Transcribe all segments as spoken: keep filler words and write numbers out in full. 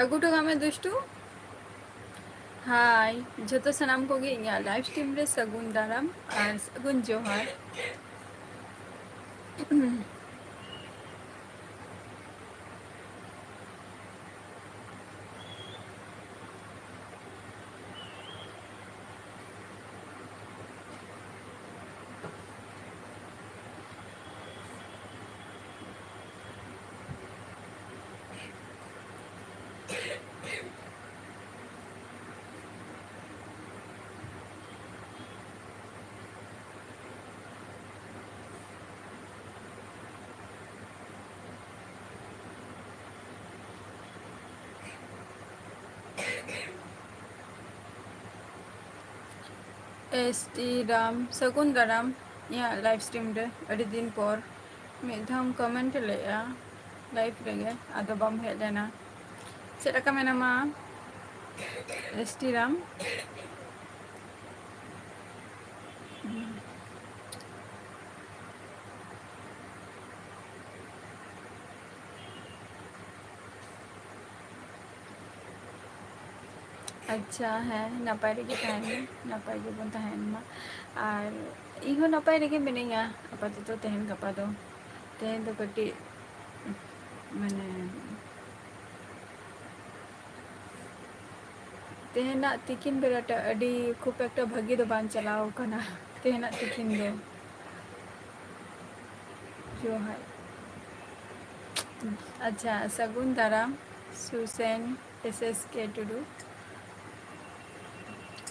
ᱟᱹᱜᱩ ᱦᱚᱴᱚ ᱠᱟᱜ ᱢᱮ ᱫᱩᱥᱴᱩ᱾ ᱦᱟᱭ ᱡᱷᱚᱛᱚ ᱥᱟᱱᱟᱢ ᱠᱚᱜᱮ ᱤᱧᱟᱹᱜ live stream ᱨᱮ ᱥᱟᱹᱜᱩᱱ ᱫᱟᱨᱟᱢ ᱟᱨ ᱥᱟᱹᱜᱩᱱ ᱡᱚᱦᱟᱨ᱾ ᱮᱥ ᱴᱤ ᱨᱟᱢ, ᱥᱟᱹᱜᱩᱱ ᱫᱟᱨᱟᱢ ᱤᱧᱟᱹᱜ live stream ᱨᱮ᱾ ᱟᱹᱰᱤ ᱫᱤᱱ ᱯᱚᱨ ᱢᱤᱫ ᱫᱷᱟᱣ ᱮᱢ comment ᱞᱮᱫᱼᱟ live ᱨᱮᱜᱮ, ᱟᱫᱚ ᱵᱟᱢ ᱦᱮᱡ ᱞᱮᱱᱟ᱾ ᱪᱮᱫ ᱞᱮᱠᱟ ᱢᱮᱱᱟᱢᱟ ᱮᱥ ᱴᱤ ᱨᱟᱢ? ᱟᱪᱪᱷᱟ, ᱦᱮᱸ, ᱱᱟᱯᱟᱭ ᱨᱮᱜᱮ ᱛᱟᱦᱮᱱ ᱢᱮ, ᱱᱟᱯᱟᱭ ᱜᱮᱵᱚᱱ ᱛᱟᱦᱮᱱ ᱢᱟ᱾ ᱟᱨ ᱤᱧ ᱦᱚᱸ ᱱᱟᱯᱟᱭ ᱨᱮᱜᱮ ᱢᱤᱱᱟᱹᱧᱟ ᱟᱯᱟᱛᱚᱛᱚ, ᱛᱮᱦᱮᱧ ᱜᱟᱯᱟ ᱫᱚ᱾ ᱛᱮᱦᱮᱧ ᱫᱚ ᱠᱟᱹᱴᱤᱡ, ᱢᱟᱱᱮ, ᱛᱮᱦᱮᱧᱟᱜ ᱛᱤᱠᱤᱱ ᱵᱮᱲᱟᱴᱟᱜ ᱟᱹᱰᱤ ᱠᱷᱩᱵ ᱮᱠᱴᱟ ᱵᱷᱟᱹᱜᱤ ᱫᱚ ᱵᱟᱝ ᱪᱟᱞᱟᱣ ᱠᱟᱱᱟ, ᱛᱮᱦᱮᱧᱟᱜ ᱛᱤᱠᱤᱱ ᱫᱚ᱾ ᱡᱚᱦᱟᱨ᱾ ᱟᱪᱪᱷᱟ, ᱥᱟᱹᱜᱩᱱ ᱫᱟᱨᱟᱢ ᱥᱩᱥᱮᱱ ᱮᱥ ᱮᱥ ᱠᱮ ᱴᱩᱰᱩ᱾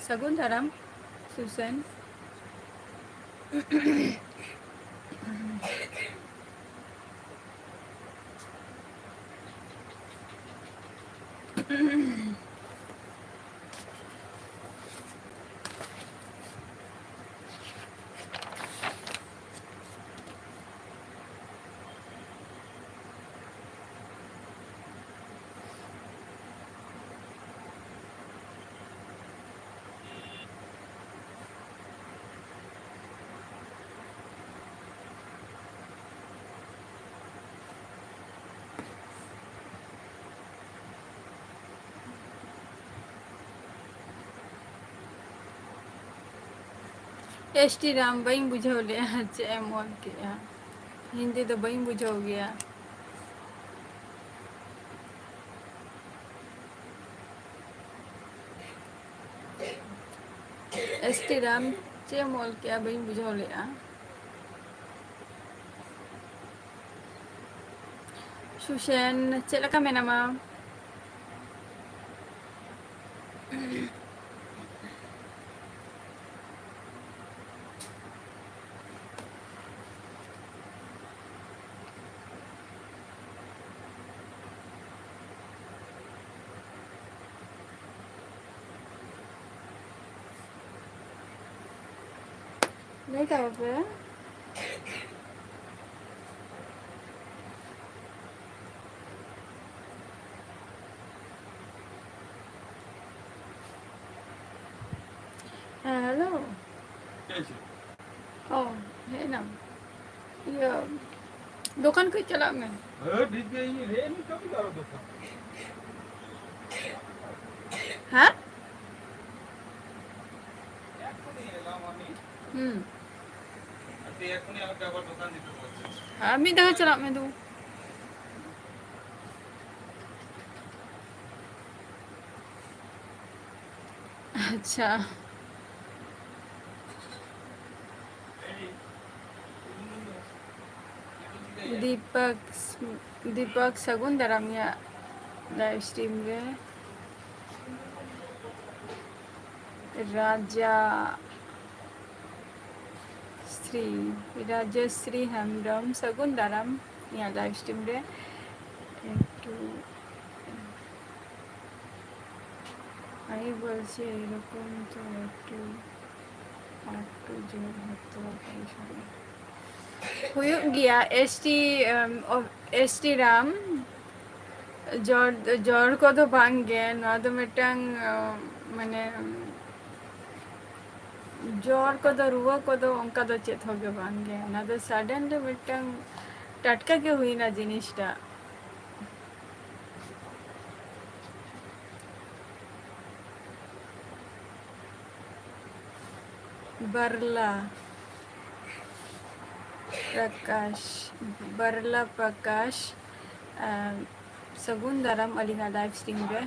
ᱥᱟᱹᱜᱩᱱ ᱫᱟᱨᱟᱢ ᱥᱩᱥᱮᱱ᱾ ᱮᱥ ᱴᱤ ᱨᱟᱢ, ᱵᱟᱹᱧ ᱵᱩᱡᱷᱟᱹᱣ ᱞᱮᱜᱼᱟ ᱪᱮᱫ ᱮᱢ ᱚᱞ ᱠᱮᱜᱼᱟ᱾ ᱦᱤᱱᱫᱤ ᱫᱚ ᱵᱟᱹᱧ ᱵᱩᱡᱷᱟᱹᱣ ᱜᱮᱭᱟ᱾ ᱮᱥ ᱴᱤ ᱨᱟᱢ, ᱪᱮᱫ ᱮᱢ ᱚᱞ ᱠᱮᱜᱼᱟ? ᱵᱟᱹᱧ ᱵᱩᱡᱷᱟᱹᱣ ᱞᱮᱜᱼᱟ᱾ ᱥᱩᱥᱮᱱ, ᱪᱮᱫ ᱞᱮᱠᱟ ᱢᱮᱱᱟᱢᱟ? ᱞᱟᱹᱭ ᱛᱟᱵᱚ ᱯᱮ᱾ ᱦᱮᱸ, ᱦᱮᱞᱳ᱾ ᱚ, ᱦᱮᱡ ᱮᱱᱟᱢ᱾ ᱤᱭᱟᱹ, ᱫᱚᱠᱟᱱ ᱠᱷᱚᱡ ᱪᱟᱞᱟᱜ ᱢᱮ᱾ ᱦᱮᱸ, ᱴᱷᱤᱠ ᱜᱮᱭᱟ, ᱤᱧ ᱦᱮᱡ ᱮᱱᱟᱹᱧ, ᱠᱟᱹᱢᱤ ᱫᱚ ᱟᱨᱚ ᱫᱚᱠᱟᱱ᱾ ᱦᱮᱸ? ᱦᱩᱸ᱾ ᱟᱨ ᱢᱤᱫ ᱫᱷᱟᱣ ᱪᱟᱞᱟᱜ ᱢᱮ ᱫᱩ᱾ ᱟᱪᱪᱷᱟ᱾ ᱫᱤᱯᱚᱠ, ᱫᱤᱯᱚᱠ, ᱥᱟᱹᱜᱩᱱ ᱫᱟᱨᱟᱢ ᱤᱧᱟᱹᱜ live stream ᱨᱮ᱾ ᱨᱟᱡᱟ ᱥᱨᱤ, ᱨᱟᱡᱚᱥᱨᱤ ᱦᱮᱢᱵᱨᱚᱢ, ᱥᱟᱹᱜᱩᱱ ᱫᱟᱨᱟᱢ ᱤᱧᱟᱹᱜ live stream ᱨᱮ᱾ একটু আমি বলছি এরকম তো একটু, একটু জোর হতো এই সময়। ᱦᱩᱭᱩᱜ ᱜᱮᱭᱟ, ᱮᱥ ᱴᱤ, ᱮᱢ, ᱚ-, ᱮᱥ ᱴᱤ ᱨᱟᱢ, ᱡᱚᱨ, ᱡᱚᱨ ᱠᱚᱫᱚ ᱵᱟᱝ ᱜᱮ, ᱱᱚᱣᱟ ᱫᱚ ᱢᱤᱫᱴᱟᱝ, ᱚ, ᱢᱟᱱᱮ, ᱡᱚᱨ ᱠᱚᱫᱚ, ᱨᱩᱣᱟᱹ ᱠᱚᱫᱚ ᱚᱱᱠᱟ ᱫᱚ ᱪᱮᱫ ᱦᱚᱸ ᱜᱮ ᱵᱟᱝ ᱜᱮ᱾ ᱚᱱᱟ ᱫᱚ suddenly ᱢᱤᱫᱴᱟᱝ ᱴᱟᱴᱠᱟ ᱜᱮ ᱦᱩᱭᱱᱟ ᱡᱤᱱᱤᱥᱴᱟ᱾ ᱵᱟᱨᱞᱟ ᱯᱨᱟᱠᱟᱥ, ᱵᱟᱨᱞᱟ ᱯᱨᱟᱠᱟᱥ, ᱟᱢ, ᱥᱟᱹᱜᱩᱱ ᱫᱟᱨᱟᱢ ᱟᱹᱞᱤᱧᱟᱜ live stream ᱨᱮ᱾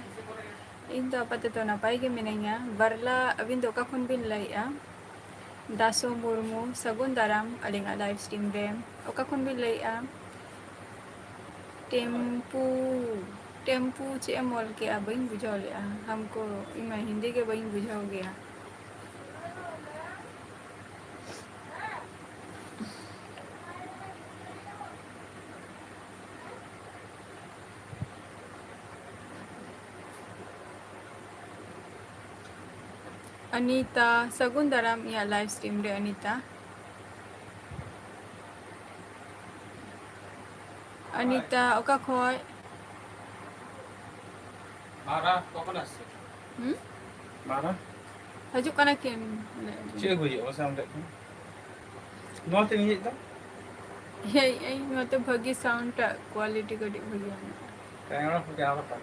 ᱤᱧ ᱫᱚ ᱟᱯᱟᱛᱚᱛᱚ ᱱᱟᱯᱟᱭ ᱜᱮ ᱢᱤᱱᱟᱹᱧᱟ᱾ ᱵᱟᱨᱞᱟ, ᱟᱹᱵᱤᱱ ᱫᱚ ᱚᱠᱟ ᱠᱷᱚᱱ ᱵᱤᱱ ᱞᱟᱹᱭᱮᱜᱼᱟ? ᱫᱟᱥᱳ ᱢᱩᱨᱢᱩ, ᱥᱟᱹᱜᱩᱱ ᱫᱟᱨᱟᱢ ᱟᱹᱞᱤᱧᱟᱜ live stream ᱨᱮ᱾ ᱚᱠᱟ ᱠᱷᱚᱱ ᱵᱤᱱ ᱞᱟᱹᱭᱮᱜᱼᱟ? ᱴᱮᱢᱯᱩ, ᱴᱮᱢᱯᱩ ᱪᱮᱫ ᱮᱢ ᱚᱞ ᱠᱮᱜᱼᱟ? ᱵᱟᱹᱧ ᱵᱩᱡᱷᱟᱹᱣ ᱞᱮᱜᱼᱟ᱾ ᱦᱟᱢᱠᱳ, ᱤᱧ ᱢᱟ ᱦᱤᱱᱫᱤ ᱜᱮ ᱵᱟᱹᱧ ᱵᱩᱡᱷᱟᱹᱣ ᱜᱮᱭᱟ᱾ ᱟᱱᱤᱛᱟ, ᱥᱟᱹᱜᱩᱱ ᱫᱟᱨᱟᱢ ᱤᱧᱟᱹᱜ live stream ᱨᱮ, ᱟᱱᱤᱛᱟ᱾ ᱟᱱᱤᱛᱟ, ᱚᱠᱟ ᱠᱷᱚᱡ? ᱢᱟᱨᱟ ᱠᱚᱠᱷᱚᱱ ᱟᱥᱮ? ᱦᱩᱸ? ᱢᱟᱨᱟ? ᱦᱤᱡᱩᱜ ᱠᱟᱱᱟ ᱠᱤᱱ᱾ ᱪᱮᱫ ᱟᱹᱜᱩᱭ ᱦᱩᱭᱩᱜᱼᱟ ᱢᱟᱥᱮ ᱟᱢ ᱴᱷᱮᱱ ᱠᱷᱚᱱ? ᱱᱚᱣᱟ ᱛᱮ ᱤᱧ ᱦᱮᱡ ᱫᱟ? ᱦᱮᱡ ᱟᱹᱧ, ᱱᱚᱛᱮ ᱵᱷᱟᱹᱜᱤ sound ᱴᱟᱜ quality ᱠᱟᱹᱴᱤᱡ ᱵᱷᱟᱹᱜᱤ ᱢᱮᱱᱟᱜᱼᱟ᱾ ᱠᱮᱢᱮᱨᱟ ᱠᱚ ᱡᱟᱦᱟᱸ ᱞᱮᱠᱟ᱾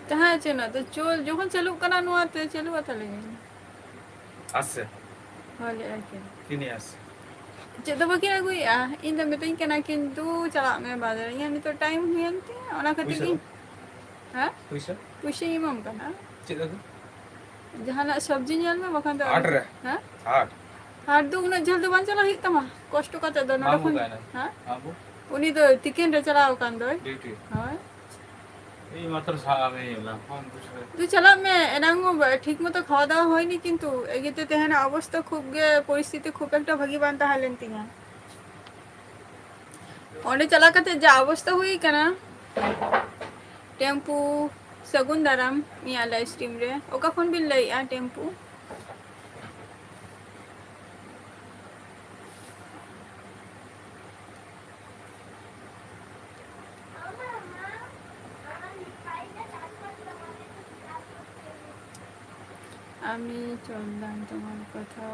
ᱛᱟᱦᱮᱸ ᱦᱚᱪᱚᱱᱟ ᱛᱚ, ᱪᱚᱞ, ᱡᱚᱠᱷᱚᱱ ᱪᱟᱹᱞᱩᱜ ᱠᱟᱱᱟ ᱱᱚᱣᱟ ᱛᱮ, ᱪᱟᱹᱞᱩᱜᱼᱟ ᱛᱟᱦᱞᱮ᱾ ᱟᱥᱮ? ᱦᱳᱭ, ᱞᱟᱹᱭ ᱟᱹᱠᱤᱱ᱾ ᱛᱤᱱᱤ ᱟᱥᱮ? ᱪᱮᱫ ᱫᱚ ᱵᱟᱹᱠᱤᱱ ᱟᱹᱜᱩᱭᱮᱫᱼᱟ, ᱤᱧ ᱫᱚ ᱢᱤᱛᱟᱹᱧ ᱠᱟᱱᱟ ᱠᱤᱱ, "ᱫᱩ, ᱪᱟᱞᱟᱜ ᱢᱮ ᱵᱟᱡᱟᱨ, ᱤᱧᱟᱹᱜ ᱱᱤᱛᱚᱜ time ᱦᱩᱭᱮᱱ ᱛᱤᱧᱟᱹ, ᱚᱱᱟ ᱠᱷᱟᱹᱛᱤᱨ ᱯᱩᱭᱥᱟᱹ ᱜᱤᱧ", ᱫᱚ? ᱦᱮᱸ? ᱯᱩᱭᱥᱟᱹ? ᱯᱩᱭᱥᱟᱹᱧ ᱮᱢᱟᱢ ᱠᱟᱱᱟ᱾ ᱪᱮᱫ ᱟᱹᱜᱩ? ᱡᱟᱦᱟᱱᱟᱜ ᱥᱚᱵᱽᱡᱤ ᱧᱮᱞ ᱢᱮ, ᱵᱟᱠᱷᱟᱱ ᱫᱚ ᱦᱟᱴ ᱨᱮ? ᱦᱮᱸ? ᱦᱟᱴ᱾ ᱦᱟᱴ ᱫᱚ ᱩᱱᱟᱹᱜ ᱡᱷᱟᱹᱞ ᱫᱚ ᱵᱟᱝ ᱪᱟᱞᱟᱜ ᱦᱩᱭᱩᱜ ᱛᱟᱢᱟ, ᱠᱚᱥᱴᱚ ᱠᱟᱛᱮ ᱫᱚ ᱱᱚᱰᱮ ᱢᱟᱢᱩ ᱠᱷᱚᱱ᱾ ᱚᱠᱟᱭᱮᱱᱟᱭ? ᱦᱮᱸ? ᱢᱟᱢᱩ? ᱩᱱᱤ ᱫᱚ ᱛᱤᱠᱤᱱ ᱨᱮ ᱪᱟᱞᱟᱣ ᱟᱠᱟᱱ ᱫᱚᱭ᱾ ᱰᱤᱭᱩᱴᱤ? ᱦᱳᱭ᱾ ᱤᱧ ᱢᱟᱛᱨᱚ ᱥᱟᱦᱟ ᱢᱮ ᱮᱱᱟ, ᱯᱷᱳᱱ ᱵᱩᱡᱷᱟᱹᱣ᱾ ᱛᱩ ᱪᱟᱞᱟᱜ ᱢᱮ, ᱮᱱᱟᱝ ᱦᱚᱸ ᱵᱟ-, ᱴᱷᱤᱠ ᱢᱚᱛᱚ ᱠᱷᱟᱣᱟ ᱫᱟᱣᱟ ᱦᱚᱭᱱᱤ, ᱠᱤᱱᱛᱩ ᱮᱜᱮᱛᱮ ᱛᱮᱦᱮᱧᱟᱜ ᱚᱵᱚᱥᱛᱟ ᱠᱷᱩᱵ ᱜᱮ, ᱯᱚᱨᱤᱥᱛᱷᱤᱛᱤ ᱠᱷᱩᱵ ᱮᱠᱴᱟ ᱵᱷᱟᱹᱜᱤ ᱵᱟᱝ ᱛᱟᱦᱮᱸ ᱞᱮᱱ ᱛᱤᱧᱟ᱾ ᱚᱸᱰᱮ ᱪᱟᱞᱟᱣ ᱠᱟᱛᱮ ᱡᱟ ᱚᱵᱚᱥᱛᱟ ᱦᱩᱭ ᱠᱟᱱᱟ᱾ ᱴᱮᱢᱯᱩ, ᱥᱟᱹᱜᱩᱱ ᱫᱟᱨᱟᱢ ᱤᱧᱟᱹᱜ live stream ᱨᱮ᱾ ᱚᱠᱟ ᱠᱷᱚᱱ ᱵᱤᱱ ᱞᱟᱹᱭᱮᱜᱼᱟ, ᱴᱮᱢᱯᱩ? আমি চললাম তোমার কথা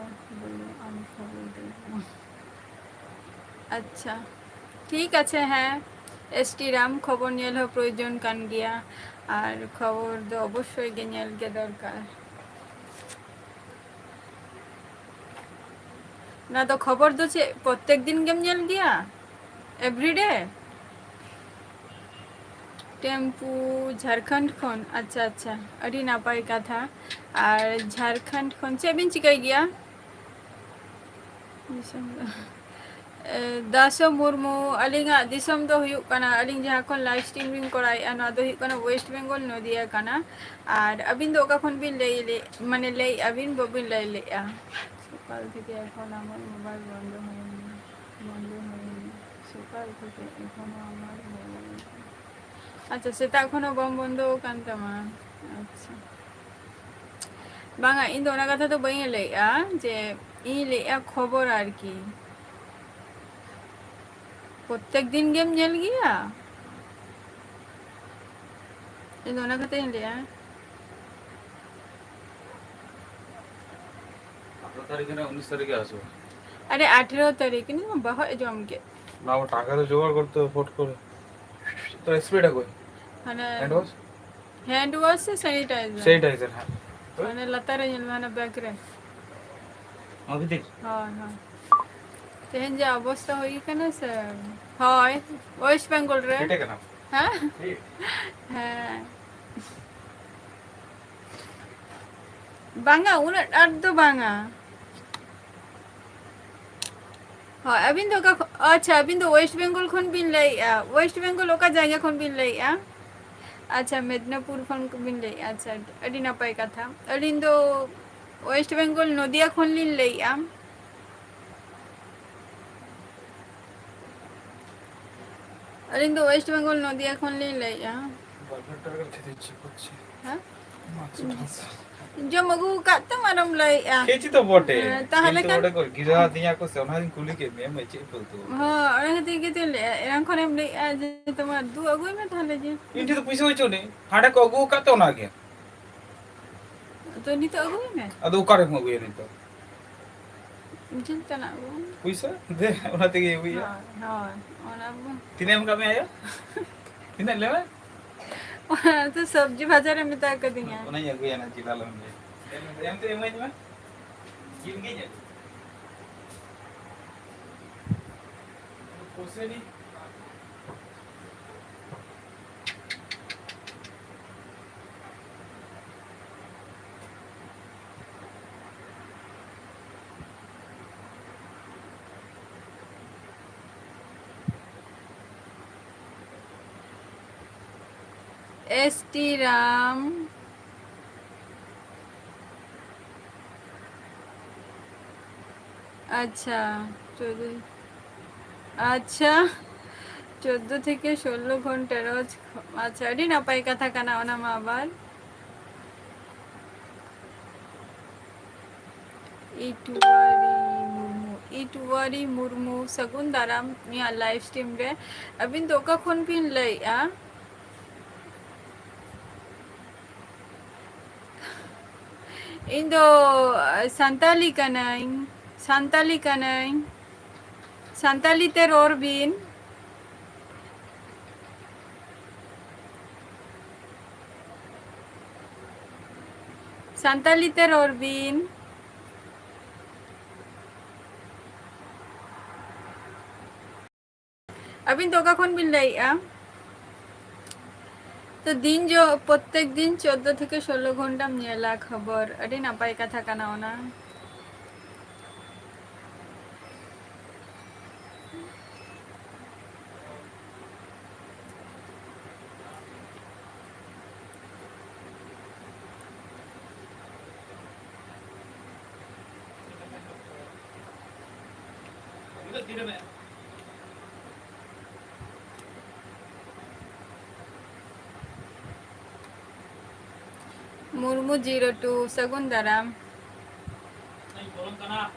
বলে, আমি খবর দেব। আচ্ছা, ঠিক আছে, হ্যাঁ। এসটি রাম, খবর ᱧᱮᱞ ᱦᱚᱸ ᱯᱨᱚᱭᱳᱡᱚᱱ ᱠᱟᱱ ᱜᱮᱭᱟ, ᱟᱨ ᱠᱷᱚᱵᱚᱨ ᱫᱚ ᱚᱵᱚᱥᱥᱳᱭ ᱜᱮ ᱧᱮᱞ ᱜᱮ ᱫᱚᱨᱠᱟᱨ᱾ ᱚᱱᱟ ᱫᱚ ᱠᱷᱚᱵᱚᱨ ᱫᱚ ᱪᱮᱫ ᱯᱨᱚᱛᱮᱠ ᱫᱤᱱ ᱜᱮᱢ ᱧᱮᱞ ᱜᱮᱭᱟ? Everyday? ᱴᱮᱢᱯᱩ, ᱡᱷᱟᱲᱠᱷᱚᱸᱰ ᱠᱷᱚᱱ᱾ ᱟᱪᱪᱷᱟ, ᱟᱪᱪᱷᱟ, ᱟᱹᱰᱤ ᱱᱟᱯᱟᱭ ᱠᱟᱛᱷᱟ᱾ ᱟᱨ ᱡᱷᱟᱲᱠᱷᱚᱸᱰ ᱠᱷᱚᱱ ᱪᱮᱫ ᱵᱤᱱ ᱪᱤᱠᱟᱹᱭ ᱜᱮᱭᱟ? ᱫᱤᱥᱚᱢ ᱫᱚ, ᱮ, ᱫᱟᱥᱚ ᱢᱩᱨᱢᱩ, ᱟᱹᱞᱤᱧᱟᱜ ᱫᱤᱥᱚᱢ ᱫᱚ ᱦᱩᱭᱩᱜ ᱠᱟᱱᱟ, ᱟᱹᱞᱤᱧ ᱡᱟᱦᱟᱸ ᱠᱷᱚᱱ live stream ᱞᱤᱧ ᱠᱚᱨᱟᱣᱮᱫᱼᱟ, ᱱᱚᱣᱟ ᱫᱚ ᱦᱩᱭᱩᱜ ᱠᱟᱱᱟ West Bengal, ᱱᱚᱫᱤᱭᱟ ᱠᱟᱱᱟ᱾ ᱟᱨ ᱟᱹᱵᱤᱱ ᱫᱚ ᱚᱠᱟ ᱠᱷᱚᱱ ᱵᱤᱱ ᱞᱟᱹᱭ ᱞᱮ-, ᱢᱟᱱᱮ ᱞᱟᱹᱭᱮᱫᱼᱟ ᱵᱤᱱ, ᱵᱟᱹᱵᱤᱱ ᱞᱟᱹᱭ ᱞᱮᱫᱼᱟ? ᱥᱚᱠᱟᱞ ᱛᱷᱮᱠᱮ ᱮᱠᱷᱚᱱ ᱟᱢᱟᱨ ᱢᱳᱵᱟᱭᱤᱞ ᱵᱚᱱᱫᱚ ᱦᱚᱭᱱᱤ, ᱵᱚᱱᱫᱚ ᱦᱚᱭᱱᱤ, ᱥᱚᱠᱟᱞ ᱛᱷᱮᱠᱮ ᱮᱠᱷᱚᱱ ᱟᱢᱟᱨ ᱢᱳᱵᱟᱭᱤᱞ᱾ ᱟᱪᱪᱷᱟ, ᱥᱮᱛᱟᱜ ᱠᱷᱚᱱ ᱦᱚᱸ ᱵᱟᱝ ᱵᱚᱱᱫᱚ ᱟᱠᱟᱱ ᱛᱟᱢᱟ? ᱟᱪᱪᱷᱟ᱾ ᱵᱟᱝᱟ, ᱤᱧ ᱫᱚ ᱚᱱᱟ ᱠᱟᱛᱷᱟ ᱫᱚ ᱵᱟᱹᱧ ᱞᱟᱹᱭᱮᱜᱼᱟ, ᱡᱮ ᱤᱧ ᱞᱟᱹᱭᱮᱜᱼᱟ ᱠᱷᱚᱵᱚᱨ ᱟᱨᱠᱤ᱾ ᱯᱨᱚᱛᱮᱠ ᱫᱤᱱ ᱜᱮᱢ ᱧᱮᱞ ᱜᱮᱭᱟ? ᱤᱧ ᱫᱚ ᱚᱱᱟ ᱠᱟᱛᱷᱟᱧ ᱞᱟᱹᱭᱟ᱾ ᱟᱴᱷᱨᱚ ᱛᱟᱹᱨᱤᱠᱷ ᱨᱮ ᱩᱱᱤᱥ ᱛᱟᱹᱨᱤᱠᱷ ᱮ ᱦᱟᱹᱥᱩᱣᱟ᱾ ᱟᱨᱮ, ᱟᱴᱷᱨᱚ ᱛᱟᱹᱨᱤᱠᱷ ᱤᱧ ᱵᱚᱦᱚᱜ ᱮ ᱡᱚᱢ ᱠᱮᱫ᱾ ᱵᱟᱵᱟ, ᱴᱟᱠᱟ ᱫᱚ ᱡᱚᱜᱟᱲ ᱠᱚᱨᱛᱮ ᱦᱚᱵᱮ ᱯᱷᱚᱴ ᱠᱚᱨᱮ᱾ ᱛᱚ, ᱮᱥᱯᱨᱮᱴ ᱟᱹᱜᱩᱭ᱾ ᱦᱟᱱᱮ ᱦᱮᱱᱰ ᱣᱟᱥ? ᱦᱮᱱᱰ ᱣᱟᱥ ᱥᱮ ᱥᱮᱱᱤᱴᱟᱭᱡᱟᱨ? ᱥᱮᱱᱤᱴᱟᱭᱡᱟᱨ, ᱦᱮᱸ᱾ ᱦᱟᱱᱮ ᱞᱟᱛᱟᱨ ᱨᱮ ᱧᱮᱞ ᱢᱮ, ᱦᱟᱱᱮ ᱵᱮᱜᱽ ᱨᱮ᱾ ᱱᱚᱣᱟ ᱵᱷᱤᱛᱤᱨ? ᱦᱳᱭ, ᱦᱳᱭ᱾ ᱛᱮᱦᱮᱧ ᱡᱮ ᱚᱵᱚᱥᱛᱟ ᱦᱩᱭ ᱠᱟᱱᱟ ᱥᱮ, ᱦᱳᱭ, ᱳᱭᱮᱥᱴ ᱵᱮᱝᱜᱚᱞ ᱨᱮ᱾ ᱯᱮᱴᱮ ᱠᱟᱱᱟ᱾ ᱦᱮᱸ? ᱴᱷᱤᱠ᱾ ᱦᱮᱸ᱾ ᱵᱟᱝᱟ, ᱩᱱᱟᱹᱜ ᱟᱸᱴ ᱫᱚ ᱵᱟᱝᱟ᱾ ᱦᱳᱭ, ᱟᱹᱵᱤᱱ ᱫᱚ ᱚᱠᱟ ᱠᱷᱚ-, ᱟᱪᱪᱷᱟ, ᱟᱹᱵᱤᱱ ᱫᱚ ᱳᱭᱮᱥᱴ ᱵᱮᱝᱜᱚᱞ ᱠᱷᱚᱱ ᱵᱤᱱ ᱞᱟᱹᱭᱮᱜᱼᱟ᱾ ᱳᱭᱮᱥᱴ ᱵᱮᱝᱜᱚᱞ ᱚᱠᱟ ᱡᱟᱭᱜᱟ ᱠᱷᱚᱱ ᱵᱤᱱ ᱞᱟᱹᱭᱮᱜᱼᱟ? ᱟᱪᱪᱷᱟ, ᱢᱮᱫᱽᱱᱟᱯᱩᱨ ᱠᱷᱚᱱ ᱵᱤᱱ ᱞᱟᱹᱭᱮᱜᱼᱟ᱾ ᱟᱪᱪᱷᱟ, ᱟᱹᱰᱤ ᱱᱟᱯᱟᱭ ᱠᱟᱛᱷᱟ᱾ ᱟᱹᱞᱤᱧ ᱫᱚ ᱳᱭᱮᱥᱴ ᱵᱮᱝᱜᱚᱞ ᱱᱚᱫᱤᱭᱟ ᱠᱷᱚᱱ ᱞᱤᱧ ᱞᱟᱹᱭᱮᱜᱼᱟ᱾ ᱟᱹᱞᱤᱧ ᱫᱚ ᱳᱭᱮᱥᱴ ᱵᱮᱝᱜᱚᱞ ᱱᱚᱫᱤᱭᱟ ᱠᱷᱚᱱ ᱞᱤᱧ ᱞᱟᱹᱭᱮᱜᱼᱟ᱾ ᱵᱟᱨ ᱦᱟᱡᱟᱨ ᱴᱟᱠᱟ ᱠᱷᱮᱛ ᱤᱪᱪᱷᱟᱹ ᱠᱚᱨᱪᱷᱮ᱾ ᱦᱮᱸ? ᱢᱟᱛᱨᱚ ᱴᱷᱟᱥᱟ᱾ ᱡᱚᱢ ᱟᱹᱜᱩ ᱟᱠᱟᱫ ᱛᱮᱢ ᱟᱨᱮᱢ ᱞᱟᱹᱭᱮᱜᱼᱟ᱾ ᱠᱷᱮᱪᱤ ᱛᱚ ᱵᱚᱴᱮ, ᱦᱮᱸ, ᱛᱟᱦᱚᱞᱮ ᱠᱤᱱᱛᱩ ᱠᱷᱟᱱ ᱚᱸᱰᱮ ᱠᱚ ᱜᱤᱨᱟᱹ ᱟᱹᱫᱤᱧᱟ ᱠᱚ ᱥᱮ, ᱚᱱᱟᱧ ᱠᱩᱞᱤ ᱠᱮᱫ ᱢᱮᱭᱟ, ᱢᱟᱹᱭ, ᱪᱮᱫ ᱯᱮ ᱩᱛᱩ ᱟᱠᱟᱫᱟ? ᱦᱚᱸ, ᱚᱱᱟ ᱠᱷᱟᱹᱛᱤᱨ ᱜᱮᱛᱚᱧ ᱞᱟᱹᱭᱮᱜᱼᱟ, ᱮᱱᱟᱝ ᱠᱷᱚᱱᱮᱢ ᱞᱟᱹᱭᱮᱜᱼᱟ ᱡᱮ ᱛᱳᱢᱟᱨ ᱫᱩ ᱟᱹᱜᱩᱭ ᱢᱮ ᱛᱟᱦᱚᱞᱮ ᱡᱮ᱾ ᱤᱧ ᱴᱷᱮᱱ ᱫᱚ ᱯᱩᱭᱥᱟᱹ ᱵᱟᱹᱪᱩᱜ ᱟᱹᱱᱤᱡ, ᱦᱟᱸᱰᱮ ᱠᱚ ᱟᱹᱜᱩ ᱟᱠᱟᱫ ᱛᱮ ᱚᱱᱟᱜᱮ᱾ ᱛᱚ ᱱᱤᱛᱚᱜ ᱟᱹᱜᱩᱭ ᱢᱮ᱾ ᱟᱫᱚ ᱚᱠᱟᱨᱮᱢ ᱟᱹᱜᱩᱭᱟ ᱱᱤᱛᱚᱜ? ᱡᱤᱞ ᱛᱟᱱᱟᱜ ᱵᱚᱱ᱾ ᱯᱩᱭᱥᱟᱹ? ᱫᱮ, ᱚᱱᱟ ᱛᱮᱜᱮ ᱟᱹᱜᱩᱭᱟ᱾ ᱦᱳᱭ, ᱦᱳᱭ, ᱚᱱᱟ ᱵᱚᱱ᱾ ᱛᱤᱱᱟᱹᱜ ᱮᱢ ᱠᱟᱜ ᱢᱮᱭᱟ ᱭᱟ? ᱛᱤᱱᱟᱹᱜ ᱞᱟᱹᱭ ᱢᱮ? ᱚᱱᱟ ᱫᱚ ᱥᱚᱵᱽᱡᱤ ᱵᱟᱡᱟᱨ ᱨᱮ ᱢᱮᱛᱟ ᱠᱟᱫᱤᱧᱟ᱾ ᱚᱱᱟᱧ ᱟᱹᱜᱩᱭᱟ ᱱᱟ, ᱡᱤᱞ ᱟᱞᱚᱢ ᱞᱟᱹᱭᱟ᱾ ᱮᱢ ᱛᱮ ᱤᱢᱟᱹᱧ ᱢᱮ᱾ ᱡᱤᱞ ᱜᱤᱧ ᱟᱹᱜᱩᱭᱟ᱾ S T Ram. ᱟᱪᱪᱷᱟ, ᱪᱳᱫᱫᱳ, ᱟᱪᱪᱷᱟ, ᱪᱳᱫᱫᱳ ᱛᱷᱮᱠᱮ ᱥᱳᱞᱞᱳ ᱜᱷᱚᱱᱴᱟ ᱨᱳᱡᱽ᱾ ᱟᱪᱪᱷᱟ, ᱟᱹᱰᱤ ᱱᱟᱯᱟᱭ ᱠᱟᱛᱷᱟ ᱠᱟᱱᱟ ᱚᱱᱟ ᱢᱟ ᱟᱵᱟᱨ᱾ ᱤᱴᱣᱟᱨᱤ ᱢᱩᱨᱢᱩ, ᱤᱴᱣᱟᱨᱤ ᱢᱩᱨᱢᱩ, ᱥᱟᱹᱜᱩᱱ ᱫᱟᱨᱟᱢ ᱤᱧᱟᱹᱜ live stream ᱨᱮ᱾ ᱟᱹᱵᱤᱱ ᱫᱚ ᱚᱠᱟ ᱠᱷᱚᱱ ᱵᱤᱱ ᱞᱟᱹᱭᱮᱫᱼᱟ? ᱤᱧ ᱫᱚ ᱥᱟᱱᱛᱟᱞᱤ ᱠᱟᱹᱱᱟᱹᱧ, ᱥᱟᱱᱛᱟᱞᱤ ᱠᱟᱹᱱᱟᱹᱧ᱾ ᱥᱟᱱᱛᱟᱞᱤ ᱛᱮ ᱨᱚᱲ ᱵᱤᱱ᱾ ᱥᱟᱱᱛᱟᱞᱤ ᱛᱮ ᱨᱚᱲ ᱵᱤᱱ᱾ ᱟᱹᱵᱤᱱ ᱫᱚ ᱚᱠᱟ ᱠᱷᱚᱱ ᱵᱤᱱ ᱞᱟᱹᱭᱮᱫᱼᱟ? ᱛᱚ ᱫᱤᱱ ᱡᱚ, ᱯᱨᱚᱛᱮᱠ ᱫᱤᱱ ᱪᱳᱫᱫᱳ ᱛᱷᱮᱠᱮ ᱥᱳᱞᱞᱳ ᱜᱷᱚᱱᱴᱟᱢ ᱧᱮᱞᱟ ᱠᱷᱚᱵᱚᱨ, ᱟᱹᱰᱤ ᱱᱟᱯᱟᱭ ᱠᱟᱛᱷᱟ ᱠᱟᱱᱟ ᱚᱱᱟ᱾ ᱢᱩᱨᱢᱩ zero two, ᱥᱟᱹᱜᱩᱱ ᱫᱟᱨᱟᱢ᱾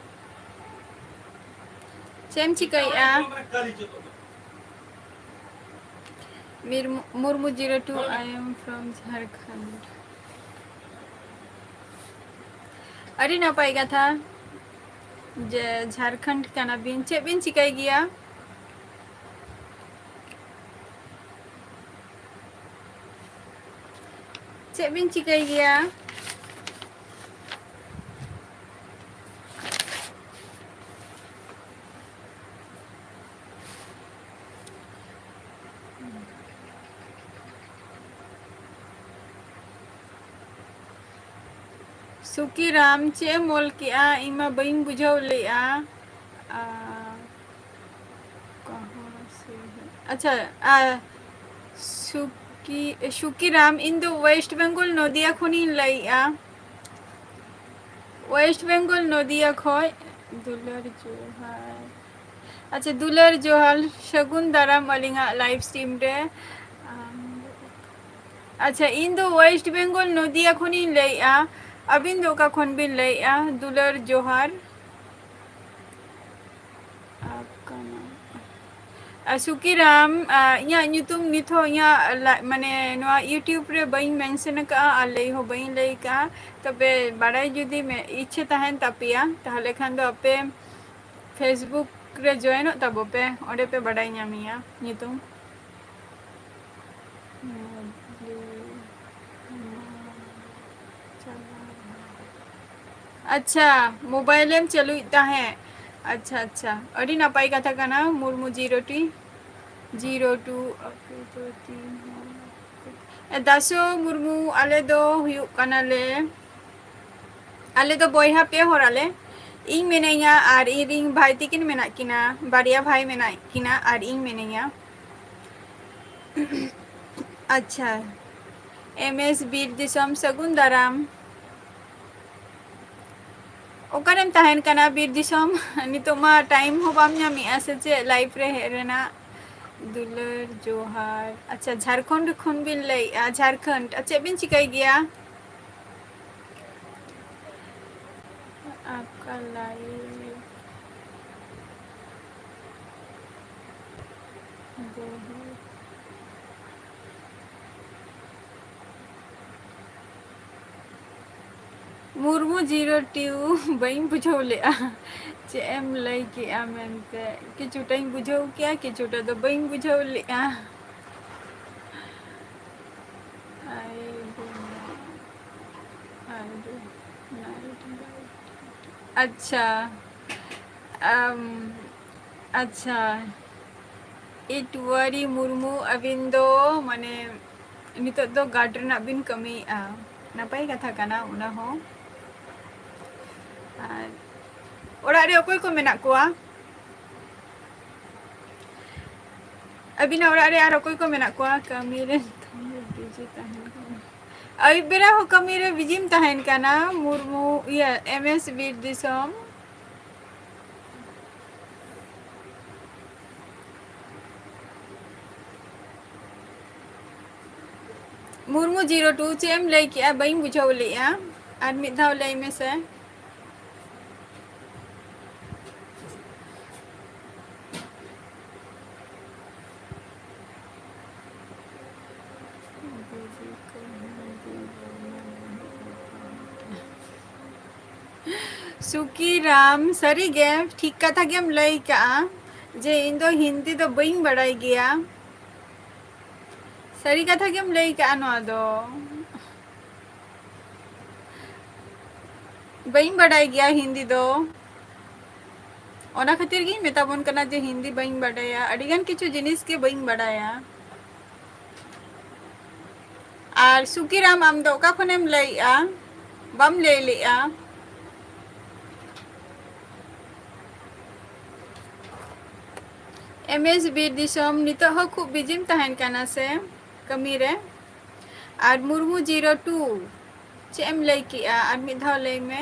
ᱪᱮᱫ ᱮᱢ ᱪᱤᱠᱟᱹᱭᱮᱫᱼᱟ? Murmu-, Murmu zero two, I am from Jharkhand. ᱟᱹᱰᱤ ᱱᱟᱯᱟᱭ ᱠᱟᱛᱷᱟ ᱡᱮ ᱡᱷᱟᱲᱠᱷᱚᱸᱰ ᱠᱟᱱᱟ ᱵᱤᱱ᱾ ᱪᱮᱫ ᱵᱤᱱ ᱪᱤᱠᱟᱹᱭ ᱜᱮᱭᱟ? ᱪᱮᱫ ᱵᱤᱱ ᱪᱤᱠᱟᱹᱭ ᱜᱮᱭᱟ? ᱥᱩᱠᱤᱨᱟᱢ, ᱪᱮᱫ ᱮᱢ ᱚᱞ ᱠᱮᱜᱼᱟ? ᱤᱧ ᱢᱟ ᱵᱟᱹᱧ ᱵᱩᱡᱷᱟᱹᱣ ᱞᱮᱜᱼᱟ᱾ ᱟᱨ, ᱠᱟᱦᱟᱸ ᱥᱮ ᱦᱮ? ᱟᱪᱪᱷᱟ, ᱟᱨ ᱥᱩᱠᱤ-, ᱥᱩᱠᱤᱨᱟᱢ, ᱤᱧ ᱫᱚ ᱳᱭᱮᱥᱴ ᱵᱮᱝᱜᱚᱞ ᱱᱚᱫᱤᱭᱟ ᱠᱷᱚᱱᱤᱧ ᱞᱟᱹᱭᱮᱜᱼᱟ᱾ ᱳᱭᱮᱥᱴ ᱵᱮᱝᱜᱚᱞ ᱱᱚᱫᱤᱭᱟ ᱠᱷᱚᱡ᱾ ᱫᱩᱞᱟᱹᱲ ᱡᱚᱦᱟᱨ᱾ ᱟᱪᱪᱷᱟ, ᱫᱩᱞᱟᱹᱲ ᱡᱚᱦᱟᱨ, ᱥᱟᱹᱜᱩᱱ ᱫᱟᱨᱟᱢ ᱟᱹᱞᱤᱧᱟᱜ live stream ᱨᱮ᱾ ᱟᱪᱪᱷᱟ, ᱤᱧ ᱫᱚ ᱳᱭᱮᱥᱴ ᱵᱮᱝᱜᱚᱞ ᱱᱚᱫᱤᱭᱟ ᱠᱷᱚᱱᱤᱧ ᱞᱟᱹᱭᱮᱜᱼᱟ᱾ ᱟᱹᱵᱤᱱ ᱫᱚ ᱚᱠᱟ ᱠᱷᱚᱱ ᱵᱤᱱ ᱞᱟᱹᱭᱮᱜᱼᱟ? ᱫᱩᱞᱟᱹᱲ ᱡᱚᱦᱟᱨ᱾ ᱟᱨ ᱥᱩᱠᱤᱨᱟᱢ, ᱟ, ᱤᱧᱟᱹᱜ ᱧᱩᱛᱩᱢ ᱱᱤᱛ ᱦᱚᱸ ᱤᱧᱟᱹᱜ ᱞᱟ-, ᱢᱟᱱᱮ ᱱᱚᱣᱟ YouTube ᱨᱮ ᱵᱟᱹᱧ mention ᱟᱠᱟᱫᱼᱟ ᱟᱨ ᱞᱟᱹᱭ ᱦᱚᱸ ᱵᱟᱹᱧ ᱞᱟᱹᱭ ᱟᱠᱟᱫᱼᱟ᱾ ᱛᱚᱵᱮ ᱵᱟᱲᱟᱭ ᱡᱩᱫᱤ ᱢᱮ-, ᱤᱪᱪᱷᱟᱹ ᱛᱟᱦᱮᱱ ᱛᱟᱯᱮᱭᱟ, ᱛᱟᱦᱚᱞᱮ ᱠᱷᱟᱱ ᱫᱚ ᱟᱯᱮ Facebook ᱨᱮ joinᱚᱜ ᱛᱟᱵᱚ ᱯᱮ, ᱚᱸᱰᱮ ᱯᱮ ᱵᱟᱰᱟᱭ ᱧᱟᱢᱮᱭᱟ ᱧᱩᱛᱩᱢ᱾ ᱟᱪᱪᱷᱟ, mobile ᱮᱢ ᱪᱟᱹᱞᱩᱭᱮᱫ ᱛᱟᱦᱮᱸᱫ᱾ ᱟᱪᱪᱷᱟ, ᱟᱪᱪᱷᱟ, ᱟᱹᱰᱤ ᱱᱟᱯᱟᱭ ᱠᱟᱛᱷᱟ ᱠᱟᱱᱟ᱾ Murmu zero two, zero two, ᱮ, ᱫᱟᱥᱚ ᱢᱩᱨᱢᱩ, ᱟᱞᱮ ᱫᱚ ᱦᱩᱭᱩᱜ ᱠᱟᱱᱟᱞᱮ, ᱟᱞᱮ ᱫᱚ ᱵᱚᱭᱦᱟ ᱯᱮ ᱦᱚᱲ ᱟᱞᱮ᱾ ᱤᱧ ᱢᱮᱱᱟᱹᱧᱟ ᱟᱨ ᱤᱧ ᱨᱤᱱ ᱵᱷᱟᱭ ᱛᱤᱠᱤᱱ ᱢᱮᱱᱟᱜ ᱠᱤᱱᱟ, ᱵᱟᱨᱭᱟ ᱵᱷᱟᱭ ᱢᱮᱱᱟᱜ ᱠᱤᱱᱟ ᱟᱨ ᱤᱧ ᱢᱮᱱᱟᱹᱧᱟ᱾ ᱟᱪᱪᱷᱟ, M S ᱵᱤᱨ ᱫᱤᱥᱚᱢ, ᱥᱟᱹᱜᱩᱱ ᱫᱟᱨᱟᱢ᱾ ᱚᱠᱟᱨᱮᱢ ᱛᱟᱦᱮᱱ ᱠᱟᱱᱟ ᱵᱤᱨ ᱫᱤᱥᱚᱢ? ᱱᱤᱛᱚᱜ ᱢᱟ time ᱦᱚᱸ ᱵᱟᱢ ᱧᱟᱢᱮᱜᱼᱟ ᱥᱮ ᱪᱮᱫ live ᱨᱮ ᱦᱮᱡ ᱨᱮᱱᱟᱜ? ᱫᱩᱞᱟᱹᱲ ᱡᱚᱦᱟᱨ᱾ ᱟᱪᱪᱷᱟ, ᱡᱷᱟᱲᱠᱷᱚᱸᱰ ᱠᱷᱚᱱ ᱵᱤᱱ ᱞᱟᱹᱭᱮᱜᱼᱟ, ᱡᱷᱟᱲᱠᱷᱚᱸᱰ᱾ ᱟᱨ ᱪᱮᱫ ᱵᱤᱱ ᱪᱤᱠᱟᱹᱭ ᱜᱮᱭᱟ? ᱟᱯᱠᱟ live ᱫᱚ ᱢᱩᱨᱢᱩ zero two, ᱵᱟᱹᱧ ᱵᱩᱡᱷᱟᱹᱣ ᱞᱮᱜᱼᱟ ᱪᱮᱫ ᱮᱢ ᱞᱟᱹᱭ ᱠᱮᱜᱼᱟ ᱢᱮᱱᱛᱮ᱾ ᱠᱤᱪᱷᱩᱴᱟᱧ ᱵᱩᱡᱷᱟᱹᱣ ᱠᱮᱜᱼᱟ, ᱠᱤᱪᱷᱩᱴᱟ ᱫᱚ ᱵᱟᱹᱧ ᱵᱩᱡᱷᱟᱹᱣ ᱞᱮᱜᱼᱟ᱾ I do not, I do not. ᱟᱪᱪᱷᱟ, ᱟᱢ, ᱟᱪᱪᱷᱟ, ᱤᱴᱣᱟᱨᱤ ᱢᱩᱨᱢᱩ, ᱟᱹᱵᱤᱱ ᱫᱚ ᱢᱟᱱᱮ ᱱᱤᱛᱚᱜ ᱫᱚ guard ᱨᱮᱱᱟᱜ ᱵᱤᱱ ᱠᱟᱹᱢᱤᱭᱮᱫᱼᱟ, ᱱᱟᱯᱟᱭ ᱠᱟᱛᱷᱟ ᱠᱟᱱᱟ ᱚᱱᱟ ᱦᱚᱸ᱾ ᱟᱨ ᱚᱲᱟᱜ ᱨᱮ ᱚᱠᱚᱭ ᱠᱚ ᱢᱮᱱᱟᱜ ᱠᱚᱣᱟ? ᱟᱹᱵᱤᱱᱟᱜ ᱚᱲᱟᱜ ᱨᱮ ᱟᱨ ᱚᱠᱚᱭ ᱠᱚ ᱢᱮᱱᱟᱜ ᱠᱚᱣᱟ? ᱠᱟᱹᱢᱤ ᱨᱮ ᱵᱤᱡᱤ ᱛᱟᱦᱮᱱ ᱠᱟᱱᱟ᱾ ᱟᱹᱭᱩᱵ ᱵᱮᱲᱟ ᱦᱚᱸ ᱠᱟᱹᱢᱤ ᱨᱮ ᱵᱤᱡᱤᱢ ᱛᱟᱦᱮᱱ ᱠᱟᱱᱟ, ᱢᱩᱨᱢᱩ, ᱤᱭᱟᱹ, ᱮᱢ ᱮᱥ ᱵᱤᱨ ᱫᱤᱥᱚᱢ᱾ ᱢᱩᱨᱢᱩ ᱡᱤᱨᱳ ᱴᱩ, ᱪᱮᱫ ᱮᱢ ᱞᱟᱹᱭ ᱠᱮᱜᱼᱟ? ᱵᱟᱹᱧ ᱵᱩᱡᱷᱟᱹᱣ ᱞᱮᱜᱼᱟ, ᱟᱨ ᱢᱤᱫ ᱫᱷᱟᱣ ᱞᱟᱹᱭ ᱢᱮᱥᱮ᱾ ᱥᱩᱠᱤᱨᱟᱢ, ᱥᱟᱹᱨᱤᱜᱮ ᱴᱷᱤᱠ ᱠᱟᱛᱷᱟ ᱜᱮᱢ ᱞᱟᱹᱭ ᱠᱟᱜᱼᱟ ᱡᱮ ᱤᱧ ᱫᱚ ᱦᱤᱱᱫᱤ ᱫᱚ ᱵᱟᱹᱧ ᱵᱟᱲᱟᱭ ᱜᱮᱭᱟ᱾ ᱥᱟᱹᱨᱤ ᱠᱟᱛᱷᱟ ᱜᱮᱢ ᱞᱟᱹᱭ ᱠᱟᱜᱼᱟ ᱱᱚᱣᱟ ᱫᱚ᱾ ᱵᱟᱹᱧ ᱵᱟᱰᱟᱭ ᱜᱮᱭᱟ ᱦᱤᱱᱫᱤ ᱫᱚ᱾ ᱚᱱᱟ ᱠᱷᱟᱹᱛᱤᱨ ᱜᱤᱧ ᱢᱮᱛᱟᱵᱚᱱ ᱠᱟᱱᱟ ᱡᱮ ᱦᱤᱱᱫᱤ ᱵᱟᱹᱧ ᱵᱟᱰᱟᱭᱟ, ᱟᱹᱰᱤᱜᱟᱱ ᱠᱤᱪᱷᱩ ᱡᱤᱱᱤᱥ ᱜᱮ ᱵᱟᱹᱧ ᱵᱟᱰᱟᱭᱟ᱾ ᱟᱨ ᱥᱩᱠᱤᱨᱟᱢ, ᱟᱢ ᱫᱚ ᱚᱠᱟ ᱠᱷᱚᱱᱮᱢ ᱞᱟᱹᱭᱮᱜᱼᱟ? ᱵᱟᱢ ᱞᱟᱹᱭ ᱞᱮᱜᱼᱟ᱾ ᱮᱢ ᱮᱥ ᱵᱤᱨ ᱫᱤᱥᱚᱢ, ᱱᱤᱛᱚᱜ ᱦᱚᱸ ᱠᱷᱩᱵ ᱵᱤᱡᱤᱢ ᱛᱟᱦᱮᱱ ᱠᱟᱱᱟ ᱥᱮ ᱠᱟᱹᱢᱤ ᱨᱮ? ᱟᱨ ᱢᱩᱨᱢᱩ ᱡᱤᱨᱳ ᱴᱩ, ᱪᱮᱫ ᱮᱢ ᱞᱟᱹᱭ ᱠᱮᱜᱼᱟ? ᱟᱨ ᱢᱤᱫ ᱫᱷᱟᱣ ᱞᱟᱹᱭ ᱢᱮ᱾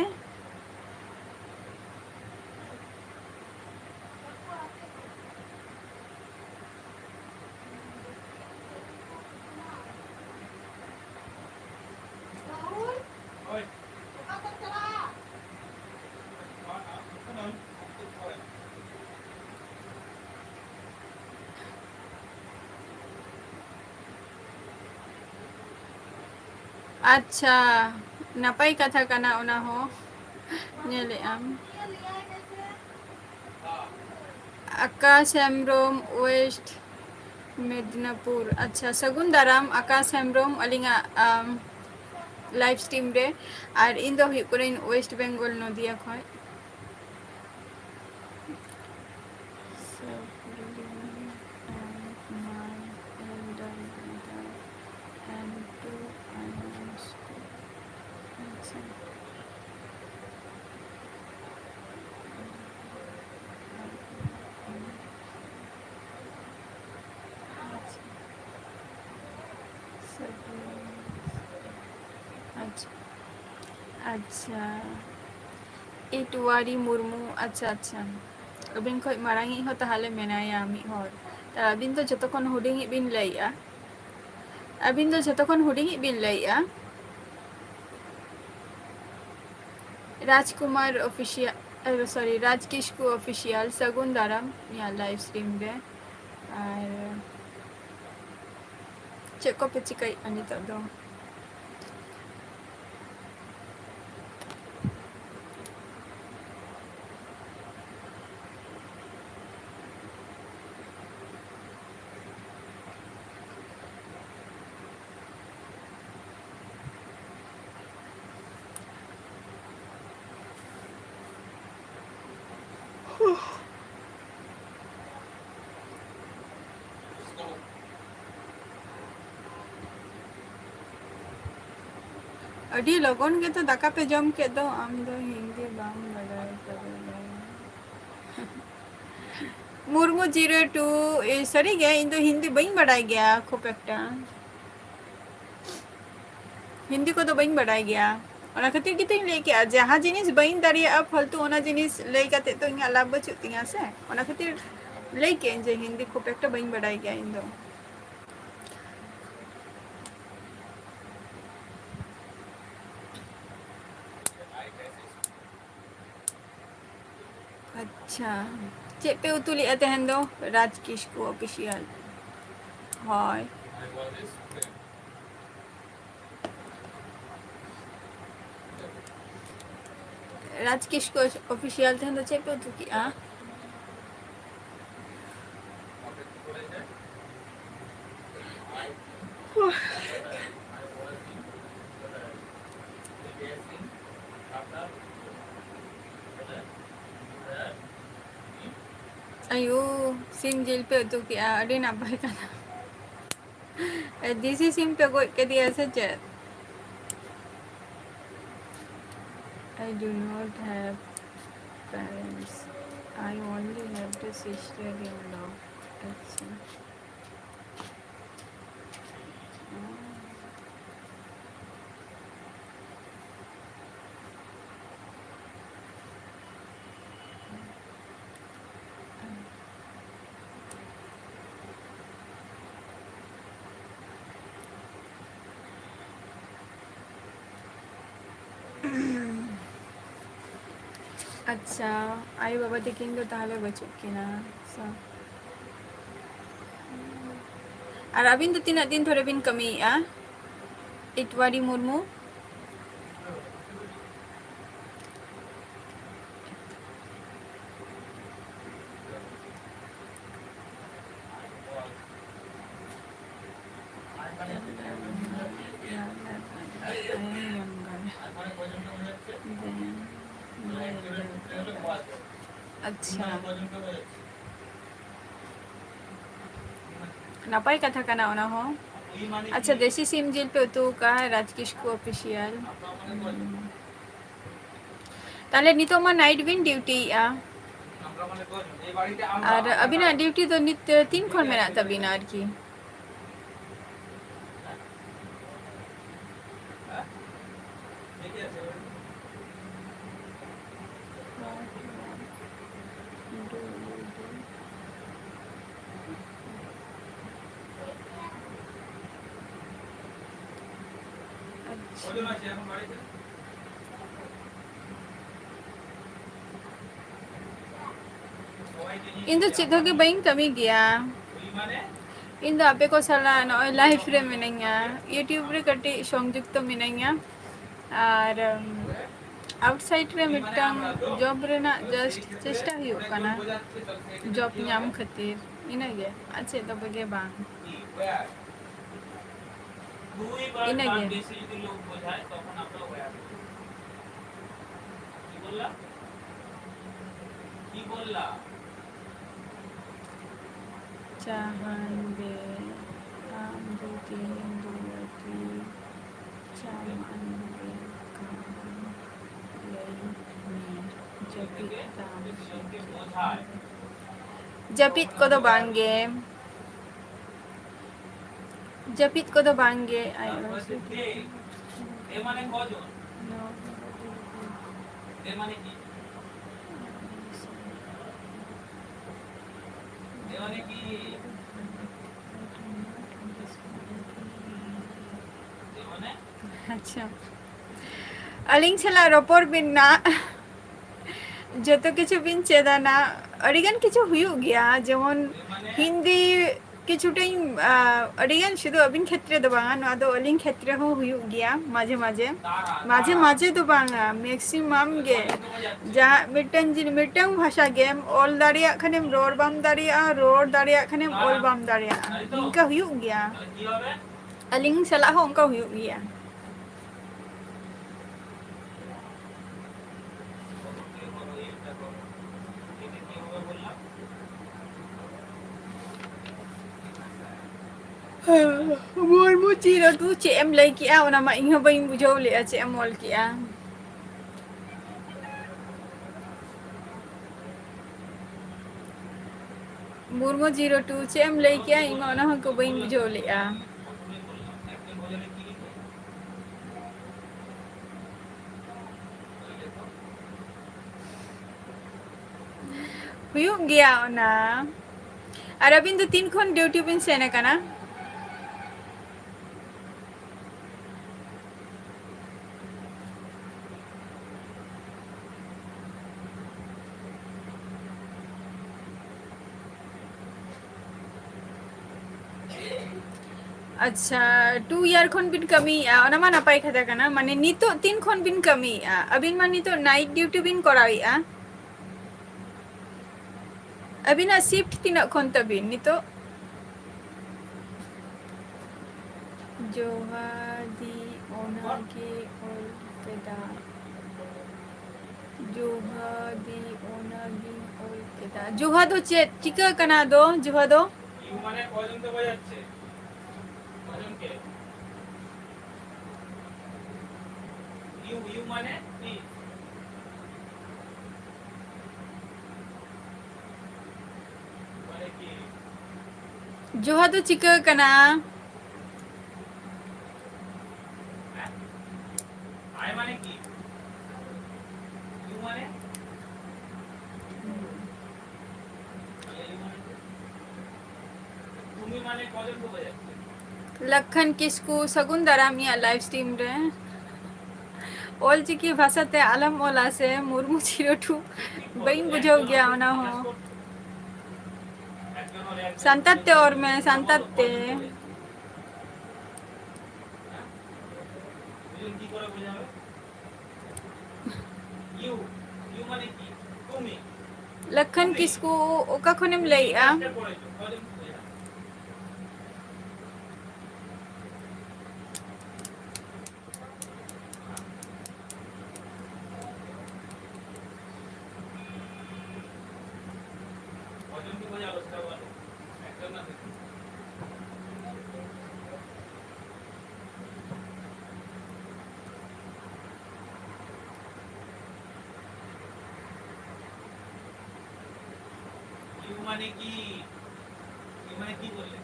ᱟᱪᱪᱷᱟ, ᱱᱟᱯᱟᱭ ᱠᱟᱛᱷᱟ ᱠᱟᱱᱟ ᱚᱱᱟ ᱦᱚᱸ᱾ ᱧᱮᱞᱮᱜ ᱟᱢ᱾ ᱟᱠᱟᱥ ᱦᱮᱢᱵᱨᱚᱢ, ᱳᱭᱮᱥᱴ ᱢᱮᱫᱽᱱᱟᱯᱩᱨ᱾ ᱟᱪᱪᱷᱟ, ᱥᱟᱹᱜᱩᱱ ᱫᱟᱨᱟᱢ ᱟᱠᱟᱥ ᱦᱮᱢᱵᱨᱚᱢ, ᱟᱹᱞᱤᱧᱟᱜ, ᱟᱢ, ᱞᱟᱭᱤᱵᱷ ᱥᱴᱨᱤᱢ ᱨᱮ᱾ ᱟᱨ ᱤᱧ ᱫᱚ ᱦᱩᱭᱩᱜ ᱠᱟᱹᱱᱟᱹᱧ ᱳᱭᱮᱥᱴ ᱵᱮᱝᱜᱚᱞ, ᱱᱚᱫᱤᱭᱟ ᱠᱷᱚᱱ᱾ Subrahmanyam and my elder brother and two unknown. আচ্ছা। ᱟᱪᱪᱷᱟ, ᱟᱪᱪᱷᱟ᱾ ᱤᱴᱣᱟᱨᱤ ᱢᱩᱨᱢᱩ, ᱟᱪᱪᱷᱟ, ᱟᱪᱪᱷᱟ᱾ ᱟᱹᱵᱤᱱ ᱠᱷᱚᱱ ᱢᱟᱲᱟᱝ ᱤᱡ ᱦᱚᱸ ᱛᱟᱦᱚᱞᱮ ᱢᱮᱱᱟᱭᱟ ᱢᱤᱫ ᱦᱚᱲ᱾ ᱛᱟ ᱟᱹᱵᱤᱱ ᱫᱚ ᱡᱚᱛᱚ ᱠᱷᱚᱱ ᱦᱩᱰᱤᱧᱤᱡ ᱵᱤᱱ ᱞᱟᱹᱭᱮᱜᱼᱟ᱾ ᱟᱹᱵᱤᱱ ᱫᱚ ᱡᱚᱛᱚ ᱠᱷᱚᱱ ᱦᱩᱰᱤᱧᱤᱡ ᱵᱤᱱ ᱞᱟᱹᱭᱮᱜᱼᱟ᱾ ᱨᱟᱡᱽᱠᱩᱢᱟᱨ ᱚᱯᱷᱤᱥᱤᱭᱟᱞ, ᱥᱚᱨᱤ, ᱨᱟᱡᱽ ᱠᱤᱥᱠᱩ ᱚᱯᱷᱤᱥᱤᱭᱟᱞ, ᱥᱟᱹᱜᱩᱱ ᱫᱟᱨᱟᱢ ᱤᱧᱟᱹᱜ ᱞᱟᱭᱤᱵᱷ ᱥᱴᱨᱤᱢ ᱨᱮ᱾ ᱟᱨ ᱪᱮᱫ ᱠᱚᱯᱮ ᱪᱤᱠᱟᱹᱭᱮᱫᱼᱟ ᱱᱤᱛᱚᱜ ᱫᱚ? ᱟᱹᱰᱤ ᱞᱚᱜᱚᱱ ᱜᱮᱛᱚ ᱫᱟᱠᱟ ᱯᱮ ᱡᱚᱢ ᱠᱮᱫ ᱫᱚ᱾ ᱟᱢ ᱫᱚ ᱦᱤᱱᱫᱤ ᱵᱟᱢ ᱵᱟᱰᱟᱭ ᱠᱟᱫᱟ᱾ ᱢᱩᱨᱢᱩ ᱡᱤᱨᱳ ᱴᱩ, ᱮ, ᱥᱟᱹᱨᱤᱜᱮ ᱤᱧ ᱫᱚ ᱦᱤᱱᱫᱤ ᱵᱟᱹᱧ ᱵᱟᱰᱟᱭ ᱜᱮᱭᱟ ᱠᱷᱩᱵ ᱮᱠᱴᱟ᱾ ᱦᱤᱱᱫᱤ ᱠᱚᱫᱚ ᱵᱟᱹᱧ ᱵᱟᱰᱟᱭ ᱜᱮᱭᱟ᱾ ᱚᱱᱟ ᱠᱷᱟᱹᱛᱤᱨ ᱜᱮᱛᱚᱧ ᱞᱟᱹᱭ ᱠᱮᱜᱼᱟ, ᱡᱟᱦᱟᱸ ᱡᱤᱱᱤᱥ ᱵᱟᱹᱧ ᱫᱟᱲᱮᱭᱟᱜᱼᱟ ᱯᱷᱟᱞᱛᱩ, ᱚᱱᱟ ᱡᱤᱱᱤᱥ ᱞᱟᱹᱭ ᱠᱟᱛᱮ ᱛᱚ ᱤᱧᱟᱹᱜ ᱞᱟᱵᱷ ᱵᱟᱹᱪᱩᱜ ᱛᱤᱧᱟᱹ ᱥᱮ᱾ ᱚᱱᱟ ᱠᱷᱟᱹᱛᱤᱨ ᱞᱟᱹᱭ ᱠᱮᱜᱼᱟᱹᱧ ᱡᱮ ᱦᱤᱱᱫᱤ ᱠᱷᱩᱵ ᱮᱠᱴᱟ ᱵᱟᱹᱧ ᱵᱟᱰᱟᱭ ᱜᱮᱭᱟ ᱤᱧ ᱫᱚ᱾ ᱟᱪᱪᱷᱟ, ᱪᱮᱫ ᱯᱮ ᱩᱛᱩ ᱞᱮᱫᱼᱟ ᱛᱮᱦᱮᱧ ᱫᱚ? ᱨᱟᱡᱽ ᱠᱤᱥᱠᱩ ᱚᱯᱷᱤᱥᱤᱭᱟᱞ᱾ ᱦᱳᱭ, ᱨᱟᱡᱽ ᱠᱤᱥᱠᱩ ᱚᱯᱷᱤᱥᱤᱭᱟᱞ ᱛᱮᱦᱮᱧ ᱫᱚ ᱪᱮᱫ ᱯᱮ ᱩᱛᱩ ᱠᱮᱫᱼᱟ? ᱟᱭᱳ, ᱥᱤᱢ ᱡᱤᱞ ᱯᱮ ᱩᱛᱩ ᱠᱮᱜᱼᱟ, ᱟᱹᱰᱤ ᱱᱟᱯᱟᱭ ᱠᱟᱛᱷᱟ᱾ ᱫᱮᱥᱤ ᱥᱤᱢ ᱯᱮ ᱜᱚᱡ ᱠᱮᱫᱮᱭᱟ ᱥᱮ ᱪᱮᱫ? I do not have parents. I only have the sister-in-law. ᱟᱪᱪᱷᱟ᱾ ᱟᱪᱪᱷᱟ, ᱟᱭᱳ ᱵᱟᱵᱟ ᱛᱟᱹᱠᱤᱱ ᱫᱚ ᱛᱟᱦᱚᱞᱮ ᱵᱟᱹᱪᱩᱜ ᱠᱤᱱᱟ᱾ So, ᱟᱨ ᱟᱹᱵᱤᱱ ᱫᱚ ᱛᱤᱱᱟᱹᱜ ᱫᱤᱱ ᱫᱷᱚᱨᱮ ᱵᱤᱱ ᱠᱟᱹᱢᱤᱭᱮᱫᱼᱟ? ᱤᱴᱣᱟᱨᱤ ᱢᱩᱨᱢᱩ᱾ ᱟᱪᱪᱷᱟ, ᱱᱟᱯᱟᱭ ᱠᱟᱛᱷᱟ ᱠᱟᱱᱟ ᱚᱱᱟ ᱦᱚᱸ᱾ ᱟᱪᱪᱷᱟ, ᱫᱮᱥᱤ ᱥᱤᱢ ᱡᱤᱞ ᱯᱮ ᱩᱛᱩ ᱟᱠᱟᱫᱼᱟ, ᱨᱟᱡᱽ ᱠᱤᱥᱠᱩ ᱚᱯᱷᱤᱥᱤᱭᱟᱞ᱾ ᱛᱟᱦᱞᱮ ᱱᱤᱛᱚᱜ ᱢᱟ ᱱᱟᱭᱤᱴ ᱵᱤᱱ ᱰᱤᱭᱩᱴᱤᱭᱮᱫᱼᱟ᱾ ᱟᱨ ᱟᱹᱵᱤᱱᱟᱜ ᱰᱤᱭᱩᱴᱤ ᱫᱚ ᱱᱤᱛ ᱛᱤᱱ ᱠᱷᱚᱱ ᱢᱮᱱᱟᱜ ᱛᱟᱹᱵᱤᱱᱟ ᱟᱨᱠᱤ? ᱟᱪᱪᱷᱟ᱾ ᱤᱧ ᱫᱚ ᱪᱮᱫ ᱦᱚᱸ ᱜᱮ ᱵᱟᱹᱧ ᱠᱟᱹᱢᱤ ᱜᱮᱭᱟ᱾ ᱤᱧ ᱫᱚ ᱟᱯᱮ ᱠᱚ ᱥᱟᱞᱟᱜ ᱱᱚᱜᱼᱚᱭ ᱞᱟᱭᱤᱵᱷ ᱨᱮ ᱢᱤᱱᱟᱹᱧᱟ, YouTube ᱨᱮ ᱠᱟᱹᱴᱤᱡ ᱥᱚᱝᱡᱩᱠᱛᱚ ᱢᱤᱱᱟᱹᱧᱟ᱾ ᱟᱨ, ᱩᱢ, ᱟᱣᱩᱴᱥᱟᱭᱤᱰ ᱨᱮ ᱢᱤᱫᱴᱟᱝ ᱡᱚᱵ ᱨᱮᱱᱟᱜ just ᱪᱮᱥᱴᱟ ᱦᱩᱭᱩᱜ ᱠᱟᱱᱟ, ᱡᱚᱵ ᱧᱟᱢ ᱠᱷᱟᱹᱛᱤᱨ, ᱤᱱᱟᱹᱜᱮ, ᱟᱨ ᱪᱮᱫ ᱫᱚ ᱵᱟᱜᱮ ᱵᱟᱝ᱾ ᱤᱱᱟᱹᱜᱮ᱾ ᱪᱟᱦᱟᱱ ᱵᱮ, ᱟᱢ ᱫᱚ ᱛᱤᱦᱤᱧ ᱫᱚ ᱟᱹᱰᱤ ᱪᱟᱢᱟᱱ ᱵᱮ ᱠᱟᱱᱟ, ᱞᱟᱹᱭ ᱢᱮ, ᱡᱟᱹᱯᱤᱫ ᱫᱟᱢ ᱥᱮ ᱪᱮᱫ? ᱡᱟᱹᱯᱤᱫ ᱠᱚᱫᱚ ᱵᱟᱝ ᱜᱮ᱾ ᱡᱟᱹᱯᱤᱫ ᱠᱚᱫᱚ ᱵᱟᱝ ᱜᱮ, ᱟᱭᱳ᱾ ᱟᱪᱪᱷᱟ, ᱟᱹᱞᱤᱧ ᱥᱟᱞᱟᱜ ᱨᱚᱯᱚᱲ ᱵᱤᱱ ᱱᱟᱜ᱾ ᱡᱚᱛᱚ ᱠᱤᱪᱷᱩ ᱵᱤᱱ ᱪᱮᱫᱟ ᱱᱟᱜ᱾ ᱟᱹᱰᱤᱜᱟᱱ ᱠᱤᱪᱷᱩ ᱦᱩᱭᱩᱜ ᱜᱮᱭᱟ, ᱡᱮᱢᱚᱱ ᱦᱤᱱᱫᱤ ᱠᱤᱪᱷᱩᱴᱟᱧ, ᱟ, ᱟᱹᱰᱤᱜᱟᱱ, ᱥᱩᱫᱷᱩ ᱟᱹᱵᱤᱱ ᱠᱷᱮᱛᱨᱮ ᱫᱚ ᱵᱟᱝᱟ, ᱱᱚᱣᱟ ᱫᱚ ᱟᱹᱞᱤᱧ ᱠᱷᱮᱛᱨᱮ ᱦᱚᱸ ᱦᱩᱭᱩᱜ ᱜᱮᱭᱟ ᱢᱟᱡᱷᱮ ᱢᱟᱡᱷᱮ᱾ ᱢᱟᱡᱷᱮ ᱢᱟᱡᱷᱮ ᱫᱚ ᱵᱟᱝᱟ, maximum ᱜᱮ᱾ ᱡᱟᱦᱟᱸ ᱢᱤᱫᱴᱟᱝ ᱡᱤᱱ-, ᱢᱤᱫᱴᱟᱝ ᱵᱷᱟᱥᱟ ᱜᱮᱢ ᱚᱞ ᱫᱟᱲᱮᱭᱟᱜ ᱠᱷᱟᱱᱮᱢ ᱨᱚᱲ ᱵᱟᱢ ᱫᱟᱲᱮᱭᱟᱜᱼᱟ, ᱨᱚᱲ ᱫᱟᱲᱮᱭᱟᱜ ᱠᱷᱟᱱᱮᱢ ᱚᱞ ᱵᱟᱢ ᱫᱟᱲᱮᱭᱟᱜᱼᱟ, ᱱᱤᱝᱠᱟ ᱦᱩᱭᱩᱜ ᱜᱮᱭᱟ᱾ ᱟᱹᱞᱤᱧ ᱥᱟᱞᱟᱜ ᱦᱚᱸ ᱚᱱᱠᱟ ᱦᱩᱭᱩᱜ ᱜᱮᱭᱟ᱾ ᱢᱩᱨᱢᱩ ᱡᱤᱨᱳ ᱴᱩ, ᱪᱮᱫ ᱮᱢ ᱞᱟᱹᱭ ᱠᱮᱜᱼᱟ? ᱚᱱᱟ ᱢᱟ ᱤᱧ ᱦᱚᱸ ᱵᱟᱹᱧ ᱵᱩᱡᱷᱟᱹᱣ ᱞᱮᱜᱼᱟ, ᱪᱮᱫ ᱮᱢ ᱚᱞ ᱠᱮᱜᱼᱟ? ᱢᱩᱨᱢᱩ ᱡᱤᱨᱳ ᱴᱩ, ᱪᱮᱫ ᱮᱢ ᱞᱟᱹᱭ ᱠᱮᱜᱼᱟ? ᱤᱧ ᱢᱟ ᱚᱱᱟ ᱦᱚᱸ ᱠᱚ ᱵᱟᱹᱧ ᱵᱩᱡᱷᱟᱹᱣ ᱞᱮᱜᱼᱟ᱾ ᱦᱩᱭᱩᱜ ᱜᱮᱭᱟ ᱚᱱᱟ᱾ ᱟᱨ ᱟᱹᱵᱤᱱ ᱫᱚ ᱛᱤᱱ ᱠᱷᱚᱱ ᱰᱤᱭᱩᱴᱤ ᱵᱤᱱ ᱥᱮᱱ ᱟᱠᱟᱱᱟ? ᱟᱪᱪᱷᱟ, two year ᱠᱷᱚᱱ ᱵᱤᱱ ᱠᱟᱹᱢᱤᱭᱮᱫᱼᱟ, ᱚᱱᱟ ᱢᱟ ᱱᱟᱯᱟᱭ ᱠᱟᱛᱷᱟ ᱠᱟᱱᱟ᱾ ᱢᱟᱱᱮ, ᱱᱤᱛᱚᱜ ᱛᱤᱱ ᱠᱷᱚᱱ ᱵᱤᱱ ᱠᱟᱹᱢᱤᱭᱮᱫᱼᱟ? ᱟᱹᱵᱤᱱ ᱢᱟ ᱱᱤᱛᱚᱜ night duty ᱵᱤᱱ ᱠᱚᱨᱟᱣᱮᱫᱼᱟ᱾ ᱟᱹᱵᱤᱱᱟᱜ shift ᱛᱤᱱᱟᱹᱜ ᱠᱷᱚᱱ ᱛᱟᱹᱵᱤᱱ ᱱᱤᱛᱚᱜ? ᱡᱚᱦᱟᱫᱤ ᱚᱱᱟᱜᱮ ᱚᱞ ᱠᱮᱫᱟ᱾ ᱡᱚᱦᱟᱫᱤ ᱚᱱᱟᱜᱤᱧ ᱚᱞ ᱠᱮᱫᱟ᱾ ᱡᱚᱦᱟ ᱫᱚ ᱪᱮᱫ ᱪᱤᱠᱟᱹ ᱠᱟᱱᱟ ᱫᱚ? ᱡᱚᱦᱟ ᱫᱚ? ইউ মানে কয়জনকে বোঝাচ্ছে? কয়জনকে? ইউ, ইউ মানে কি? মানে কি? ᱡᱚᱦᱟ ᱫᱚ ᱪᱤᱠᱟᱹ ᱠᱟᱱᱟ? হ্যাঁ? আই মানে কি? ইউ মানে? তুমি মানে কজনকে বোঝাচ্ছে? ᱞᱟᱠᱷᱟᱱ ᱠᱤᱥᱠᱩ, ᱥᱟᱹᱜᱩᱱ ᱫᱟᱨᱟᱢ ᱤᱧᱟᱹᱜ live stream ᱨᱮ᱾ ᱚᱞᱪᱤᱠᱤ ᱵᱷᱟᱥᱟᱛᱮ ᱟᱞᱚᱢ ᱚᱞᱟ ᱥᱮ ᱢᱩᱨᱢᱩ ᱪᱤᱨᱚᱴᱷᱩ, ᱵᱟᱹᱧ ᱵᱩᱡᱷᱟᱹᱣ ᱜᱮᱭᱟ ᱚᱱᱟ ᱦᱚᱸ᱾ ᱥᱟᱱᱛᱟᱲ ᱛᱮ ᱚᱞ ᱢᱮ, ᱥᱟᱱᱛᱟᱲ ᱛᱮ᱾ ᱞᱟᱠᱷᱟᱱ ᱠᱤᱥᱠᱩ, ᱚᱠᱟ ᱠᱷᱚᱱᱮᱢ ᱞᱟᱹᱭᱮᱜᱼᱟ? ইউ মানে কি? ইউ মানে কি বললে?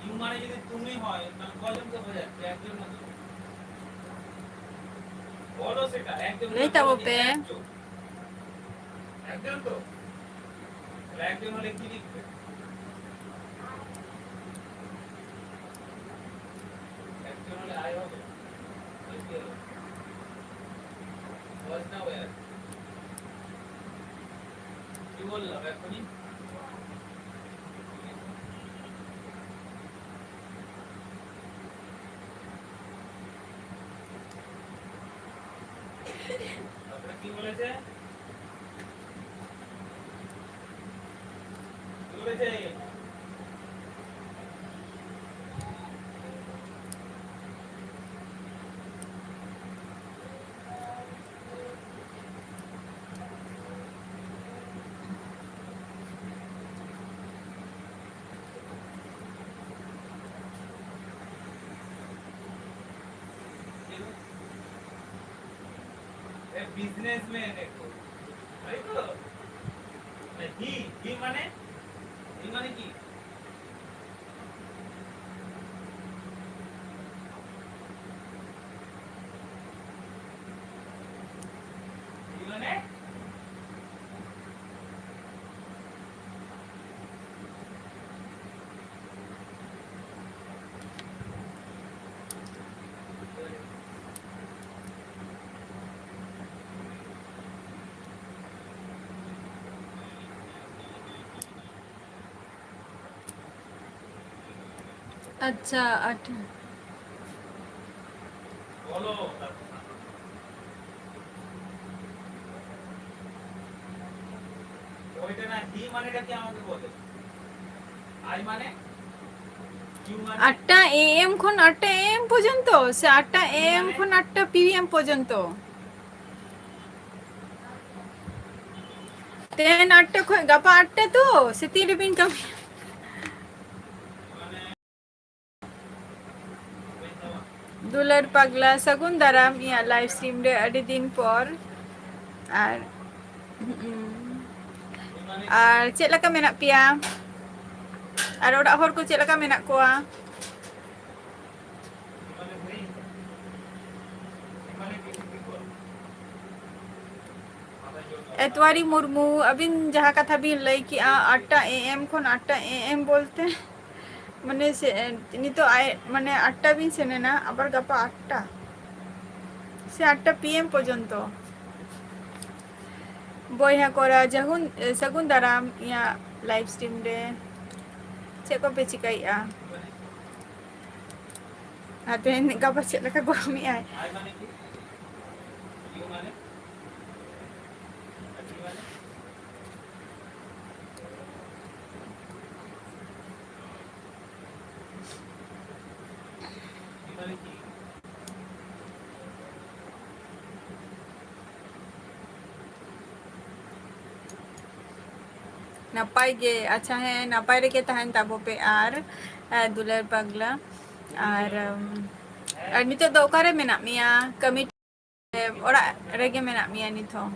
ইউ মানে যদি তুমি হয়, তাহলে কয়জনকে বোঝাচ্ছে? একজন না দুজন? বলো সেটা, একজন না দুজন? একজন। একজন তো? তাহলে একজন হলে কি লিখবে? একজন হলে আই হবে। আর কি হলো? বয়স না হয়ে আছে। কি বললাম এখনই? আপনারা কি বলেছে? কি বলেছে? বিজনেসম্যান একটু, তাই তো? হি, হি মানে, হি মানে কি? ᱟᱪᱪᱷᱟ, ᱟᱴ᱾ ᱟᱴᱴᱟ ᱮ ᱮᱢ ᱠᱷᱚᱱ ᱟᱴᱴᱟ ᱮ ᱮᱢ ᱯᱚᱨᱡᱚᱱᱛᱚ ᱥᱮ ᱟᱴᱴᱟ ᱮ ᱮᱢ ᱠᱷᱚᱱ ᱟᱴᱴᱟ ᱯᱤ ᱮᱢ ᱯᱚᱨᱡᱚᱱᱛᱚ? ᱛᱮᱦᱮᱧ ᱟᱴᱴᱟ ᱠᱷᱚᱱ ᱜᱟᱯᱟ ᱟᱴᱴᱟ ᱛᱚ, ᱥᱮ ᱛᱤᱱ ᱨᱮᱵᱤᱱ ᱠᱟᱹᱢᱤᱭᱟ? ᱫᱩᱞᱟᱹᱲ ᱯᱟᱜᱽᱞᱟ, ᱥᱟᱹᱜᱩᱱ ᱫᱟᱨᱟᱢ ᱤᱧᱟᱹᱜ live stream ᱨᱮ ᱟᱹᱰᱤ ᱫᱤᱱ ᱯᱚᱨ᱾ ᱟᱨ, ᱦᱩᱸ, ᱟᱨ ᱪᱮᱫ ᱞᱮᱠᱟ ᱢᱮᱱᱟᱜ ᱯᱮᱭᱟ? ᱟᱨ ᱚᱲᱟᱜ ᱦᱚᱲ ᱠᱚ ᱪᱮᱫ ᱞᱮᱠᱟ ᱢᱮᱱᱟᱜ ᱠᱚᱣᱟ? ᱮᱛᱣᱟᱨᱤ ᱢᱩᱨᱢᱩ, ᱟᱹᱵᱤᱱ ᱡᱟᱦᱟᱸ ᱠᱟᱛᱷᱟ ᱵᱤᱱ ᱞᱟᱹᱭ ᱠᱮᱜᱼᱟ, ᱟᱴᱴᱟ ᱮ ᱮᱢ ᱠᱷᱚᱱ ᱟᱴᱴᱟ ᱮ ᱮᱢ ᱵᱚᱞᱛᱮ, ᱢᱟᱱᱮ ᱥᱮ, ᱱᱤᱛᱚᱜ ᱟᱭ, ᱢᱟᱱᱮ ᱟᱴᱴᱟ ᱵᱤᱱ ᱥᱮᱱ ᱮᱱᱟ, ᱟᱵᱟᱨ ᱜᱟᱯᱟ ᱟᱴᱴᱟ ᱥᱮ ᱟᱴᱴᱟ ᱯᱤ ᱮᱢ ᱯᱚᱨᱡᱚᱱᱛᱚ᱾ ᱵᱚᱭᱦᱟ ᱠᱚᱲᱟ, ᱡᱟᱹᱜᱩᱱ, ᱥᱟᱹᱜᱩᱱ ᱫᱟᱨᱟᱢ ᱤᱧᱟᱹᱜ live stream ᱨᱮ᱾ ᱪᱮᱫ ᱠᱚᱯᱮ ᱪᱤᱠᱟᱹᱭᱮᱫᱼᱟ? ᱟᱨ ᱛᱮᱦᱮᱧ ᱜᱟᱯᱟ ᱪᱮᱫ ᱞᱮᱠᱟ ᱜᱚᱨᱚᱢᱮᱜᱼᱟᱭ? ᱱᱟᱯᱟᱭ ᱜᱮ, ᱟᱪᱪᱷᱟ, ᱦᱮᱸ, ᱱᱟᱯᱟᱭ ᱨᱮᱜᱮ ᱛᱟᱦᱮᱱ ᱛᱟᱵᱚ ᱯᱮ᱾ ᱟᱨ, ᱟᱨ ᱫᱩᱞᱟᱹᱲ ᱯᱟᱜᱽᱞᱟ, ᱟᱨ, ᱩᱢ, ᱟᱨ ᱱᱤᱛᱚᱜ ᱫᱚ ᱚᱠᱟᱨᱮ ᱢᱮᱱᱟᱜ ᱢᱮᱭᱟ? ᱠᱟᱹᱢᱤ, ᱚᱲᱟᱜ ᱨᱮᱜᱮ ᱢᱮᱱᱟᱜ ᱢᱮᱭᱟ ᱱᱤᱛ ᱦᱚᱸ?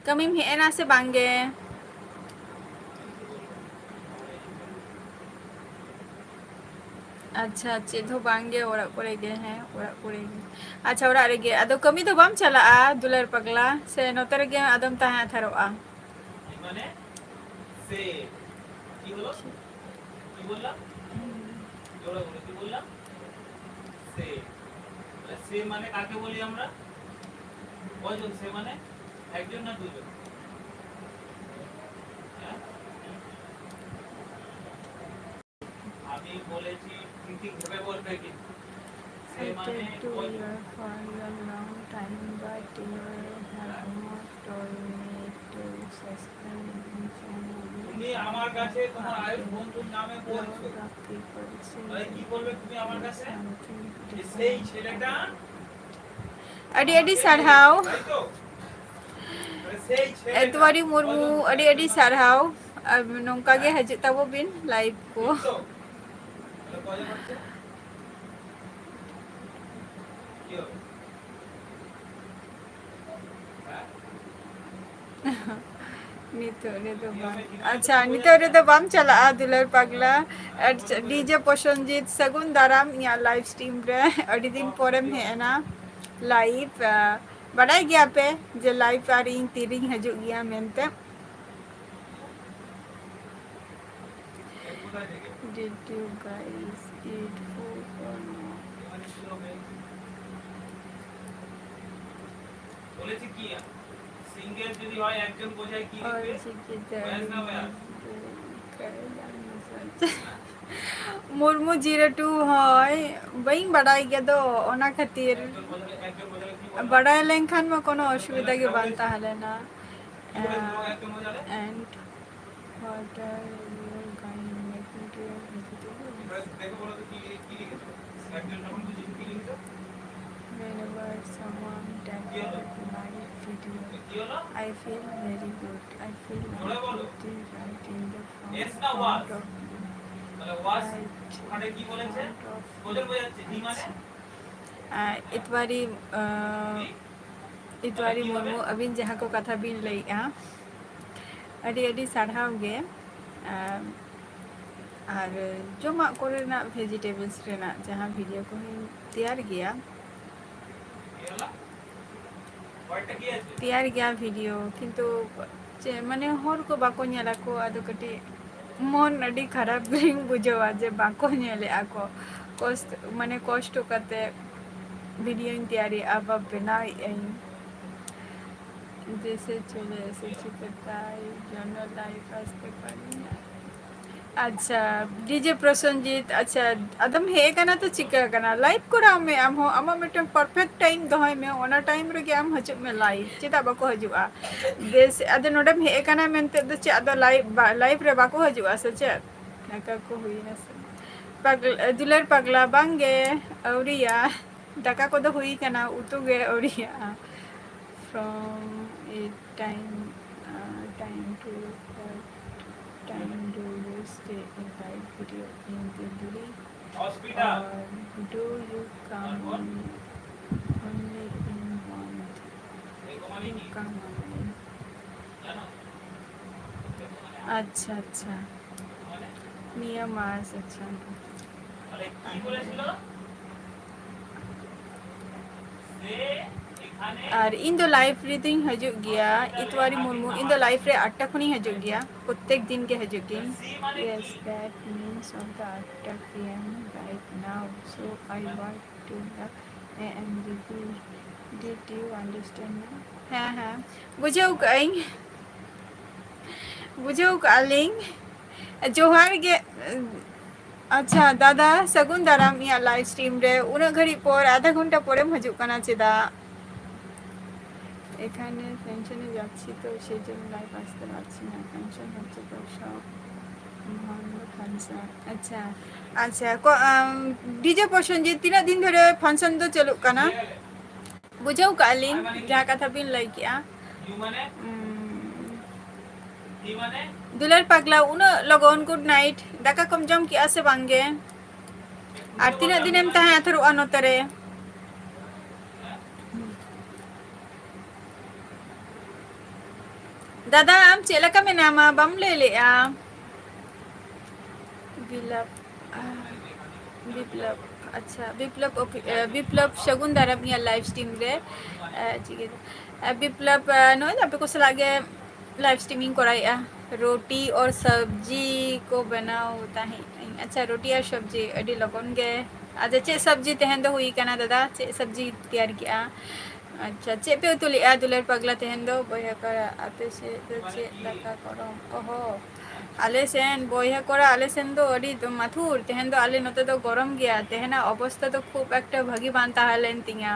ᱠᱟᱹᱢᱤᱢ ᱦᱮᱡ ᱮᱱᱟ ᱥᱮ ᱵᱟᱝ ᱜᱮ? ᱟᱪᱪᱷᱟ, ᱪᱮᱫ ᱦᱚᱸ ᱵᱟᱝ ᱜᱮ, ᱚᱲᱟᱜ ᱠᱚᱨᱮ ᱜᱮ᱾ ᱦᱮᱸ, ᱚᱲᱟᱜ ᱠᱚᱨᱮ ᱜᱮ᱾ ᱟᱪᱪᱷᱟ, ᱚᱲᱟᱜ ᱨᱮᱜᱮ᱾ ᱟᱫᱚ ᱠᱟᱹᱢᱤ ᱫᱚ ᱵᱟᱢ ᱪᱟᱞᱟᱜᱼᱟ, ᱫᱩᱞᱟᱹᱲ ᱯᱟᱜᱽᱞᱟ, ᱥᱮ ᱱᱚᱛᱮ ᱨᱮᱜᱮ ᱟᱫᱚᱢ ᱛᱟᱦᱮᱸ ᱦᱟᱛᱟᱲᱚᱜᱼᱟ? ᱢᱟᱱᱮ ᱥᱮ কি হলো? কি বললাম? জোরে বলো, কি বললাম? সে। তাহলে সে মানে কাকে বলি আমরা? কয়জন সে মানে? একজন না দুজন? হ্যাঁ? আমি বলেছি, ঠিক ভেবে বলবে কিন্তু। সে I মানে talk to কয়জন? You for a long time, but you have not told me to suspend me from তুমি আমার কাছে তোমার আয়ুষ বন্ধুর নামে বলছো। Lot of people say তাহলে কি বলবে তুমি আমার কাছে? Something যে সেই different. ছেলেটা ᱟᱹᱰᱤ ᱟᱹᱰᱤ ᱥᱟᱨᱦᱟᱣ᱾ ᱮᱛᱣᱟᱨᱤ ᱢᱩᱨᱢᱩ, ᱟᱹᱰᱤ ᱟᱹᱰᱤ ᱥᱟᱨᱦᱟᱣ᱾ ᱟᱨ ᱱᱚᱝᱠᱟ ᱜᱮ ᱦᱤᱡᱩᱜ ᱛᱟᱵᱚ ᱵᱤᱱ live ᱠᱚ᱾ ᱱᱤᱛᱚᱜ ᱨᱮᱫᱚ ᱵᱟᱝ᱾ ᱟᱪᱪᱷᱟ, ᱱᱤᱛᱚᱜ ᱨᱮᱫᱚ ᱵᱟᱢ ᱪᱟᱞᱟᱜᱼᱟ, ᱫᱩᱞᱟᱹᱲ ᱯᱟᱜᱽᱞᱟ᱾ ᱟᱨ DJ ᱯᱨᱚᱥᱚᱱᱡᱤᱛ, ᱥᱟᱹᱜᱩᱱ ᱫᱟᱨᱟᱢ ᱤᱧᱟᱹᱜ live stream ᱨᱮ᱾ ᱟᱹᱰᱤ ᱫᱤᱱ ᱯᱚᱨᱮᱢ ᱦᱮᱡ ᱮᱱᱟ live᱾ ᱟᱸ, ᱵᱟᱰᱟᱭ ᱜᱮᱭᱟ ᱯᱮ ᱡᱮ live ᱟᱨ ᱤᱧ ᱛᱤᱨᱤᱧ ᱦᱤᱡᱩᱜ ᱜᱮᱭᱟ ᱢᱮᱱᱛᱮ᱾ Did you guys eat food or not? বলেছি কি, সিঙ্গেল যদি হয় একজন বোঝায় কি লিখবে? অরিজিৎ বয়স না বয়স? মুর্মু জিরো টু হয়, ᱵᱟᱹᱧ ᱵᱟᱰᱟᱭ ᱜᱮᱫᱚ, ᱚᱱᱟ ᱠᱷᱟᱹᱛᱤᱨ᱾ একজন বোঝালে, একজন বোঝালে কি বলে? ᱵᱟᱰᱟᱭ ᱞᱮᱱᱠᱷᱟᱱ ᱢᱟ ᱠᱳᱱᱳ ᱚᱥᱩᱵᱤᱫᱷᱟ ᱜᱮ ᱵᱟᱝ ᱛᱟᱦᱮᱸ ᱞᱮᱱᱟ᱾ কি বলে, ᱡᱮᱢᱚᱱ একজন বোঝালে? And what are you going making to your vegetable? এবার দেখো বলো তো কি, কি লিখেছো? একজন যখন বুঝি কি লিখেছো? Whenever someone does কি হলো? Like video, কি হলো? I feel very good. I feel জোরে like বলো। Putting right in the front, S না ওয়াস? Front of you. তাহলে ওয়াস right ওখানে কি বলেছে? Front of বোঝাচ্ছে, ডি মানে? আহ, এতবারই, আহ, ᱤᱛᱣᱟᱨᱤ ᱢᱩᱨᱢᱩ, ᱟᱹᱵᱤᱱ ᱡᱟᱦᱟᱸ ᱠᱚ ᱠᱟᱛᱷᱟ ᱵᱤᱱ ᱞᱟᱹᱭᱮᱜᱼᱟ, ᱟᱹᱰᱤ ᱟᱹᱰᱤ ᱥᱟᱨᱦᱟᱣ ᱜᱮ᱾ ᱟᱨ ᱟᱨ ᱡᱚᱢᱟᱜ ᱠᱚᱨᱮᱱᱟᱜ, vegetables ᱨᱮᱱᱟᱜ ᱡᱟᱦᱟᱸ video ᱠᱚᱦᱚᱸᱧ ᱛᱮᱭᱟᱨ ᱜᱮᱭᱟ, ᱛᱮᱭᱟᱨ ᱜᱮᱭᱟ video, ᱠᱤᱱᱛᱩ ᱪᱮᱫ ᱢᱟᱱᱮ ᱦᱚᱲ ᱠᱚ ᱵᱟᱠᱚ ᱧᱮᱞ ᱟᱠᱚ, ᱟᱫᱚ ᱠᱟᱹᱴᱤᱡ ᱢᱚᱱ ᱟᱹᱰᱤ ᱠᱷᱟᱨᱟᱯ ᱜᱮᱧ ᱵᱩᱡᱷᱟᱹᱣᱟ ᱡᱮ ᱵᱟᱠᱚ ᱧᱮᱞᱮᱫᱼᱟ ᱠᱚ, ᱠᱚᱥᱴ ᱢᱟᱱᱮ ᱠᱚᱥᱴᱚ ᱠᱟᱛᱮ videoᱧ ᱛᱮᱭᱟᱨᱮᱜᱼᱟ ᱵᱟ ᱵᱮᱱᱟᱣᱮᱫ ᱟᱹᱧ᱾ দেশে চলে এসেছি, কোথায় জন্য লাইভ আসতে পারি না। ᱟᱪᱪᱷᱟ, DJ ᱯᱨᱚᱥᱚᱱᱡᱤᱛ, ᱟᱪᱪᱷᱟ, ᱟᱫᱚᱢ ᱦᱮᱡ ᱟᱠᱟᱱᱟ ᱛᱚ ᱪᱤᱠᱟᱹ ᱟᱠᱟᱱᱟ? Live ᱠᱚᱨᱟᱣ ᱢᱮ ᱟᱢ ᱦᱚᱸ, ᱟᱢᱟᱜ ᱢᱤᱫᱴᱟᱝ perfect time ᱫᱚᱦᱚᱭ ᱢᱮ, ᱚᱱᱟ time ᱨᱮᱜᱮ ᱟᱢ ᱦᱤᱡᱩᱜ ᱢᱮ live, ᱪᱮᱫᱟᱜ ᱵᱟᱠᱚ ᱦᱤᱡᱩᱜᱼᱟ? ᱵᱮᱥ, ᱟᱫᱚ ᱱᱚᱰᱮᱢ ᱦᱮᱡ ᱟᱠᱟᱱᱟ ᱢᱮᱱᱛᱮ ᱫᱚ ᱪᱮᱫ ᱟᱫᱚ live ᱵᱟ-, live ᱨᱮ ᱵᱟᱠᱚ ᱦᱤᱡᱩᱜᱼᱟ ᱥᱮ ᱪᱮᱫ? ᱫᱟᱠᱟ ᱠᱚ ᱦᱩᱭᱱᱟ ᱥᱮ? ᱯᱟᱜ-, ᱫᱩᱞᱟᱹᱲ ᱯᱟᱜᱽᱞᱟ, ᱵᱟᱝ ᱜᱮ, ᱟᱹᱣᱨᱤᱭᱟ᱾ ᱫᱟᱠᱟ ᱠᱚᱫᱚ ᱦᱩᱭ ᱠᱟᱱᱟ, ᱩᱛᱩ ᱜᱮ ᱟᱹᱣᱨᱤᱭᱟᱜᱼᱟ᱾ From a time, uh, time to what time do you stay in live video in Delhi? Or do you come only, only in month? You come only. ᱟᱪᱪᱷᱟ, ᱟᱪᱪᱷᱟ, ᱱᱤᱭᱟᱹ ᱢᱟᱥ, ᱟᱪᱪᱷᱟ᱾ ᱟᱨ ᱤᱧ ᱫᱚ live ᱨᱮᱫᱚᱧ ᱦᱤᱡᱩᱜ ᱜᱮᱭᱟ, ᱤᱛᱣᱟᱨᱤ ᱢᱩᱨᱢᱩ, ᱤᱧ ᱫᱚ live ᱨᱮ ᱟᱴᱴᱟ ᱠᱷᱚᱱᱤᱧ ᱦᱤᱡᱩᱜ ᱜᱮᱭᱟ, ᱯᱨᱚᱛᱮᱠ ᱫᱤᱱ ᱜᱮ ᱦᱤᱡᱩᱜ ᱜᱤᱧ᱾ Yes, that means of the ᱟᱴᱴᱟ PM right now, so I work till the AM. Did you understand now? ᱦᱮᱸ, ᱦᱮᱸ, ᱵᱩᱡᱷᱟᱹᱣ ᱠᱟᱜ ᱟᱹᱧ, ᱵᱩᱡᱷᱟᱹᱣ ᱠᱟᱜᱼᱟ ᱞᱤᱧ᱾ ᱡᱚᱦᱟᱨ ᱜᱮ᱾ ᱟᱪᱪᱷᱟ ᱫᱟᱫᱟ, ᱥᱟᱹᱜᱩᱱ ᱫᱟᱨᱟᱢ ᱤᱧᱟᱹᱜ live stream ᱨᱮ᱾ ᱩᱱᱟᱹᱜ ᱜᱷᱟᱹᱲᱤᱡ ᱯᱚᱨ, ᱟᱫᱷᱟ ᱜᱷᱚᱱᱴᱟ ᱯᱚᱨᱮᱢ ᱦᱤᱡᱩᱜ ᱠᱟᱱᱟ ᱪᱮᱫᱟᱜ? এখানে ফাংশনে যাচ্ছি তো, সেই জন্য লাইভ আসতে পারছি না। ফাংশন হচ্ছে তো, সব ভাঙলো ফাংশন। ᱟᱪᱪᱷᱟ, ᱟᱪᱪᱷᱟ, ᱠᱚ, ᱟᱢ, DJ ᱯᱨᱚᱥᱚᱱᱡᱤᱛ, ᱛᱤᱱᱟᱹᱜ ᱫᱤᱱ ᱫᱷᱚᱨᱮ function ᱫᱚ ᱪᱟᱹᱞᱩᱜ ᱠᱟᱱᱟ? ᱵᱩᱡᱷᱟᱹᱣ ᱠᱟᱜᱼᱟ ᱞᱤᱧ ᱡᱟᱦᱟᱸ ᱠᱟᱛᱷᱟ ᱵᱤᱱ ᱞᱟᱹᱭ ᱠᱮᱜᱼᱟ᱾ ᱩᱸ, ᱫᱩᱞᱟᱹᱲ ᱯᱟᱜᱽᱞᱟ, ᱩᱱᱟᱹᱜ ᱞᱚᱜᱚᱱ, good night᱾ ᱫᱟᱠᱟ ᱠᱚᱢ ᱡᱚᱢ ᱠᱮᱜᱼᱟ ᱥᱮ ᱵᱟᱝ ᱜᱮ? ᱟᱨ ᱛᱤᱱᱟᱹᱜ ᱫᱤᱱᱮᱢ ᱛᱟᱦᱮᱸ ᱦᱟᱛᱟᱲᱚᱜᱼᱟ ᱱᱚᱛᱮ ᱨᱮ? ᱫᱟᱫᱟ, ᱟᱢ ᱪᱮᱫ ᱞᱮᱠᱟ ᱢᱮᱱᱟᱢᱟ? ᱵᱟᱢ ᱞᱟᱹᱭ ᱞᱮᱜᱼᱟ᱾ ᱵᱤᱯᱞᱚᱵ, ᱟᱦ, ᱵᱤᱯᱞᱚᱵ, ᱟᱪᱪᱷᱟ, ᱵᱤᱯᱞᱚᱵ ᱚᱯᱷᱤ-, ᱮ, ᱵᱤᱯᱞᱚᱵ ᱥᱟᱹᱜᱩᱱ ᱫᱟᱨᱟᱢ ᱤᱧᱟᱹᱜ live stream ᱨᱮ᱾ ᱮ, ᱪᱤᱠᱟᱹ-, ᱮ, ᱵᱤᱯᱞᱚᱵ, ᱮ, ᱱᱚᱜᱼᱚᱭ ᱟᱯᱮ ᱠᱚ ᱥᱟᱞᱟᱜ ᱜᱮ live streaming ᱠᱚᱨᱟᱣᱮᱫᱼᱟ᱾ ᱨᱩᱴᱤ ᱟᱨ ᱥᱚᱵᱽᱡᱤ ᱠᱚ ᱵᱮᱱᱟᱣ ᱛᱟᱦᱮᱸᱫ ᱟᱹᱧ᱾ ᱟᱪᱪᱷᱟ, ᱨᱩᱴᱤ ᱟᱨ ᱥᱚᱵᱽᱡᱤ ᱟᱹᱰᱤ ᱞᱚᱜᱚᱱ ᱜᱮ᱾ ᱟᱫᱚ ᱪᱮᱫ ᱥᱚᱵᱽᱡᱤ ᱛᱮᱦᱮᱧ ᱫᱚ ᱦᱩᱭ ᱠᱟᱱᱟ ᱫᱟᱫᱟ? ᱪᱮᱫ ᱥᱚᱵᱽᱡᱤ ᱛᱮᱭᱟᱨ ᱠᱮᱜᱼᱟ? ᱟᱪᱪᱷᱟ, ᱪᱮᱫ ᱯᱮ ᱩᱛᱩ ᱞᱮᱜᱼᱟ ᱫᱩᱞᱟᱹᱲ ᱯᱟᱜᱽᱞᱟ ᱛᱮᱦᱮᱧ ᱫᱚ? ᱵᱚᱭᱦᱟ ᱠᱚᱲᱟ, ᱟᱯᱮ ᱥᱮᱫ ᱫᱚ ᱪᱮᱫ ᱫᱟᱠᱟ ᱠᱚ ᱨᱚᱝ? ᱚᱦᱚ, ᱟᱞᱮ ᱥᱮᱱ, ᱵᱚᱭᱦᱟ ᱠᱚᱲᱟ, ᱟᱞᱮ ᱥᱮᱱ ᱫᱚ ᱟᱹᱰᱤ ᱫᱚ ᱢᱟᱛᱷᱩᱨ᱾ ᱛᱮᱦᱮᱧ ᱫᱚ ᱟᱞᱮ ᱱᱚᱛᱮ ᱫᱚ ᱜᱚᱨᱚᱢ ᱜᱮᱭᱟ᱾ ᱛᱮᱦᱮᱧᱟᱜ ᱚᱵᱚᱥᱛᱟ ᱫᱚ ᱠᱷᱩᱵ ᱮᱠᱴᱟ ᱵᱷᱟᱹᱜᱤ ᱵᱟᱝ ᱛᱟᱦᱮᱸ ᱞᱮᱱ ᱛᱤᱧᱟ᱾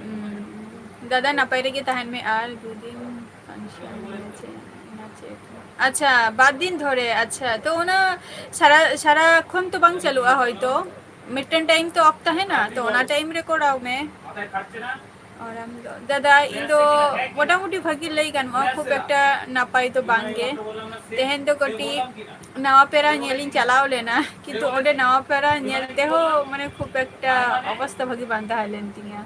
ᱩᱸ, ᱫᱟᱫᱟ ᱱᱟᱯᱟᱭ ᱨᱮᱜᱮ ᱛᱟᱦᱮᱱ ᱢᱮ ᱟᱨ ᱫᱩ ᱫᱤᱱ function ᱢᱮᱱᱟᱜᱼᱟ ᱪᱮ, ᱚᱱᱟ ᱪᱮ? ᱟᱪᱪᱷᱟ, ᱵᱟᱨ ᱫᱤᱱ ᱫᱷᱚᱨᱮ᱾ ᱟᱪᱪᱷᱟ, ᱛᱚ ᱚᱱᱟ ᱥᱟᱨᱟ, ᱥᱟᱨᱟ ᱠᱷᱚᱱ ᱛᱚ ᱵᱟᱝ ᱪᱟᱹᱞᱩᱜᱼᱟ ᱦᱚᱭᱛᱚ, ᱢᱤᱫᱴᱮᱱ time ᱛᱚ off ᱛᱟᱦᱮᱱᱟ, ᱛᱚ ᱚᱱᱟ time ᱨᱮ ᱠᱚᱨᱟᱣ ᱢᱮ᱾ ᱟᱨ ᱟᱢ ᱫᱚ? ᱫᱟᱫᱟ, ᱤᱧ ᱫᱚ ᱢᱚᱴᱟᱢᱩᱴᱤ ᱵᱷᱟᱹᱜᱤ ᱞᱟᱹᱭ ᱜᱟᱱᱚᱜᱼᱟ, ᱠᱷᱩᱵ ᱮᱠᱴᱟ ᱱᱟᱯᱟᱭ ᱫᱚ ᱵᱟᱝ ᱜᱮ᱾ ᱛᱮᱦᱮᱧ ᱫᱚ ᱠᱟᱹᱴᱤᱡ ᱱᱟᱣᱟ ᱯᱮᱲᱟ ᱧᱮᱞ ᱤᱧ ᱪᱟᱞᱟᱣ ᱞᱮᱱᱟ, ᱠᱤᱱᱛᱩ ᱚᱸᱰᱮ ᱱᱟᱣᱟ ᱯᱮᱲᱟ ᱧᱮᱞ ᱛᱮᱦᱚᱸ ᱢᱟᱱᱮ ᱠᱷᱩᱵ ᱮᱠᱴᱟ ᱚᱵᱚᱥᱛᱟ ᱵᱷᱟᱹᱜᱤ ᱵᱟᱝ ᱛᱟᱦᱮᱸ ᱞᱮᱱ ᱛᱤᱧᱟ᱾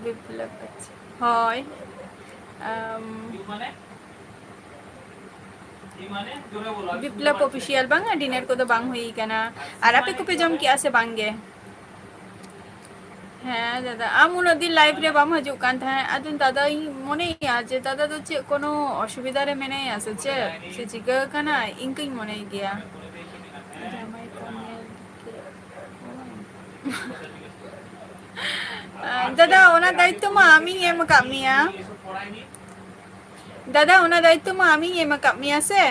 ᱵᱤᱯᱞᱚᱵ, ᱟᱪᱪᱷᱟ᱾ ᱦᱳᱭ᱾ ᱟᱢ, ᱵᱤᱯᱞᱚᱵ Official ᱵᱟᱝᱟ, dinner ᱠᱚᱫᱚ ᱵᱟᱝ ᱦᱩᱭ ᱠᱟᱱᱟ᱾ ᱟᱨ ᱟᱯᱮ ᱠᱚᱯᱮ ᱡᱚᱢ ᱠᱮᱜᱼᱟ ᱥᱮ ᱵᱟᱝ ᱜᱮ? ᱦᱮᱸ ᱫᱟᱫᱟ, ᱟᱢ ᱩᱱᱟᱹᱜ ᱫᱤᱱ live ᱨᱮ ᱵᱟᱢ ᱦᱤᱡᱩᱜ ᱠᱟᱱ ᱛᱟᱦᱮᱸᱫ᱾ ᱟᱫᱚ ᱫᱟᱫᱟᱧ ᱢᱚᱱᱮᱭᱟ ᱡᱮ ᱫᱟᱫᱟ ᱫᱚ ᱪᱮᱫ ᱠᱳᱱᱳ ᱚᱥᱩᱵᱤᱫᱷᱟ ᱨᱮ ᱢᱮᱱᱟᱭᱟ ᱥᱮ ᱪᱮᱫ? ᱥᱮ ᱪᱤᱠᱟᱹ ᱠᱟᱱᱟ? ᱤᱱᱠᱟᱹᱧ ᱢᱚᱱᱮᱭ ᱜᱮᱭᱟ᱾ ᱡᱟᱢᱟᱭ ᱠᱚ ᱧᱮᱞ ᱠᱮᱫ ᱠᱚᱣᱟ᱾ ᱫᱟᱫᱟ, ᱚᱱᱟ ᱫᱟᱭᱤᱛᱛᱚ ᱢᱟ ᱟᱢᱤᱧ ᱮᱢ ᱟᱠᱟᱫ ᱢᱮᱭᱟ᱾ ᱫᱟᱫᱟ, ᱚᱱᱟ ᱫᱟᱭᱤᱛᱛᱚ ᱢᱟ ᱟᱢᱤᱧ ᱮᱢ ᱟᱠᱟᱫ ᱢᱮᱭᱟ ᱥᱮ?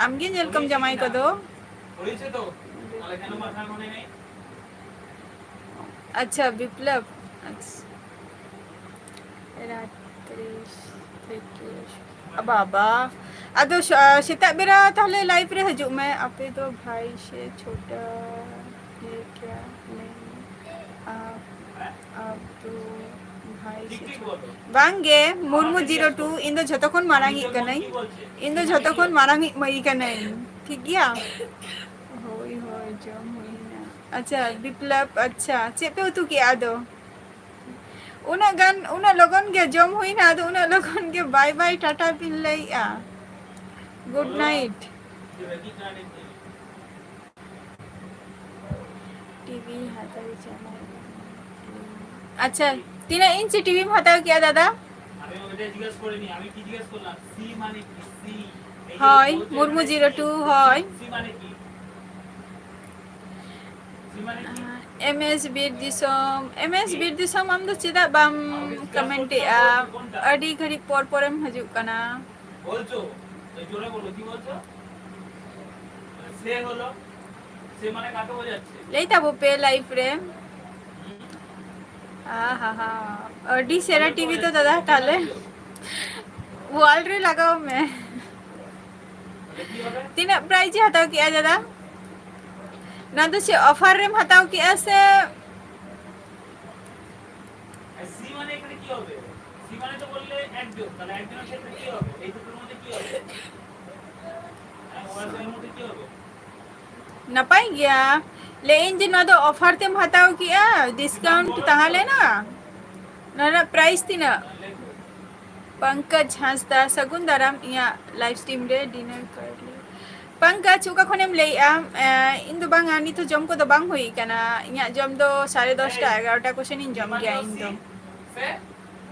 ᱟᱢᱜᱮ ᱧᱮᱞ ᱠᱚᱢ ᱡᱟᱢᱟᱭ ᱠᱚᱫᱚ᱾ ᱟᱪᱪᱷᱟ, ᱵᱤᱯᱞᱚᱵ᱾ ᱟᱪᱪᱷᱟ᱾ ᱨᱟᱛᱨᱮ ᱛᱷᱮᱠᱮ ᱵᱟᱵᱟ, ᱟᱫᱚ ᱥ-, ᱥᱮᱛᱟᱜ ᱵᱮᱲᱟ ᱛᱟᱦᱞᱮ live ᱨᱮ ᱦᱤᱡᱩᱜ ᱢᱮ᱾ ᱟᱯᱮ ᱫᱚ ᱵᱷᱟᱭ ᱥᱮ ᱪᱷᱳᱴᱟ ᱦᱮ ᱠᱭᱟ? ᱱᱮᱦᱤ, ᱟᱯ, ᱟᱯ ᱛᱚ ᱵᱷᱟᱭ ᱥᱮ ᱪᱷᱳᱴᱟ᱾ ᱵᱟᱝ ᱜᱮ, ᱢᱩᱨᱢᱩ zero two, ᱤᱧ ᱫᱚ ᱡᱷᱚᱛᱚ ᱠᱷᱚᱱ ᱢᱟᱨᱟᱝ ᱤᱡ ᱠᱟᱹᱱᱟᱹᱧ᱾ ᱤᱧ ᱫᱚ ᱡᱷᱚᱛᱚ ᱠᱷᱚᱱ ᱢᱟᱨᱟᱝ ᱤᱡ ᱢᱟᱹᱭ ᱠᱟᱹᱱᱟᱹᱧ, ᱴᱷᱤᱠ ᱜᱮᱭᱟ? ᱦᱳᱭ, ᱦᱳᱭ, ᱡᱚᱢ ᱦᱩᱭᱱᱟ᱾ ᱟᱪᱪᱷᱟ, ᱵᱤᱯᱞᱚᱵ, ᱟᱪᱪᱷᱟ, ᱪᱮᱫ ᱯᱮ ᱩᱛᱩ ᱠᱮᱜᱼᱟ ᱟᱫᱚ? ᱩᱱᱟᱹᱜ ᱜᱟᱱ, ᱩᱱᱟᱹᱜ ᱞᱚᱜᱚᱱ ᱜᱮ ᱡᱚᱢ ᱦᱩᱭᱱᱟ, ᱟᱫᱚ ᱩᱱᱟᱹᱜ ᱞᱚᱜᱚᱱ ᱜᱮ bye bye ᱴᱟᱴᱟ ᱵᱤᱱ ᱞᱟᱹᱭᱮᱜᱼᱟ? Good night᱾ ᱴᱤᱵᱷᱤ ᱦᱟᱛᱟᱣ ᱪᱟᱞᱟᱣ᱾ ᱟᱪᱪᱷᱟ, ᱛᱤᱱᱟᱹᱜ ᱤᱧᱪᱤ ᱴᱤᱵᱷᱤᱢ ᱦᱟᱛᱟᱣ ᱠᱮᱜᱼᱟ ᱫᱟᱫᱟ? ᱦᱳᱭ, ᱢᱩᱨᱢᱩ ᱡᱤᱨᱳ ᱴᱩ, ᱦᱳᱭ᱾ ᱮᱢ ᱮᱥ ᱵᱤᱨ ᱫᱤᱥᱚᱢ, ᱮᱢ ᱮᱥ ᱵᱤᱨ ᱫᱤᱥᱚᱢ, ᱟᱢ ᱫᱚ ᱪᱮᱫᱟᱜ ᱵᱟᱢ ᱠᱚᱢᱮᱱᱴ ᱮᱜᱼᱟ? ᱟᱹᱰᱤ ᱜᱷᱟᱹᱲᱤᱡ ᱯᱚᱨ ᱯᱚᱨᱮᱢ ᱦᱤᱡᱩᱜ ᱠᱟᱱᱟ᱾ ᱞᱟᱹᱭ ᱛᱟᱵᱚ ᱯᱮ ᱞᱟᱭᱤᱯ ᱨᱮ᱾ ᱟᱦᱟᱦᱟ, ᱟᱹᱰᱤ ᱪᱮᱦᱨᱟ ᱴᱤᱵᱷᱤ ᱛᱚ ᱫᱟᱫᱟ, ᱛᱟᱦᱞᱮ ᱣᱟᱞ ᱨᱮ ᱞᱟᱜᱟᱣ ᱢᱮ᱾ ᱛᱤᱱᱟᱹᱜ ᱯᱨᱟᱭᱤᱡ ᱮ ᱦᱟᱛᱟᱣ ᱠᱮᱜᱼᱟ ᱫᱟᱫᱟ? ᱱᱚᱣᱟ ᱫᱚ ᱪᱮᱫ ᱚᱯᱷᱟᱨ ᱨᱮᱢ ᱦᱟᱛᱟᱣ ᱠᱮᱜᱼᱟ ᱥᱮ? সি মানে এখানে কি হবে? সি মানে তো বললে একজন, তাহলে একজনের ক্ষেত্রে কি হবে? এই দুটোর মধ্যে কি হবে? হ্যাঁ, ওয়ালসের মধ্যে কি হবে? ᱱᱟᱯᱟᱭ ᱜᱮᱭᱟ᱾ ᱞᱟᱹᱭ ᱟᱹᱧ ᱡᱮ ᱱᱚᱣᱟ ᱫᱚ ᱚᱯᱷᱟᱨ ᱛᱮᱢ ᱦᱟᱛᱟᱣ ᱠᱮᱜᱼᱟ, ᱰᱤᱥᱠᱟᱣᱩᱱᱴ ᱛᱟᱦᱮᱸ ᱞᱮᱱᱟ? ᱱᱚᱣᱟ ᱨᱮᱱᱟᱜ ᱯᱨᱟᱭᱤᱥ ᱛᱤᱱᱟᱹᱜ? ᱯᱚᱝᱠᱚᱡᱽ ᱦᱟᱸᱥᱫᱟ, ᱥᱟᱹᱜᱩᱱ ᱫᱟᱨᱟᱢ ᱤᱧᱟᱹᱜ ᱞᱟᱭᱤᱵᱷ ᱥᱴᱨᱤᱢ ᱨᱮ ᱰᱤᱱᱟᱨ ᱠᱟᱨᱰ ᱞᱟᱹᱜᱤᱫ᱾ ᱯᱚᱝᱠᱚᱡᱽ, ᱚᱠᱟ ᱠᱷᱚᱱᱮᱢ ᱞᱟᱹᱭᱮᱜᱼᱟ? ᱮ, ᱤᱧ ᱫᱚ ᱵᱟᱝᱟ, ᱱᱤᱛ ᱦᱚᱸ ᱡᱚᱢ ᱠᱚᱫᱚ ᱵᱟᱝ ᱦᱩᱭ ᱠᱟᱱᱟ᱾ ᱤᱧᱟᱹᱜ ᱡᱚᱢ ᱫᱚ ᱥᱟᱲᱮ ᱫᱚᱥᱴᱟ, ᱮᱜᱟᱨᱚᱴᱟ ᱠᱚ ᱥᱮᱱ ᱤᱧ ᱡᱚᱢ ᱜᱮᱭᱟ ᱤᱧ ᱫᱚ᱾ সে,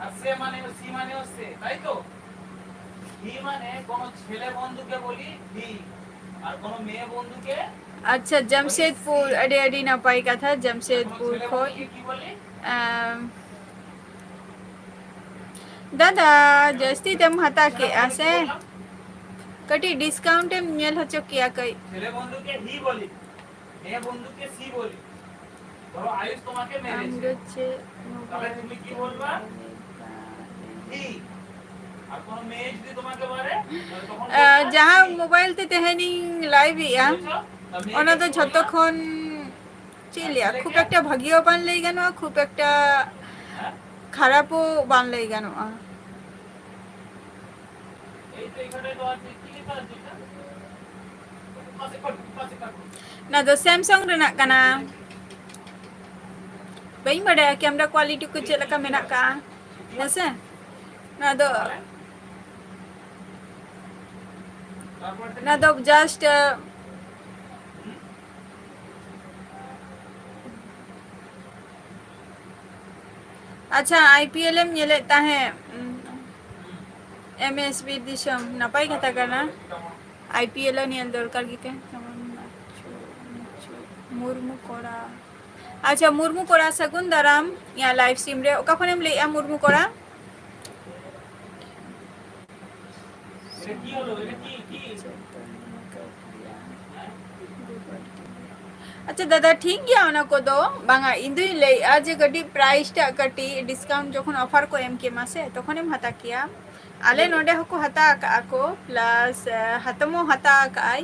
আর সে মানে, সি মানে হচ্ছে, তাই তো? হি মানে কোনো ছেলে বন্ধুকে বলি হি, আর কোনো মেয়ে বন্ধুকে আচ্ছা, জামশেদপুর, আরে, আরে, না পাই কথা, জামশেদপুর খই। কি বলি? আম, দাদা, ᱡᱟᱹᱥᱛᱤ ᱛᱮᱢ ᱦᱟᱛᱟᱣ ᱠᱮᱜᱼᱟ ᱥᱮ? ᱠᱟᱹᱴᱤᱡ ᱰᱤᱥᱠᱟᱣᱩᱱᱴ ᱮᱢ ᱧᱮᱞ ᱦᱚᱪᱚ ᱠᱮᱭᱟ ᱠᱟᱹᱡ᱾ ছেলে বন্ধুকে হি বলি, মেয়ে বন্ধুকে সি বলি। ধরো আয়ুষ তোমাকে মেরেছে। তাহলে তুমি কি বলবা? হি। আর কোনো মেয়ে যদি তোমাকে মারে, তাহলে তখন আহ, বলবা, ᱡᱟᱦᱟᱸ হি। মোবাইল ᱛᱮ ᱛᱮᱦᱮᱧᱤᱧ ᱞᱟᱭᱤᱵᱷ ᱮᱜᱼᱟ, ᱵᱩᱡᱷᱟᱹᱣ? ᱚᱱᱟ ᱫᱚ ᱡᱷᱚᱛᱚ ᱠᱷᱚᱱ, ᱪᱮᱫ ᱤᱧ ᱞᱟᱹᱭᱟ, ᱠᱷᱩᱵ ᱮᱠᱴᱟ ᱵᱷᱟᱹᱜᱤ ᱦᱚᱸ ᱵᱟᱝ ᱞᱟᱹᱭ ᱜᱟᱱᱚᱜᱼᱟ, ᱠᱷᱩᱵ ᱮᱠᱴᱟ ᱠᱷᱟᱨᱟᱯ ᱦᱚᱸ ᱵᱟᱝ ᱞᱟᱹᱭ ᱜᱟᱱᱚᱜᱼᱟ᱾ ᱚᱱᱟ ᱫᱚ ᱥᱮᱢᱥᱟᱝ ᱨᱮᱱᱟᱜ ᱠᱟᱱᱟ᱾ ᱵᱟᱹᱧ ᱵᱟᱰᱟᱭᱟ ᱠᱮᱢᱮᱨᱟ ᱠᱳᱣᱟᱞᱤᱴᱤ ᱠᱚ ᱪᱮᱫ ᱞᱮᱠᱟ ᱢᱮᱱᱟᱜ ᱠᱟᱜᱼᱟ, ᱦᱮᱸᱥᱮ? ᱱᱚᱣᱟ ᱫᱚ ᱚᱱᱟ ᱫᱚ just, ᱟᱪᱪᱷᱟ, ᱟᱭᱯᱤᱮᱞ ᱮᱢ ᱧᱮᱞᱮᱫ ᱛᱟᱦᱮᱸᱫ? ᱮᱢ ᱮᱥ ᱵᱤᱨ ᱫᱤᱥᱚᱢ, ᱱᱟᱯᱟᱭ ᱠᱟᱛᱷᱟ ᱠᱟᱱᱟ᱾ ᱟᱭᱯᱤᱮᱞ ᱦᱚᱸ ᱧᱮᱞ ᱫᱚᱨᱠᱟᱨ ᱜᱮ ᱠᱟᱱ᱾ ᱢᱩᱨᱢᱩ ᱠᱚᱲᱟ, ᱟᱪᱪᱷᱟ, ᱢᱩᱨᱢᱩ ᱠᱚᱲᱟ, ᱥᱟᱹᱜᱩᱱ ᱫᱟᱨᱟᱢ ᱤᱧᱟᱹᱜ live stream ᱨᱮ᱾ ᱚᱠᱟ ᱠᱷᱚᱱᱮᱢ ᱞᱟᱹᱭᱮᱜᱼᱟ, ᱢᱩᱨᱢᱩ ᱠᱚᱲᱟ? ᱟᱪᱪᱷᱟ ᱫᱟᱫᱟ, ᱴᱷᱤᱠ ᱜᱮᱭᱟ ᱚᱱᱟ ᱠᱚᱫᱚ᱾ ᱵᱟᱝᱟ, ᱤᱧ ᱫᱩᱧ ᱞᱟᱹᱭᱮᱜᱼᱟ ᱡᱮ ᱠᱟᱹᱴᱤᱡ price ᱴᱟᱜ ᱠᱟᱹᱴᱤᱡ discount ᱡᱚᱠᱷᱚᱱ offer ᱠᱚ ᱮᱢ ᱠᱮᱢᱟ ᱥᱮ, ᱛᱚᱠᱷᱚᱱᱮᱢ ᱦᱟᱛᱟᱣ ᱠᱮᱭᱟ᱾ ᱟᱞᱮ ᱱᱚᱰᱮ ᱦᱚᱸᱠᱚ ᱦᱟᱛᱟᱣ ᱟᱠᱟᱫᱼᱟ ᱠᱚ, plus, ᱮ, ᱦᱟᱛᱚᱢ ᱦᱚᱸ ᱦᱟᱛᱟᱣ ᱟᱠᱟᱫᱼᱟᱭ᱾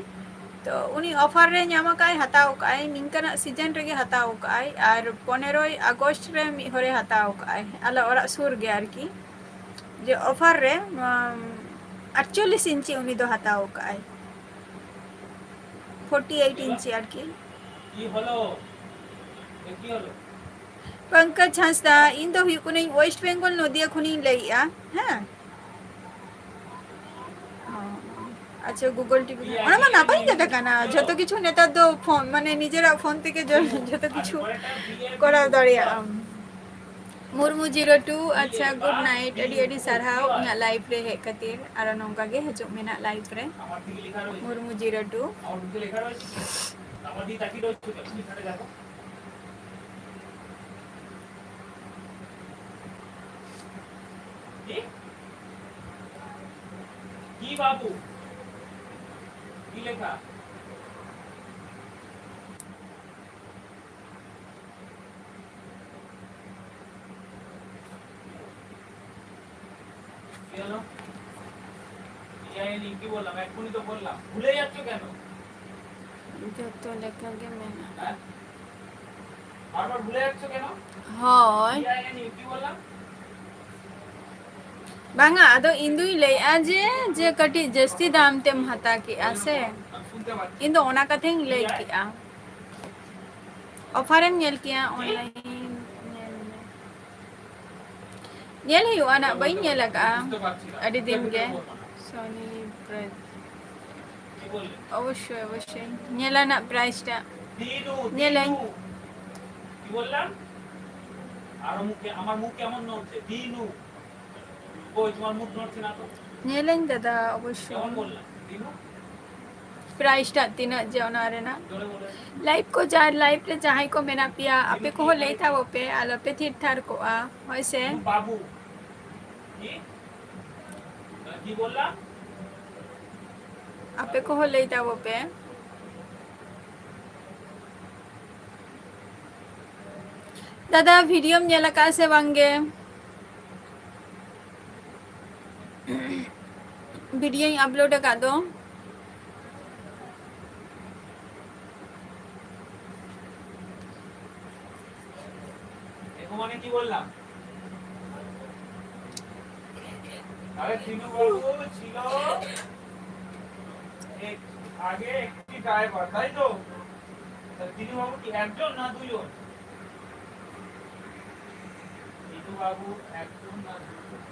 ᱛᱚ ᱩᱱᱤ offer ᱨᱮ ᱧᱟᱢ ᱟᱠᱟᱫᱼᱟᱭ, ᱦᱟᱛᱟᱣ ᱟᱠᱟᱫᱼᱟᱭ, ᱱᱤᱝᱠᱟᱹᱱᱟᱜ season ᱨᱮᱜᱮ ᱦᱟᱛᱟᱣ ᱟᱠᱟᱫᱼᱟᱭ᱾ ᱟᱨ ᱯᱚᱱᱮᱨᱚᱭ ᱟᱜᱚᱥᱴ ᱨᱮ ᱢᱤᱫ ᱦᱚᱲᱮ ᱦᱟᱛᱟᱣ ᱟᱠᱟᱫᱼᱟᱭ, ᱟᱞᱮ ᱚᱲᱟᱜ ᱥᱩᱨ ᱜᱮ ᱟᱨᱠᱤ, ᱡᱮ offer ᱨᱮ, ᱩᱢ, ᱟᱴᱪᱚᱞᱞᱤᱥ ᱤᱧᱪᱤ ᱩᱱᱤ ᱫᱚ ᱦᱟᱛᱟᱣ ᱟᱠᱟᱫᱼᱟᱭ, forty eight ᱤᱧᱪᱤ ᱟᱨᱠᱤ᱾ ᱯᱚᱝᱠᱚᱡᱽ ᱦᱟᱸᱥᱫᱟ, ᱤᱧ ᱫᱚ ᱦᱩᱭᱩᱜ ᱠᱟᱹᱱᱟᱹᱧ West Bengal ᱱᱚᱫᱤᱭᱟ ᱠᱷᱚᱱᱤᱧ ᱞᱟᱹᱭᱮᱜᱼᱟ᱾ ᱦᱮᱸ, ᱚ, ᱟᱪᱪᱷᱟ, Google ᱴᱤᱵᱷᱤ, ᱚᱱᱟ ᱢᱟ ᱱᱟᱯᱟᱭ ᱠᱟᱛᱷᱟ ᱠᱟᱱᱟ᱾ ᱡᱷᱚᱛᱚ ᱠᱤᱪᱷᱩ ᱱᱮᱛᱟᱨ ᱫᱚ ᱯᱷᱳᱱ, ᱢᱟᱱᱮ ᱱᱤᱡᱮᱨᱟᱜ ᱯᱷᱳᱱ ᱛᱮᱜᱮ ᱡᱚ-, ᱡᱷᱚᱛᱚ ᱠᱤᱪᱷᱩ ᱠᱚᱨᱟᱣ ᱫᱟᱲᱮᱭᱟᱜᱼᱟᱢ᱾ ᱢᱩᱨᱢᱩ zero two, ᱟᱪᱪᱷᱟ, good night, ᱟᱹᱰᱤ ᱟᱹᱰᱤ ᱥᱟᱨᱦᱟᱣ ᱤᱧᱟᱹᱜ live ᱨᱮ ᱦᱮᱡ ᱠᱷᱟᱹᱛᱤᱨ᱾ ᱟᱨᱚ ᱱᱚᱝᱠᱟ ᱜᱮ ᱦᱤᱡᱩᱜ ᱢᱮ ᱱᱟᱜ live ᱨᱮ, ᱢᱩᱨᱢᱩ zero two। কি বাবু? কি লেখা? কি হলো? কি জানি, কি বললাম? এক্ষুনি তো বললাম। ভুলে যাচ্ছ কেন? ᱡᱚᱛᱚ ᱞᱮᱠᱟ ᱜᱮ ᱢᱮᱱᱟᱜᱼᱟ। ᱦᱮᱸ? ᱵᱟᱨ ᱵᱟᱨ ᱵᱷᱩᱞᱮ ᱡᱟᱪᱪᱷᱚ ᱠᱮᱱ? ᱦᱳᱭ। কি জানি, কি বললাম? ᱵᱟᱝᱟ, ᱟᱫᱚ ᱤᱧ ᱫᱩᱧ ᱞᱟᱹᱭᱮᱜᱼᱟ ᱡᱮ, ᱡᱮ ᱠᱟᱹᱴᱤᱡ ᱡᱟᱹᱥᱛᱤ ᱫᱟᱢ ᱛᱮᱢ ᱦᱟᱛᱟᱣ ᱠᱮᱜᱼᱟ ᱥᱮ? ᱤᱧ ᱫᱚ ᱚᱱᱟ ᱠᱟᱛᱷᱟᱧ ᱞᱟᱹᱭ ᱠᱮᱜᱼᱟ। Offer ᱮᱢ ᱧᱮᱞ ᱠᱮᱭᱟ online, ᱧᱮᱞ ᱢᱮ। ᱧᱮᱞ ᱦᱩᱭᱩᱜᱼᱟ ᱱᱟᱜ, ᱵᱟᱹᱧ ᱧᱮᱞ ᱟᱠᱟᱜᱼᱟ ᱟᱹᱰᱤ ᱫᱤᱱ ᱜᱮ। Sony Bravia। অবশ্যই, অবশ্যই। ᱧᱮᱞᱟ ᱱᱟᱜ price ᱴᱟ। দিনু, ᱧᱮᱞᱟᱹᱧ। দিনু। কি বললাম? আরো মুখে, আমার মুখ কেমন নড়ছে? দিনু। কই, তোমার মুখ নড়ছে না তো? ᱧᱮᱞᱟᱹᱧ ᱫᱟᱫᱟ, ᱚᱵᱚᱥᱥᱳᱭ᱾ কেমন বললাম? দিনু? Price ᱴᱟ ᱛᱤᱱᱟᱹᱜ ᱡᱮ ᱚᱱᱟ ᱨᱮᱱᱟᱜ। ᱡᱳᱨᱮ বলো। Live ᱠᱚ ᱡᱟ-, live ᱨᱮ ᱡᱟᱦᱟᱸᱭ ᱠᱚ ᱢᱮᱱᱟᱜ ᱯᱮᱭᱟ, ᱟᱯᱮ ᱠᱚᱦᱚᱸ ᱞᱟᱹᱭ ᱛᱟᱵᱚ ᱯᱮ, ᱟᱞᱚᱯᱮ ᱛᱷᱤᱨ ᱛᱷᱟᱨ ᱠᱚᱜᱼᱟ, ᱦᱳᱭ ᱥᱮ? বাবু। কি? কি বললাম? ᱟᱯᱮ ᱠᱚᱦᱚᱸ ᱞᱟᱹᱭ ᱛᱟᱵᱚ ᱯᱮ᱾ ᱫᱟᱫᱟ, videoᱢ ᱧᱮᱞ ᱟᱠᱟᱫᱼᱟ ᱥᱮ ᱵᱟᱝ ᱜᱮ? videoᱧ upload ᱟᱠᱟᱫ ᱫᱚ। এখন মানে কি বললাম? আরে, তিনুবাবু ছিল এক-, আগে একটি ড্রাইভার, তাই তো? তা তিনুবাবু কি একজন না দুজন? তিনুবাবু একজন না দুজন?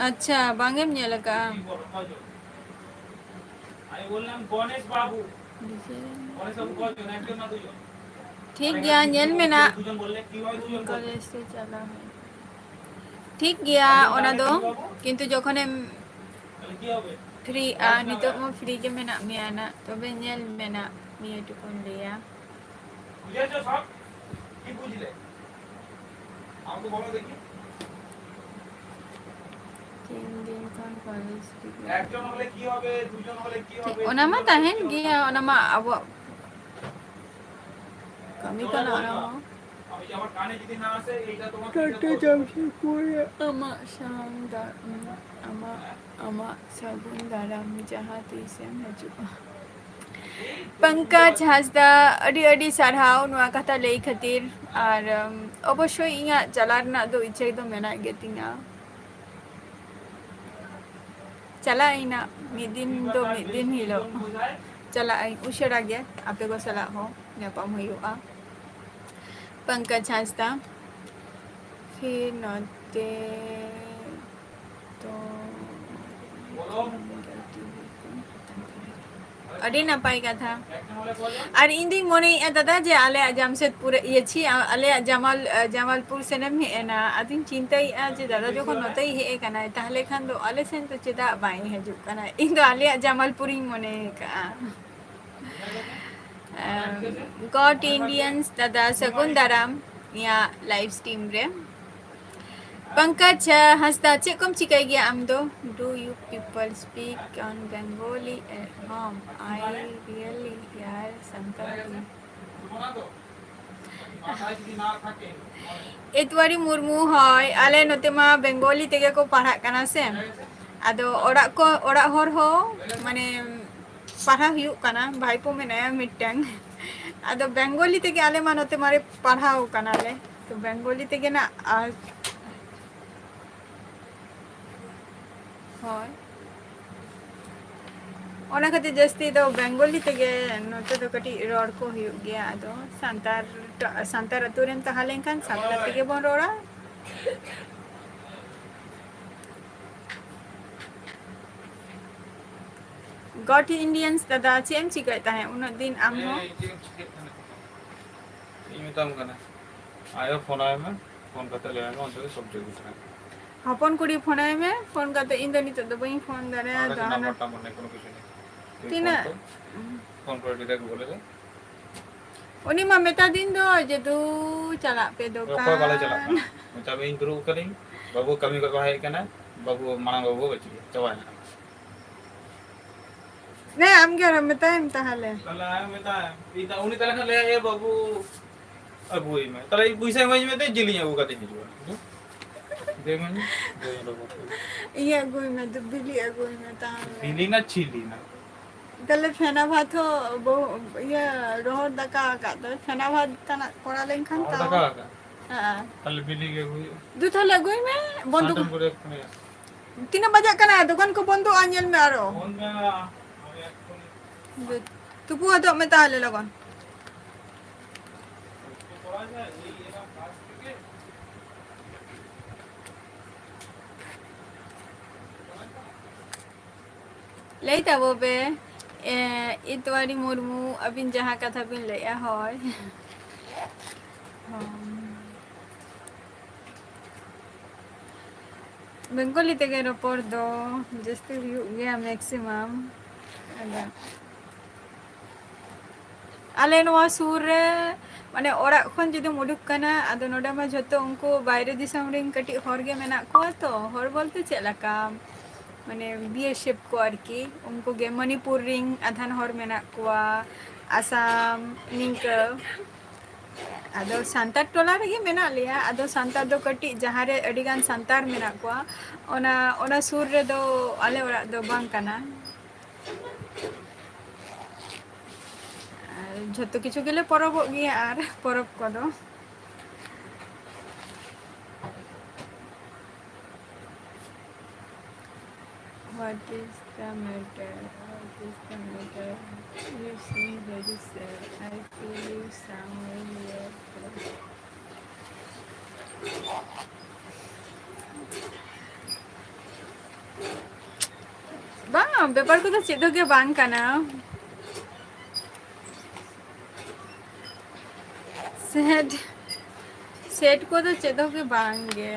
ᱟᱪᱪᱷᱟ, ᱵᱟᱝ ᱮᱢ ᱧᱮᱞ ᱟᱠᱟᱫᱼᱟ? ᱴᱷᱤᱠ ᱜᱮᱭᱟ, ᱧᱮᱞ ᱢᱮ ᱱᱟᱜ᱾ ᱠᱚᱞᱮᱡᱽ ᱛᱮ ᱪᱟᱞᱟᱣ ᱦᱩᱭᱩᱜᱼᱟ᱾ ᱴᱷᱤᱠ ᱜᱮᱭᱟ, ᱚᱱᱟ ᱫᱚ, ᱠᱤᱱᱛᱩ ᱡᱚᱠᱷᱚᱱᱮᱢ ᱯᱷᱨᱤᱜᱼᱟ, ᱱᱤᱛᱚᱜ ᱢᱟ ᱯᱷᱨᱤ ᱜᱮ ᱢᱮᱱᱟᱜ ᱢᱮᱭᱟ ᱱᱟᱜ, ᱛᱚᱵᱮ ᱧᱮᱞ ᱢᱮ ᱱᱟᱜ, ᱱᱤᱭᱟᱹ ᱴᱩᱠᱩᱧ ᱞᱟᱹᱭᱟ᱾ বুঝেছো সব? কি বুঝলে? আমাকে বলো দেখি। ᱛᱤᱱ ᱫᱤᱱ ᱠᱷᱚᱱ ᱠᱚᱞᱮᱡᱽ ᱨᱮᱜᱮ᱾ একজন হলে কি হবে, দুজন হলে কি হবে, ᱚᱱᱟ ᱢᱟ ᱛᱟᱦᱮᱱ ᱜᱮᱭᱟ, ᱚᱱᱟ ᱢᱟ ᱟᱵᱚᱣᱟᱜ ᱠᱟᱹᱢᱤ ᱠᱟᱱᱟ, ᱚᱱᱟ ᱢᱟ᱾ আমি যে আমার কানে যদি না আসে, এইটা তোমার ᱴᱟᱴᱟ ᱡᱟᱢᱥᱮᱫᱽᱯᱩᱨ ᱨᱮ ᱟᱢᱟᱜ ᱥᱟᱶ ᱫᱟ-, ᱟᱢᱟᱜ, ᱟᱢᱟᱜ ᱥᱟᱹᱜᱩᱱ ᱫᱟᱨᱟᱢ ᱡᱟᱦᱟᱸ ᱛᱤᱥᱮᱢ ᱦᱤᱡᱩᱜᱼᱟ᱾ ᱯᱚᱝᱠᱚᱡᱽ ᱦᱟᱸᱥᱫᱟ, ᱟᱹᱰᱤ ᱟᱹᱰᱤ ᱥᱟᱨᱦᱟᱣ ᱱᱚᱣᱟ ᱠᱟᱛᱷᱟ ᱞᱟᱹᱭ ᱠᱷᱟᱹᱛᱤᱨ᱾ ᱟᱨ, ᱩᱢ, ᱚᱵᱚᱥᱥᱳᱭ ᱤᱧᱟᱹᱜ ᱪᱟᱞᱟᱜ ᱨᱮᱱᱟᱜ ᱫᱚ ᱤᱪᱪᱷᱟᱹ ᱫᱚ ᱢᱮᱱᱟᱜ ᱜᱮ ᱛᱤᱧᱟ᱾ ᱪᱟᱞᱟᱜ ᱟᱹᱧ ᱱᱟᱜ ᱢᱤᱫ ᱫᱤᱱ ᱫᱚ ᱢᱤᱫ ᱫᱤᱱ ᱦᱤᱞᱳᱜ᱾ ᱪᱟᱞᱟᱜ ᱟᱹᱧ ᱩᱥᱟᱹᱨᱟ ᱜᱮ, ᱟᱯᱮ ᱠᱚ ᱥᱟᱞᱟᱜ ᱦᱚᱸ ᱧᱟᱯᱟᱢ ᱦᱩᱭᱩᱜᱼᱟ᱾ ᱯᱚᱝᱠᱚᱡᱽ ᱦᱟᱸᱥᱫᱟ᱾ ᱯᱷᱤᱨ ᱱᱚᱛᱮ ᱛᱚ ᱟᱹᱰᱤ ᱱᱟᱯᱟᱭ ᱠᱟᱛᱷᱟ᱾ ᱟᱨ ᱤᱧ ᱫᱩᱧ ᱢᱚᱱᱮᱭᱮᱫᱼᱟ ᱫᱟᱫᱟ ᱡᱮ ᱟᱞᱮᱭᱟᱜ ᱡᱟᱢᱥᱮᱫᱽᱯᱩᱨ, ᱤᱭᱟᱹ ᱪᱷᱤ, ᱟᱞᱮᱭᱟᱜ ᱡᱟᱢᱟᱞ, ᱡᱟᱢᱟᱞᱯᱩᱨ ᱥᱮᱱᱮᱢ ᱦᱮᱡ ᱮᱱᱟ᱾ ᱟᱫᱚᱧ ᱪᱤᱱᱛᱟᱹᱭᱮᱫᱼᱟ ᱡᱮ ᱫᱟᱫᱟ ᱡᱚᱠᱷᱚᱱ ᱱᱚᱛᱮᱭ ᱦᱮᱡ ᱟᱠᱟᱱᱟᱭ, ᱛᱟᱦᱚᱞᱮ ᱠᱷᱟᱱ ᱫᱚ ᱟᱞᱮ ᱥᱮᱱ ᱫᱚ ᱪᱮᱫᱟᱜ ᱵᱟᱭ ᱦᱤᱡᱩᱜ ᱠᱟᱱᱟ? ᱤᱧ ᱫᱚ ᱟᱞᱮᱭᱟᱜ ᱡᱟᱢᱟᱞᱯᱩᱨᱤᱧ ᱢᱚᱱᱮ ᱟᱠᱟᱫᱼᱟ᱾ ᱟᱢ, God Indians ᱫᱟᱫᱟ ᱥᱟᱹᱜᱩᱱ ᱫᱟᱨᱟᱢ ᱤᱧᱟᱹᱜ live stream ᱨᱮ᱾ ᱯᱚᱝᱠᱚᱡᱽ ᱦᱟᱸᱥᱫᱟ, ᱪᱮᱫ ᱠᱚᱢ ᱪᱤᱠᱟᱹᱭ ᱜᱮᱭᱟ ᱟᱢ ᱫᱚ? Do you people speak on Bengali at home? I really hear Santali. ᱮᱛᱣᱟᱨᱤ Murmu, ᱦᱳᱭ, ᱟᱞᱮ ᱱᱚᱛᱮ ᱢᱟ ᱵᱮᱝᱜᱚᱞᱤ ᱛᱮᱜᱮ ᱠᱚ ᱯᱟᱲᱦᱟᱜ ᱠᱟᱱᱟ ᱥᱮ, ᱟᱫᱚ ᱚᱲᱟᱜ ᱠᱚ, ᱚᱲᱟᱜ ᱦᱚᱲ ᱦᱚᱸ ᱢᱟᱱᱮ ᱯᱟᱲᱦᱟᱣ ᱦᱩᱭᱩᱜ ᱠᱟᱱᱟ, ᱵᱷᱟᱭᱯᱳ ᱢᱮᱱᱟᱭᱟ ᱢᱤᱫᱴᱟᱝ, ᱟᱫᱚ ᱵᱮᱝᱜᱚᱞᱤ ᱛᱮᱜᱮ ᱟᱞᱮ ᱢᱟ ᱱᱚᱛᱮ ᱢᱟᱞᱮ ᱯᱟᱲᱦᱟᱣ ᱠᱟᱱᱟᱞᱮ, ᱛᱚ ᱵᱮᱝᱜᱚᱞᱤ ᱛᱮᱜᱮ ᱱᱟᱜ ᱟᱨ ᱦᱳᱭ, ᱚᱱᱟ ᱠᱷᱟᱹᱛᱤᱨ ᱡᱟᱹᱥᱛᱤ ᱫᱚ ᱵᱮᱝᱜᱚᱞᱤ ᱛᱮᱜᱮ ᱱᱚᱛᱮ ᱫᱚ ᱠᱟᱹᱴᱤᱡ ᱨᱚᱲ ᱠᱚ ᱦᱩᱭᱩᱜ ᱜᱮᱭᱟ᱾ ᱟᱫᱚ ᱥᱟᱱᱛᱟᱲ, ᱥᱟᱱᱛᱟᱲ ᱟᱹᱛᱩ ᱨᱮᱢ ᱛᱟᱦᱮᱸ ᱞᱮᱱᱠᱷᱟᱱ ᱥᱟᱱᱛᱟᱲ ᱛᱮᱜᱮ ᱵᱚᱱ ᱨᱚᱲᱟ᱾ God Indians ᱫᱟᱫᱟ, ᱪᱮᱫ ᱮᱢ ᱪᱤᱠᱟᱹᱭᱮᱫ ᱛᱟᱦᱮᱸᱫ ᱩᱱᱟᱹᱜ ᱫᱤᱱ ᱟᱢ ᱦᱚᱸ? ᱤᱧ ᱢᱮᱛᱟᱢ ᱠᱟᱱᱟ, ᱟᱭᱳ ᱯᱷᱳᱱ ᱟᱭ ᱢᱮ, ᱯᱷᱳᱱ ᱠᱟᱛᱮ ᱞᱟᱹᱭ ᱟᱭ ᱢᱮ, ᱚᱱᱛᱮ ᱫᱚ ᱥᱚᱵ ᱡᱟᱹᱜᱩ ᱠᱟᱱᱟ᱾ ᱦᱚᱯᱚᱱ ᱠᱩᱲᱤ ᱯᱷᱳᱱ ᱟᱭ ᱢᱮ, ᱯᱷᱳᱱ ᱠᱟᱛᱮ, ᱤᱧ ᱫᱚ ᱱᱤᱛᱚᱜ ᱫᱚ ᱵᱟᱹᱧ ᱯᱷᱳᱱ ᱫᱟᱲᱮᱭᱟᱜᱼᱟ, ᱟᱨ ᱫᱚ ᱦᱟᱱᱟ ᱱᱟᱢᱵᱟᱨ ᱴᱟᱢᱵᱟᱨ ᱱᱮ ᱠᱳᱱᱳ ᱠᱤᱪᱷᱩ ᱱᱮ᱾ ᱛᱩᱭ ᱛᱤᱱᱟᱹᱜ? ᱯᱷᱳᱱ ᱠᱚᱨᱮ ᱰᱤᱨᱮᱠᱴ ᱵᱚᱞᱮ ᱫᱮ᱾ ᱩᱱᱤ ᱢᱟ ᱢᱮᱛᱟ ᱫᱤᱱ ᱫᱚ ᱡᱮ, "ᱫᱩ, ᱪᱟᱞᱟᱜ ᱯᱮ ᱫᱚᱠᱟᱱ᱾" ᱚᱠᱚᱭ ᱵᱟᱞᱮ ᱪᱟᱞᱟᱜ ᱠᱟᱱᱟ? ᱢᱮᱛᱟ ᱢᱮ, ᱤᱧ ᱫᱩᱲᱩᱵ ᱠᱟᱹᱱᱟᱹᱧ, ᱵᱟᱹᱵᱩ ᱠᱟᱹᱢᱤ ᱠᱷᱚᱡ ᱠᱚ ᱦᱮᱡ ᱠᱟᱱᱟ, ᱵᱟᱹᱵᱩ, ᱢᱟᱲᱟᱝ ᱵᱟᱹᱵᱩ ᱵᱟᱹᱪᱩᱜ, ᱪᱟᱵᱟᱭᱮᱱᱟ᱾ ᱱᱮ, ᱟᱢᱜᱮ ᱟᱨᱚ ᱢᱮᱛᱟᱭᱮᱢ ᱛᱟᱦᱚᱞᱮ᱾ ᱛᱟᱦᱚᱞᱮ ᱟᱭ ᱢᱮᱛᱟᱭ, ᱤᱧ ᱫᱚ ᱩᱱᱤ ᱛᱟᱦᱚᱞᱮ ᱠᱷᱟᱱ ᱞᱟᱹᱭᱟᱭ, "ᱮ ᱵᱟᱹᱵᱩ, ᱟᱹᱜᱩᱭ ᱢᱮ᱾" ᱛᱟᱦᱚᱞᱮ ᱤᱧ ᱯᱚᱭᱥᱟ ᱤᱢᱟᱹᱧ ᱢᱮ, ᱫᱮ, ᱡᱤᱞᱤᱧ ᱟᱹᱜᱩ ᱠᱟᱛᱮᱧ ᱦᱤᱡᱩᱜᱼᱟ᱾ ᱫᱮ ᱢᱟᱹᱧ, ᱫᱮ ᱨᱚᱵᱚ᱾ ᱤᱭᱟᱹ ᱟᱹᱜᱩᱭ ᱢᱮ, ᱫᱩ ᱵᱤᱞᱤ ᱟᱹᱜᱩᱭ ᱢᱮ ᱛᱟᱦᱚᱞᱮ᱾ ᱵᱤᱞᱤ ᱱᱟ ᱪᱤᱞᱤ ᱱᱟ? ᱛᱟᱦᱚᱞᱮ ᱯᱷᱮᱱᱟ ᱵᱷᱟᱛ ᱦᱚᱸ ᱵᱚᱦᱩ-, ᱤᱭᱟᱹ ᱨᱚᱦᱚᱲ ᱫᱟᱠᱟ ᱟᱠᱟᱫ ᱫᱚᱭ, ᱯᱷᱮᱱᱟ ᱵᱷᱟᱛ ᱛᱟᱱᱟᱜ ᱠᱚᱨᱟᱣ ᱞᱮᱱᱠᱷᱟᱱ ᱨᱚᱦᱚᱲ ᱛᱟᱣ᱾ ᱫᱟᱠᱟ ᱟᱠᱟᱫ? ᱦᱮᱸ᱾ ᱛᱟᱦᱚᱞᱮ ᱵᱤᱞᱤ ᱜᱮ ᱟᱹᱜᱩᱭ ᱦᱩᱭᱩᱜᱼᱟ᱾ ᱫᱩ ᱛᱟᱦᱚᱞᱮ ᱟᱹᱜᱩᱭ ᱢᱮ, ᱵᱚᱱᱫᱩᱠ᱾ ᱥᱟᱴᱮᱢ ᱠᱚᱨᱮ ᱠᱷᱚᱱᱮ᱾ ᱛᱤᱱᱟᱹᱜ ᱵᱟᱡᱟᱜ ᱠᱟᱱᱟ? ᱫᱚᱠᱟᱱ ᱠᱚ ᱵᱚᱱᱫᱚᱜᱼᱟ, ᱧᱮᱞ ᱢᱮ ᱟᱨᱚ᱾ ᱵᱚᱱᱫᱚ ᱢᱮᱱᱟᱜᱼᱟ᱾ ᱛᱩᱯᱩ ᱦᱚᱫᱚᱜ ᱢᱮ ᱛᱟᱦᱚᱞᱮ ᱞᱚᱜᱚᱱ᱾ ᱞᱟᱹᱭ ᱛᱟᱵᱚ ᱯᱮ, ᱮ, ᱤᱛᱣᱟᱨᱤ ᱢᱩᱨᱢᱩ, ᱟᱹᱵᱤᱱ ᱡᱟᱦᱟᱸ ᱠᱟᱛᱷᱟ ᱵᱤᱱ ᱞᱟᱹᱭᱮᱜᱼᱟ, ᱦᱳᱭ᱾ ᱦᱚᱸ᱾ ᱵᱮᱝᱜᱚᱞᱤ ᱛᱮᱜᱮ ᱨᱚᱯᱚᱲ ᱫᱚ ᱡᱟᱹᱥᱛᱤ ᱦᱩᱭᱩᱜ ᱜᱮᱭᱟ maximum᱾ ᱟᱫᱚ ᱟᱞᱮ ᱱᱚᱣᱟ ᱥᱩᱨ ᱨᱮ, ᱢᱟᱱᱮ, ᱚᱲᱟᱜ ᱠᱷᱚᱱ ᱡᱩᱫᱤᱢ ᱩᱰᱩᱠ ᱠᱟᱱᱟ, ᱟᱫᱚ ᱱᱚᱰᱮ ᱢᱟ ᱡᱷᱚᱛᱚ ᱩᱱᱠᱩ ᱵᱟᱭᱨᱮ ᱫᱤᱥᱚᱢ ᱨᱮᱱ ᱠᱟᱹᱴᱤᱡ ᱦᱚᱲ ᱜᱮ ᱢᱮᱱᱟᱜ ᱠᱚᱣᱟ ᱛᱚ᱾ ᱦᱚᱲ ᱵᱚᱞᱛᱮ ᱪᱮᱫ ᱞᱮᱠᱟ, ᱢᱟᱱᱮ, BSF ᱠᱚ ᱟᱨᱠᱤ, ᱩᱱᱠᱩ ᱜᱮ ᱢᱚᱱᱤᱯᱩᱨ ᱨᱮᱱ ᱟᱫᱷᱟᱱ ᱦᱚᱲ ᱢᱮᱱᱟᱜ ᱠᱚᱣᱟ, ᱟᱥᱟᱢ, ᱱᱤᱝᱠᱟᱹ᱾ ᱟᱫᱚ ᱥᱟᱱᱛᱟᱲ ᱴᱚᱞᱟ ᱨᱮᱜᱮ ᱢᱮᱱᱟᱜ ᱞᱮᱭᱟ᱾ ᱟᱫᱚ ᱥᱟᱱᱛᱟᱲ ᱫᱚ ᱠᱟᱹᱴᱤᱡ, ᱡᱟᱦᱟᱸ ᱨᱮ ᱟᱹᱰᱤ ᱜᱟᱱ ᱥᱟᱱᱛᱟᱲ ᱢᱮᱱᱟᱜ ᱠᱚᱣᱟ, ᱚᱱᱟ, ᱚᱱᱟ ᱥᱩᱨ ᱨᱮᱫᱚ ᱟᱞᱮ ᱚᱲᱟᱜ ᱫᱚ ᱵᱟᱝ ᱠᱟᱱᱟ᱾ ᱟᱨ ᱡᱷᱚᱛᱚ ᱠᱤᱪᱷᱩ ᱜᱮᱞᱮ ᱯᱚᱨᱚᱵᱚᱜ ᱜᱮᱭᱟ ᱟᱨ ᱯᱚᱨᱚᱵᱽ ᱠᱚᱫᱚ᱾ What is the matter? What is the matter? You seem very sad. I feel you somewhere near. ᱵᱟᱝ, ᱵᱮᱯᱟᱨ ᱠᱚᱫᱚ ᱪᱮᱫ ᱦᱚᱸ ᱜᱮ ᱵᱟᱝ ᱠᱟᱱᱟ᱾ ᱥᱮᱴ, ᱥᱮᱴ ᱠᱚᱫᱚ ᱪᱮᱫ ᱦᱚᱸ ᱜᱮ ᱵᱟᱝ ᱜᱮ᱾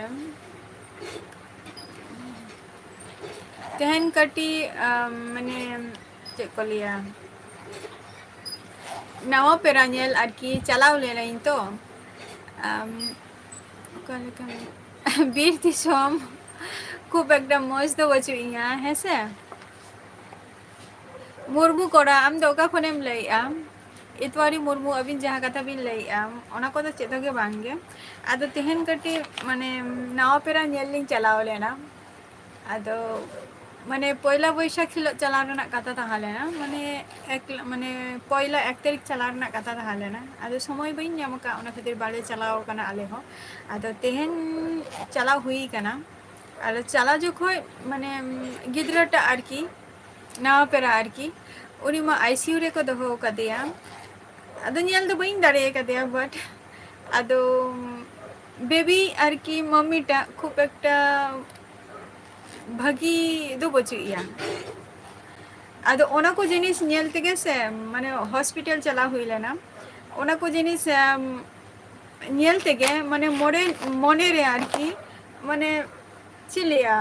ᱛᱮᱦᱮᱧ ᱠᱟᱹᱴᱤᱡ, ᱟᱢ, ᱢᱟᱱᱮ, ᱪᱮᱫ ᱠᱚ ᱞᱟᱹᱭᱟ, ᱱᱟᱣᱟ ᱯᱮᱲᱟ ᱧᱮᱞ ᱟᱨᱠᱤ ᱪᱟᱞᱟᱣ ᱞᱮᱱᱟᱹᱧ ᱛᱚ᱾ ᱟᱢ, ᱚᱠᱟ ᱞᱮᱠᱟ ᱵᱤᱨ ᱫᱤᱥᱚᱢ, ᱠᱷᱩᱵ ᱮᱠᱴᱟ ᱢᱚᱡᱽ ᱫᱚ ᱵᱟᱹᱪᱩᱜ ᱤᱧᱟ, ᱦᱮᱸ ᱥᱮ᱾ ᱢᱩᱨᱢᱩ ᱠᱚᱲᱟ, ᱟᱢ ᱫᱚ ᱚᱠᱟ ᱠᱷᱚᱱᱮᱢ ᱞᱟᱹᱭᱮᱜᱼᱟ? ᱤᱛᱣᱟᱨᱤ ᱢᱩᱨᱢᱩ, ᱟᱹᱵᱤᱱ ᱡᱟᱦᱟᱸ ᱠᱟᱛᱷᱟ ᱵᱤᱱ ᱞᱟᱹᱭᱮᱜᱼᱟ, ᱚᱱᱟ ᱠᱚᱫᱚ ᱪᱮᱫ ᱦᱚᱸ ᱜᱮ ᱵᱟᱝ ᱜᱮ᱾ ᱟᱫᱚ ᱛᱮᱦᱮᱧ ᱠᱟᱹᱴᱤᱡ, ᱢᱟᱱᱮ, ᱱᱟᱣᱟ ᱯᱮᱲᱟ ᱧᱮᱞ ᱞᱤᱧ ᱪᱟᱞᱟᱣ ᱞᱮᱱᱟ᱾ ᱟᱫᱚ, ᱢᱟᱱᱮ, ᱯᱚᱭᱞᱟ ᱵᱳᱭᱥᱟᱠᱷ ᱦᱤᱞᱳᱜ ᱪᱟᱞᱟᱣ ᱨᱮᱱᱟᱜ ᱠᱟᱛᱷᱟ ᱛᱟᱦᱮᱸ ᱞᱮᱱᱟ, ᱢᱟᱱᱮ, ᱮᱠ, ᱢᱟᱱᱮ, ᱯᱚᱭᱞᱟ ᱮᱠ ᱛᱟᱹᱨᱤᱠᱷ ᱪᱟᱞᱟᱣ ᱨᱮᱱᱟᱜ ᱠᱟᱛᱷᱟ ᱛᱟᱦᱮᱸ ᱞᱮᱱᱟ᱾ ᱟᱫᱚ ᱥᱚᱢᱚᱭ ᱵᱟᱹᱧ ᱧᱟᱢ ᱟᱠᱟᱫ, ᱚᱱᱟ ᱠᱷᱟᱹᱛᱤᱨ ᱵᱟᱞᱮ ᱪᱟᱞᱟᱣ ᱟᱠᱟᱱᱟ ᱟᱞᱮ ᱦᱚᱸ᱾ ᱟᱫᱚ ᱛᱮᱦᱮᱧ ᱪᱟᱞᱟᱣ ᱦᱩᱭ ᱟᱠᱟᱱᱟ᱾ ᱟᱫᱚ ᱪᱟᱞᱟᱣ ᱡᱚᱠᱷᱚᱡ, ᱢᱟᱱᱮ, ᱜᱤᱫᱽᱨᱟᱹᱴᱟᱜ ᱟᱨᱠᱤ, ᱱᱟᱣᱟ ᱯᱮᱲᱟ ᱟᱨᱠᱤ, ᱩᱱᱤ ᱢᱟ ICU ᱨᱮᱠᱚ ᱫᱚᱦᱚ ᱟᱠᱟᱫᱮᱭᱟ᱾ ᱟᱫᱚ ᱧᱮᱞ ᱫᱚ ᱵᱟᱹᱧ ᱫᱟᱲᱮ ᱟᱠᱟᱫᱮᱭᱟ, but ᱟᱫᱚ ᱵᱮᱵᱤ ᱟᱨᱠᱤ ᱢᱟᱢᱤ ᱴᱟᱜ ᱠᱷᱩᱵ ᱮᱠᱴᱟ ᱵᱷᱟᱹᱜᱤ ᱫᱚ ᱵᱟᱹᱪᱩᱜ ᱮᱭᱟ᱾ ᱟᱫᱚ ᱚᱱᱟ ᱠᱚ ᱡᱤᱱᱤᱥ ᱧᱮᱞ ᱛᱮᱜᱮ ᱥᱮ, ᱢᱟᱱᱮ ᱦᱚᱥᱯᱤᱴᱟᱞ ᱪᱟᱞᱟᱣ ᱦᱩᱭ ᱞᱮᱱᱟ᱾ ᱚᱱᱟ ᱠᱚ ᱡᱤᱱᱤᱥ ᱧᱮᱞ ᱛᱮᱜᱮ ᱢᱟᱱᱮ ᱢᱚᱱᱮ ᱢᱚᱱᱮ ᱨᱮ ᱟᱨᱠᱤ ᱢᱟᱱᱮ ᱪᱮᱫ ᱞᱟᱹᱭᱟ,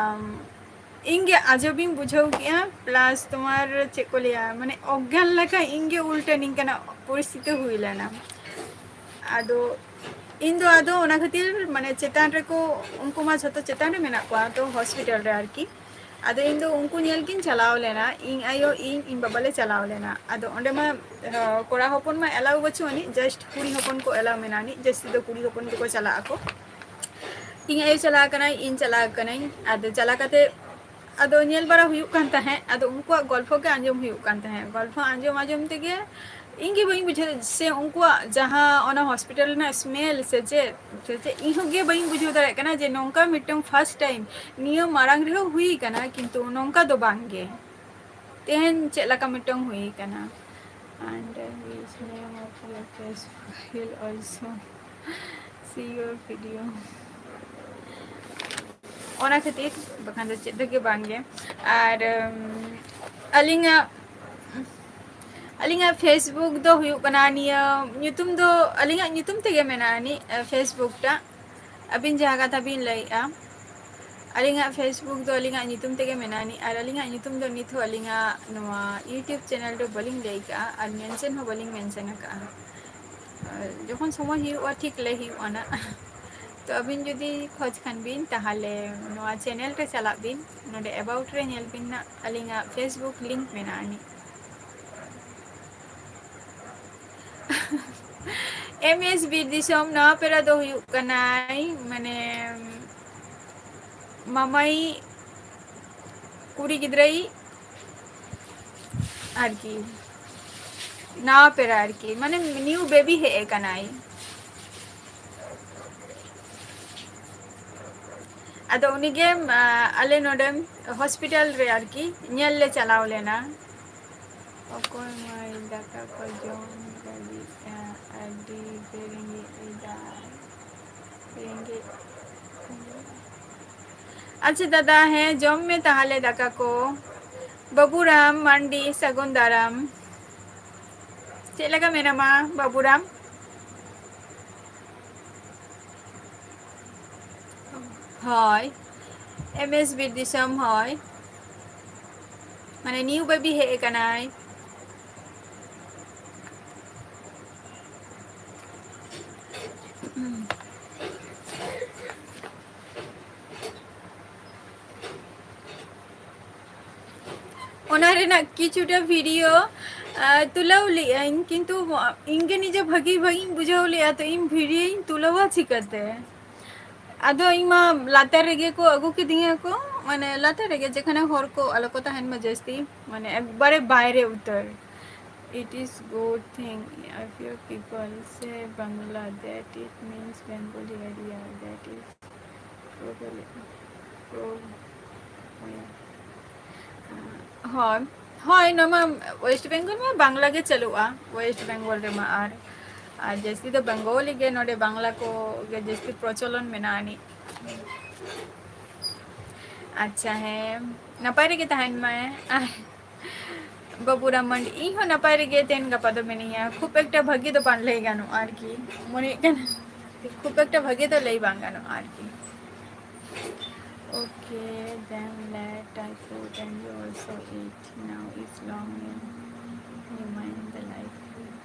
ᱤᱧ ᱜᱮ ᱟᱡᱚᱵᱤᱧ ᱵᱩᱡᱷᱟᱹᱣ ᱠᱮᱜᱼᱟ᱾ ᱯᱞᱟᱥ ᱛᱳᱢᱟᱨ ᱪᱮᱫ ᱠᱚ ᱞᱟᱹᱭᱟ, ᱢᱟᱱᱮ ᱚᱜᱽᱜᱟᱱ ᱞᱮᱠᱟ ᱤᱧ ᱜᱮ ᱩᱞᱴᱟᱹ ᱱᱤᱝᱠᱟᱱᱟᱜ ᱯᱚᱨᱤᱥᱛᱷᱤᱛᱤ ᱦᱩᱭ ᱞᱮᱱᱟ᱾ ᱟᱫᱚ ᱤᱧ ᱫᱚ ᱟᱫᱚ ᱚᱱᱟ ᱠᱷᱟᱹᱛᱤᱨ ᱢᱟᱱᱮ ᱪᱮᱛᱟᱱ ᱨᱮᱠᱚ, ᱩᱱᱠᱩ ᱢᱟ ᱡᱷᱚᱛᱚ ᱪᱮᱛᱟᱱ ᱨᱮ ᱢᱮᱱᱟᱜ ᱠᱚᱣᱟ, ᱛᱚ ᱦᱚᱥᱯᱤᱴᱟᱞ ᱨᱮ ᱟᱨᱠᱤ᱾ ᱟᱫᱚ ᱤᱧ ᱫᱚ ᱩᱱᱠᱩ ᱧᱮᱞ ᱜᱤᱧ ᱪᱟᱞᱟᱣ ᱞᱮᱱᱟ, ᱤᱧ ᱟᱭᱳ, ᱤᱧ, ᱤᱧ ᱵᱟᱵᱟ ᱞᱮ ᱪᱟᱞᱟᱣ ᱞᱮᱱᱟ᱾ ᱟᱫᱚ ᱚᱸᱰᱮ ᱢᱟ ᱠᱚᱲᱟ ᱦᱚᱯᱚᱱ ᱢᱟ ᱮᱞᱟᱣ ᱵᱟᱹᱪᱩᱜ ᱟᱹᱱᱤᱡ, ᱡᱟᱥᱴ ᱠᱩᱲᱤ ᱦᱚᱯᱚᱱ ᱠᱚ ᱮᱞᱟᱣ ᱢᱮᱱᱟᱜ ᱟᱹᱱᱤᱡ, ᱡᱟᱹᱥᱛᱤ ᱫᱚ ᱠᱩᱲᱤ ᱦᱚᱯᱚᱱ ᱜᱮᱠᱚ ᱪᱟᱞᱟᱜ ᱟᱠᱚ᱾ ᱤᱧ ᱟᱭᱳ ᱪᱟᱞᱟᱣ ᱠᱟᱱᱟᱭ, ᱤᱧ ᱪᱟᱞᱟᱣ ᱠᱟᱹᱱᱟᱹᱧ᱾ ᱟᱫᱚ ᱪᱟᱞᱟᱣ ᱠᱟᱛᱮ ᱟᱫᱚ ᱧᱮᱞ ᱵᱟᱲᱟ ᱦᱩᱭᱩᱜ ᱠᱟᱱ ᱛᱟᱦᱮᱸᱫ, ᱟᱫᱚ ᱩᱱᱠᱩᱣᱟᱜ ᱜᱚᱞᱯᱷᱚ ᱜᱮ ᱟᱸᱡᱚᱢ ᱦᱩᱭᱩᱜ ᱠᱟᱱ ᱛᱟᱦᱮᱸᱫ᱾ ᱜᱚᱞᱯᱷᱚ ᱟᱸᱡᱚᱢ ᱟᱸᱡᱚᱢ ᱛᱮᱜᱮ ᱤᱧ ᱜᱮ ᱵᱟᱹᱧ ᱵᱩᱡᱷᱟᱹᱣ ᱥᱮ ᱩᱱᱠᱩᱣᱟᱜ ᱡᱟᱦᱟᱸ ᱚᱱᱟ ᱦᱚᱥᱯᱤᱴᱟᱞ ᱨᱮᱱᱟᱜ ᱥᱢᱮᱞ ᱥᱮ ᱪᱮᱫ ᱥᱮ ᱪᱮᱫ, ᱤᱧ ᱦᱚᱸ ᱜᱮ ᱵᱟᱹᱧ ᱵᱩᱡᱷᱟᱹᱣ ᱫᱟᱲᱮᱭᱟᱜ ᱠᱟᱱᱟ ᱡᱮ ᱱᱚᱝᱠᱟ ᱢᱤᱫᱴᱟᱝ ᱯᱷᱟᱥᱴ ᱴᱟᱭᱤᱢ, ᱱᱤᱭᱟᱹ ᱢᱟᱲᱟᱝ ᱨᱮᱦᱚᱸ ᱦᱩᱭ ᱠᱟᱱᱟ, ᱠᱤᱱᱛᱩ ᱱᱚᱝᱠᱟ ᱫᱚ ᱵᱟᱝ ᱜᱮ᱾ ᱛᱮᱦᱮᱧ ᱪᱮᱫ ᱞᱮᱠᱟ ᱢᱤᱫᱴᱟᱝ ᱦᱩᱭ ᱠᱟᱱᱟ᱾ And his name of the profile also. See your video. ᱚᱱᱟ ᱠᱷᱟᱹᱛᱤᱨ ᱵᱟᱠᱷᱟᱱ ᱫᱚ ᱪᱮᱫ ᱫᱚ ᱜᱮ ᱵᱟᱝ ᱜᱮ᱾ ᱟᱨ ᱟᱹᱞᱤᱧᱟᱜ ᱟᱹᱞᱤᱧᱟᱜ ᱯᱷᱮᱥᱵᱩᱠ ᱫᱚ ᱦᱩᱭᱩᱜ ᱠᱟᱱᱟ, ᱱᱤᱭᱟᱹ ᱧᱩᱛᱩᱢ ᱫᱚ ᱟᱹᱞᱤᱧᱟᱜ ᱧᱩᱛᱩᱢ ᱛᱮᱜᱮ ᱢᱮᱱᱟᱜᱼᱟ ᱟᱹᱱᱤᱡ ᱯᱷᱮᱥᱵᱩᱠ ᱴᱟᱜ᱾ ᱟᱹᱵᱤᱱ ᱡᱟᱦᱟᱸ ᱠᱟᱛᱷᱟ ᱵᱤᱱ ᱞᱟᱹᱭᱮᱫᱼᱟ, ᱟᱹᱞᱤᱧᱟᱜ ᱯᱷᱮᱥᱵᱩᱠ ᱫᱚ ᱟᱹᱞᱤᱧᱟᱜ ᱧᱩᱛᱩᱢ ᱛᱮᱜᱮ ᱢᱮᱱᱟᱜᱼᱟ ᱟᱹᱱᱤᱡ᱾ ᱟᱨ ᱟᱹᱞᱤᱧᱟᱜ ᱧᱩᱛᱩᱢ ᱫᱚ ᱱᱤᱛ ᱦᱚᱸ ᱟᱹᱞᱤᱧᱟᱜ ᱱᱚᱣᱟ ᱭᱩᱴᱩᱵᱽ ᱪᱮᱱᱮᱞ ᱨᱮ ᱵᱟᱹᱞᱤᱧ ᱞᱟᱹᱭ ᱠᱟᱜᱼᱟ ᱟᱨ ᱢᱮᱱᱥᱮᱱ ᱦᱚᱸ ᱵᱟᱹᱞᱤᱧ ᱢᱮᱱᱥᱮᱱ ᱟᱠᱟᱜᱼᱟ᱾ ᱡᱚᱠᱷᱚᱱ ᱥᱚᱢᱚᱭ ᱦᱩᱭᱩᱜᱼᱟ, ᱴᱷᱤᱠ ᱞᱟᱹᱭ ᱦᱩᱭᱩᱜᱼᱟ ᱱᱟᱜ᱾ ᱛᱚ ᱟᱹᱵᱤᱱ ᱡᱩᱫᱤ ᱠᱷᱚᱡᱽ ᱠᱷᱟᱱ ᱵᱤᱱ, ᱛᱟᱦᱚᱞᱮ ᱱᱚᱣᱟ ᱪᱮᱱᱮᱞ ᱨᱮ ᱪᱟᱞᱟᱜ ᱵᱤᱱ, ᱱᱚᱰᱮ ᱮᱵᱟᱣᱩᱴ ᱨᱮ ᱧᱮᱞ ᱵᱤᱱ ᱱᱟᱜ, ᱟᱹᱞᱤᱧᱟᱜ ᱯᱷᱮᱥᱵᱩᱠ ᱞᱤᱝᱠ ᱢᱮᱱᱟᱜᱼᱟ ᱟᱹᱱᱤᱡ᱾ ᱮᱢ ᱮᱥ ᱵᱤᱨ ᱫᱤᱥᱚᱢ ᱱᱟᱣᱟ ᱯᱮᱲᱟ ᱫᱚ ᱦᱩᱭᱩᱜ ᱠᱟᱱᱟᱭ ᱢᱟᱱᱮ ᱢᱟᱢᱟᱭᱤᱡ ᱠᱩᱲᱤ ᱜᱤᱫᱽᱨᱟᱹᱭᱤᱡ ᱟᱨᱠᱤ, ᱱᱟᱣᱟ ᱯᱮᱲᱟ ᱟᱨᱠᱤ, ᱢᱟᱱᱮ ᱱᱤᱭᱩ ᱵᱮᱵᱤ ᱦᱮᱡ ᱟᱠᱟᱱᱟᱭ᱾ ᱟᱫᱚ ᱩᱱᱤᱜᱮ ᱟᱞᱮ ᱱᱚᱰᱮ ᱦᱚᱥᱯᱤᱴᱟᱞ ᱨᱮ ᱟᱨᱠᱤ ᱧᱮᱞ ᱞᱮ ᱪᱟᱞᱟᱣ ᱞᱮᱱᱟ᱾ ᱚᱠᱚᱭ ᱢᱟᱹᱭ ᱫᱟᱠᱟ ᱠᱚ ᱡᱚᱢ ᱞᱟᱹᱜᱤᱫ, ᱟᱹᱰᱤ ᱜᱮ ᱨᱮᱸᱜᱮᱡ ᱮᱫᱟᱭ, ᱨᱮᱸᱜᱮᱡ᱾ ᱟᱪᱪᱷᱟ ᱫᱟᱫᱟ, ᱦᱮᱸ, ᱡᱚᱢ ᱢᱮ ᱛᱟᱦᱚᱞᱮ ᱫᱟᱠᱟ ᱠᱚ᱾ ᱵᱟᱹᱵᱩᱨᱟᱢ ᱢᱟᱱᱰᱤ, ᱥᱟᱹᱜᱩᱱ ᱫᱟᱨᱟᱢ᱾ ᱪᱮᱫ ᱞᱮᱠᱟ ᱢᱮᱱᱟᱢᱟ ᱵᱟᱹᱵᱩᱨᱟᱢ? ᱦᱳᱭ, ᱮᱢ ᱮᱥ ᱵᱤᱨ ᱫᱤᱥᱚᱢ, ᱦᱳᱭ᱾ ᱢᱟᱱᱮ new baby ᱦᱮᱡ ᱟᱠᱟᱱᱟᱭ᱾ ᱚᱱᱟ ᱨᱮᱱᱟᱜ ᱠᱤᱪᱷᱩᱴᱟ video, ᱟᱸ, ᱛᱩᱞᱟᱹᱣ ᱞᱮᱜᱼᱟᱹᱧ, ᱠᱤᱱᱛᱩ ᱤᱧ ᱜᱮ ᱱᱤᱡᱮ ᱵᱷᱟᱹᱜᱤ ᱵᱷᱟᱹᱜᱤᱧ ᱵᱩᱡᱷᱟᱹᱣ ᱞᱮᱜᱼᱟ, ᱛᱚ ᱤᱧ videoᱧ ᱛᱩᱞᱟᱹᱣᱟ ᱪᱤᱠᱟᱹᱛᱮ? ᱟᱫᱚ ᱤᱧ ᱢᱟ ᱞᱟᱛᱟᱨ ᱨᱮᱜᱮ ᱠᱚ ᱟᱹᱜᱩ ᱠᱤᱫᱤᱧᱟ ᱠᱚ, ᱢᱟᱱᱮ ᱞᱟᱛᱟᱨ ᱨᱮᱜᱮ, ᱡᱮᱠᱷᱟᱱᱮ ᱦᱚᱲ ᱠᱚ ᱟᱞᱚ ᱠᱚ ᱛᱟᱦᱮᱱ ᱢᱟ ᱡᱟᱹᱥᱛᱤ, ᱢᱟᱱᱮ ᱮᱠᱵᱟᱨᱮ ᱵᱟᱭᱨᱮ ᱩᱛᱟᱹᱨ᱾ It is good thing if your people say Bangla, that it means Bengali area, that is ᱦᱳᱭ, ᱦᱳᱭ, ᱱᱚᱣᱟ ᱢᱟ West Bengal ᱢᱟ ᱵᱟᱝᱞᱟ ᱜᱮ ᱪᱟᱹᱞᱩᱜᱼᱟ, West Bengal ᱨᱮᱢᱟ᱾ ᱟᱨ, ᱟᱨ ᱡᱟᱹᱥᱛᱤ ᱫᱚ Bengali ᱜᱮ, ᱱᱚᱰᱮ ᱵᱟᱝᱞᱟ ᱠᱚ ᱜᱮ ᱡᱟᱹᱥᱛᱤ ᱯᱨᱚᱪᱚᱞᱚᱱ ᱢᱮᱱᱟᱜᱼᱟ ᱟᱹᱱᱤᱡ᱾ ᱟᱪᱪᱷᱟ, ᱦᱮᱸ, ᱱᱟᱯᱟᱭ ᱨᱮᱜᱮ ᱛᱟᱦᱮᱱ ᱢᱟᱭ᱾ ᱟᱨ ᱵᱟᱹᱵᱩᱨᱟᱢ ᱢᱟᱱᱰᱤ, ᱤᱧ ᱦᱚᱸ ᱱᱟᱯᱟᱭ ᱨᱮᱜᱮ ᱛᱮᱦᱮᱧ ᱜᱟᱯᱟ ᱫᱚ ᱢᱤᱱᱟᱹᱧᱟ᱾ ᱠᱷᱩᱵ ᱮᱠᱴᱟ ᱵᱷᱟᱹᱜᱤ ᱫᱚ ᱵᱟᱝ ᱞᱟᱹᱭ ᱜᱟᱱᱚᱜᱼᱟ ᱟᱨᱠᱤ, ᱢᱚᱱᱮᱭᱮᱫ ᱠᱟᱱᱟ ᱠᱷᱩᱵ ᱮᱠᱴᱟ ᱵᱷᱟᱹᱜᱤ ᱫᱚ ᱞᱟᱹᱭ ᱵᱟᱝ ᱜᱟᱱᱚᱜᱼᱟ ᱟᱨᱠᱤ᱾ Okay, then let I put and you also eat. Now is long and remind the life.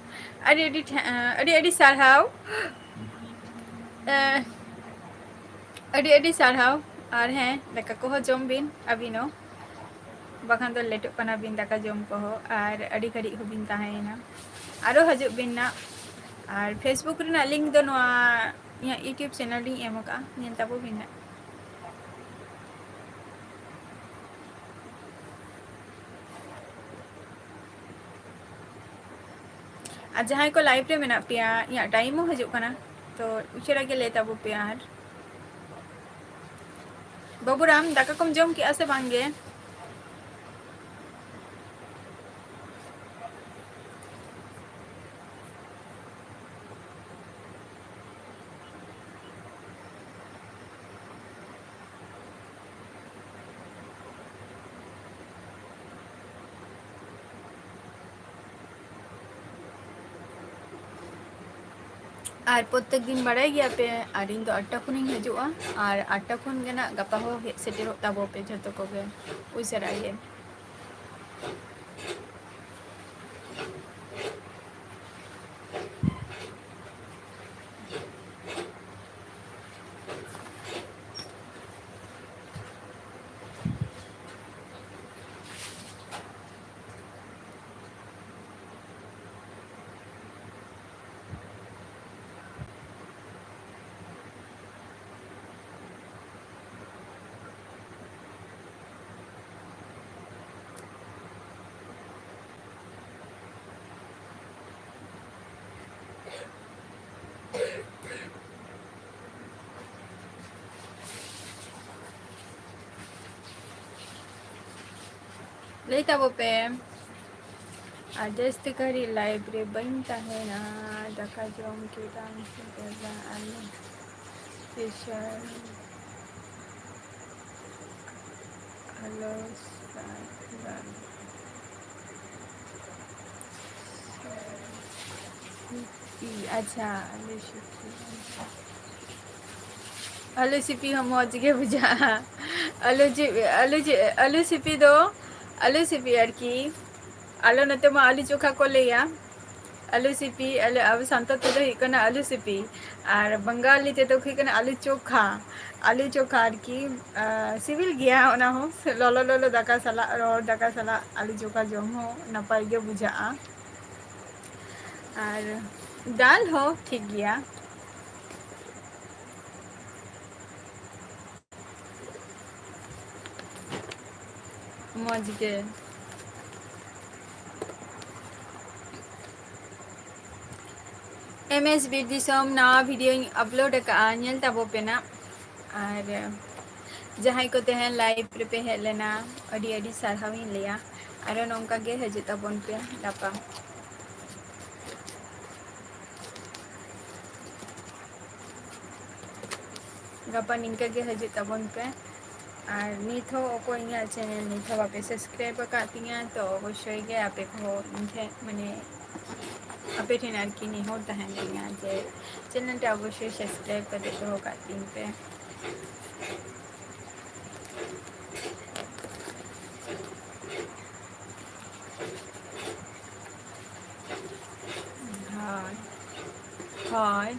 ᱟᱹᱰᱤ ᱟᱹᱰᱤ ᱴᱷᱟ-, ᱟᱹᱰᱤ ᱟᱹᱰᱤ ᱥᱟᱨᱦᱟᱣ᱾ ᱮ, ᱟᱹᱰᱤ ᱟᱹᱰᱤ ᱥᱟᱨᱦᱟᱣ᱾ ᱟᱨ ᱦᱮᱸ, ᱫᱟᱠᱟ ᱠᱚᱦᱚᱸ ᱡᱚᱢ ᱵᱤᱱ ᱟᱹᱵᱤᱱ ᱦᱚᱸ, ᱵᱟᱠᱷᱟᱱ ᱫᱚ ᱞᱮᱴᱚᱜ ᱠᱟᱱᱟ ᱵᱤᱱ ᱫᱟᱠᱟ ᱡᱚᱢ ᱠᱚᱦᱚᱸ, ᱟᱨ ᱟᱹᱰᱤ ᱜᱷᱟᱹᱲᱤᱡ ᱦᱚᱸᱵᱤᱱ ᱛᱟᱦᱮᱸᱭᱮᱱᱟ᱾ ᱟᱨᱚ ᱦᱤᱡᱩᱜ ᱵᱤᱱ ᱱᱟᱜ᱾ ᱟᱨ Facebook ᱨᱮᱱᱟᱜ link ᱫᱚ ᱱᱚᱣᱟ ᱤᱧᱟᱹᱜ YouTube channel ᱨᱤᱧ ᱮᱢ ᱟᱠᱟᱫᱼᱟ, ᱧᱮᱞ ᱛᱟᱵᱚ ᱵᱤᱱ ᱱᱟᱜ᱾ ᱟᱨ ᱡᱟᱦᱟᱸᱭ ᱠᱚ live ᱨᱮ ᱢᱮᱱᱟᱜ ᱯᱮᱭᱟ, ᱤᱧᱟᱹᱜ time ᱦᱚᱸ ᱦᱤᱡᱩᱜ ᱠᱟᱱᱟ, ᱛᱚ ᱩᱥᱟᱹᱨᱟ ᱜᱮ ᱞᱟᱹᱭ ᱛᱟᱵᱚ ᱯᱮ᱾ ᱟᱨ ᱵᱟᱹᱵᱩᱨᱟᱢ, ᱫᱟᱠᱟ ᱠᱚᱢ ᱡᱚᱢ ᱠᱮᱜᱼᱟ ᱥᱮ ᱵᱟᱝ ᱜᱮ? ᱟᱨ ᱯᱨᱚᱛᱮᱠ ᱫᱤᱱ ᱵᱟᱲᱟᱭ ᱜᱮᱭᱟ ᱯᱮ, ᱟᱨ ᱤᱧ ᱫᱚ ᱟᱴᱴᱟ ᱠᱷᱚᱱᱤᱧ ᱦᱤᱡᱩᱜᱼᱟ, ᱟᱨ ᱟᱴᱴᱟ ᱠᱷᱚᱱ ᱜᱮ ᱱᱟᱜ ᱜᱟᱯᱟ ᱦᱚᱸ ᱦᱮᱡ ᱥᱮᱴᱮᱨᱚᱜ ᱛᱟᱵᱚ ᱯᱮ ᱡᱷᱚᱛᱚ ᱠᱚᱜᱮ ᱩᱥᱟᱹᱨᱟ ᱜᱮ᱾ ᱞᱟᱹᱭ ᱛᱟᱵᱚ ᱯᱮ᱾ ᱟᱨ ᱡᱟᱹᱥᱛᱤ ᱜᱷᱟᱹᱲᱤᱡ live ᱨᱮ ᱵᱟᱹᱧ ᱛᱟᱦᱮᱱᱟ, ᱫᱟᱠᱟ ᱡᱚᱢ ᱠᱮᱫᱟᱢ ᱥᱮ ᱵᱟᱝ? ᱟᱞᱮ special ᱟᱞᱚ ᱥᱟᱨ-, ᱟᱪᱪᱷᱟ, ᱟᱞᱩ ᱥᱤᱯᱤ᱾ ᱟᱞᱩ ᱥᱤᱯᱤ ᱦᱚᱸ ᱢᱚᱡᱽ ᱜᱮ ᱵᱩᱡᱷᱟᱹᱜᱼᱟ᱾ ᱟᱞᱩ ᱡᱤ-, ᱟᱞᱩ ᱡᱤ-, ᱟᱞᱩ ᱥᱤᱯᱤ ᱫᱚ, ᱟᱞᱩ ᱥᱤᱯᱤ ᱟᱨᱠᱤ, ᱟᱞᱮ ᱱᱚᱛᱮ ᱢᱟ ᱟᱞᱩ ᱪᱳᱠᱷᱟ ᱠᱚ ᱞᱟᱹᱭᱟ᱾ ᱟᱞᱩ ᱥᱤᱯᱤ, ᱟᱞᱮ, ᱟᱵᱚ ᱥᱟᱱᱛᱟᱲ ᱛᱮᱫᱚ ᱦᱩᱭᱩᱜ ᱠᱟᱱᱟ ᱟᱞᱩ ᱥᱤᱯᱤ, ᱟᱨ ᱵᱟᱝᱜᱟᱞᱤ ᱛᱮᱫᱚ ᱦᱩᱭᱩᱜ ᱠᱟᱱᱟ ᱟᱞᱩ ᱪᱳᱠᱷᱟ᱾ ᱟᱞᱩ ᱪᱳᱠᱷᱟ ᱟᱨᱠᱤ, ᱟᱨ ᱥᱤᱵᱤᱞ ᱜᱮᱭᱟ ᱚᱱᱟ ᱦᱚᱸ, ᱞᱚᱞᱚ ᱞᱚᱞᱚ ᱫᱟᱠᱟ ᱥᱟᱞᱟᱜ, ᱨᱚᱦᱚᱲ ᱫᱟᱠᱟ ᱥᱟᱞᱟᱜ ᱟᱞᱩ ᱪᱳᱠᱷᱟ ᱡᱚᱢ ᱦᱚᱸ ᱱᱟᱯᱟᱭ ᱜᱮ ᱵᱩᱡᱷᱟᱹᱜᱼᱟ᱾ ᱟᱨ ᱰᱟᱞ ᱦᱚᱸ ᱴᱷᱤᱠ ᱜᱮᱭᱟ᱾ ᱢᱚᱡᱽ ᱜᱮ᱾ M S ᱵᱤᱨ ᱫᱤᱥᱚᱢ ᱱᱟᱣᱟ videoᱧ upload ᱟᱠᱟᱫᱼᱟ, ᱧᱮᱞ ᱛᱟᱵᱚ ᱯᱮ ᱱᱟᱜ᱾ ᱟᱨ ᱡᱟᱦᱟᱸᱭ ᱠᱚ ᱛᱮᱦᱮᱧ live ᱨᱮᱯᱮ ᱦᱮᱡ ᱞᱮᱱᱟ, ᱟᱹᱰᱤ ᱟᱹᱰᱤ ᱥᱟᱨᱦᱟᱣᱤᱧ ᱞᱟᱹᱭᱟ᱾ ᱟᱨᱚ ᱱᱚᱝᱠᱟ ᱜᱮ ᱦᱤᱡᱩᱜ ᱛᱟᱵᱚᱱ ᱯᱮ ᱜᱟᱯᱟ᱾ ᱜᱟᱯᱟ ᱱᱤᱝᱠᱟᱹ ᱜᱮ ᱦᱤᱡᱩᱜ ᱛᱟᱵᱚᱱ ᱯᱮ᱾ ᱟᱨ ᱱᱤᱛ ᱦᱚᱸ ᱚᱠᱚᱭ ᱤᱧᱟᱹᱜ channel ᱱᱤᱛ ᱦᱚᱸ ᱵᱟᱯᱮ subscribe ᱟᱠᱟᱫ ᱛᱤᱧᱟᱹ, ᱛᱚ ᱚᱵᱚᱥᱥᱳᱭ ᱜᱮ ᱟᱯᱮ ᱠᱚᱦᱚᱸ ᱤᱧ ᱴᱷᱮᱱ, ᱢᱟᱱᱮ, ᱟᱯᱮ ᱴᱷᱮᱱ ᱟᱨᱠᱤ ᱱᱮᱦᱚᱨ ᱛᱟᱦᱮᱱ ᱛᱤᱧᱟ ᱡᱮ channel ᱴᱟ ᱚᱵᱚᱥᱥᱳᱭ subscribe ᱠᱟᱛᱮ ᱫᱚᱦᱚ ᱠᱟᱜ ᱛᱤᱧ ᱯᱮ᱾ ᱦᱳᱭ, ᱦᱳᱭ᱾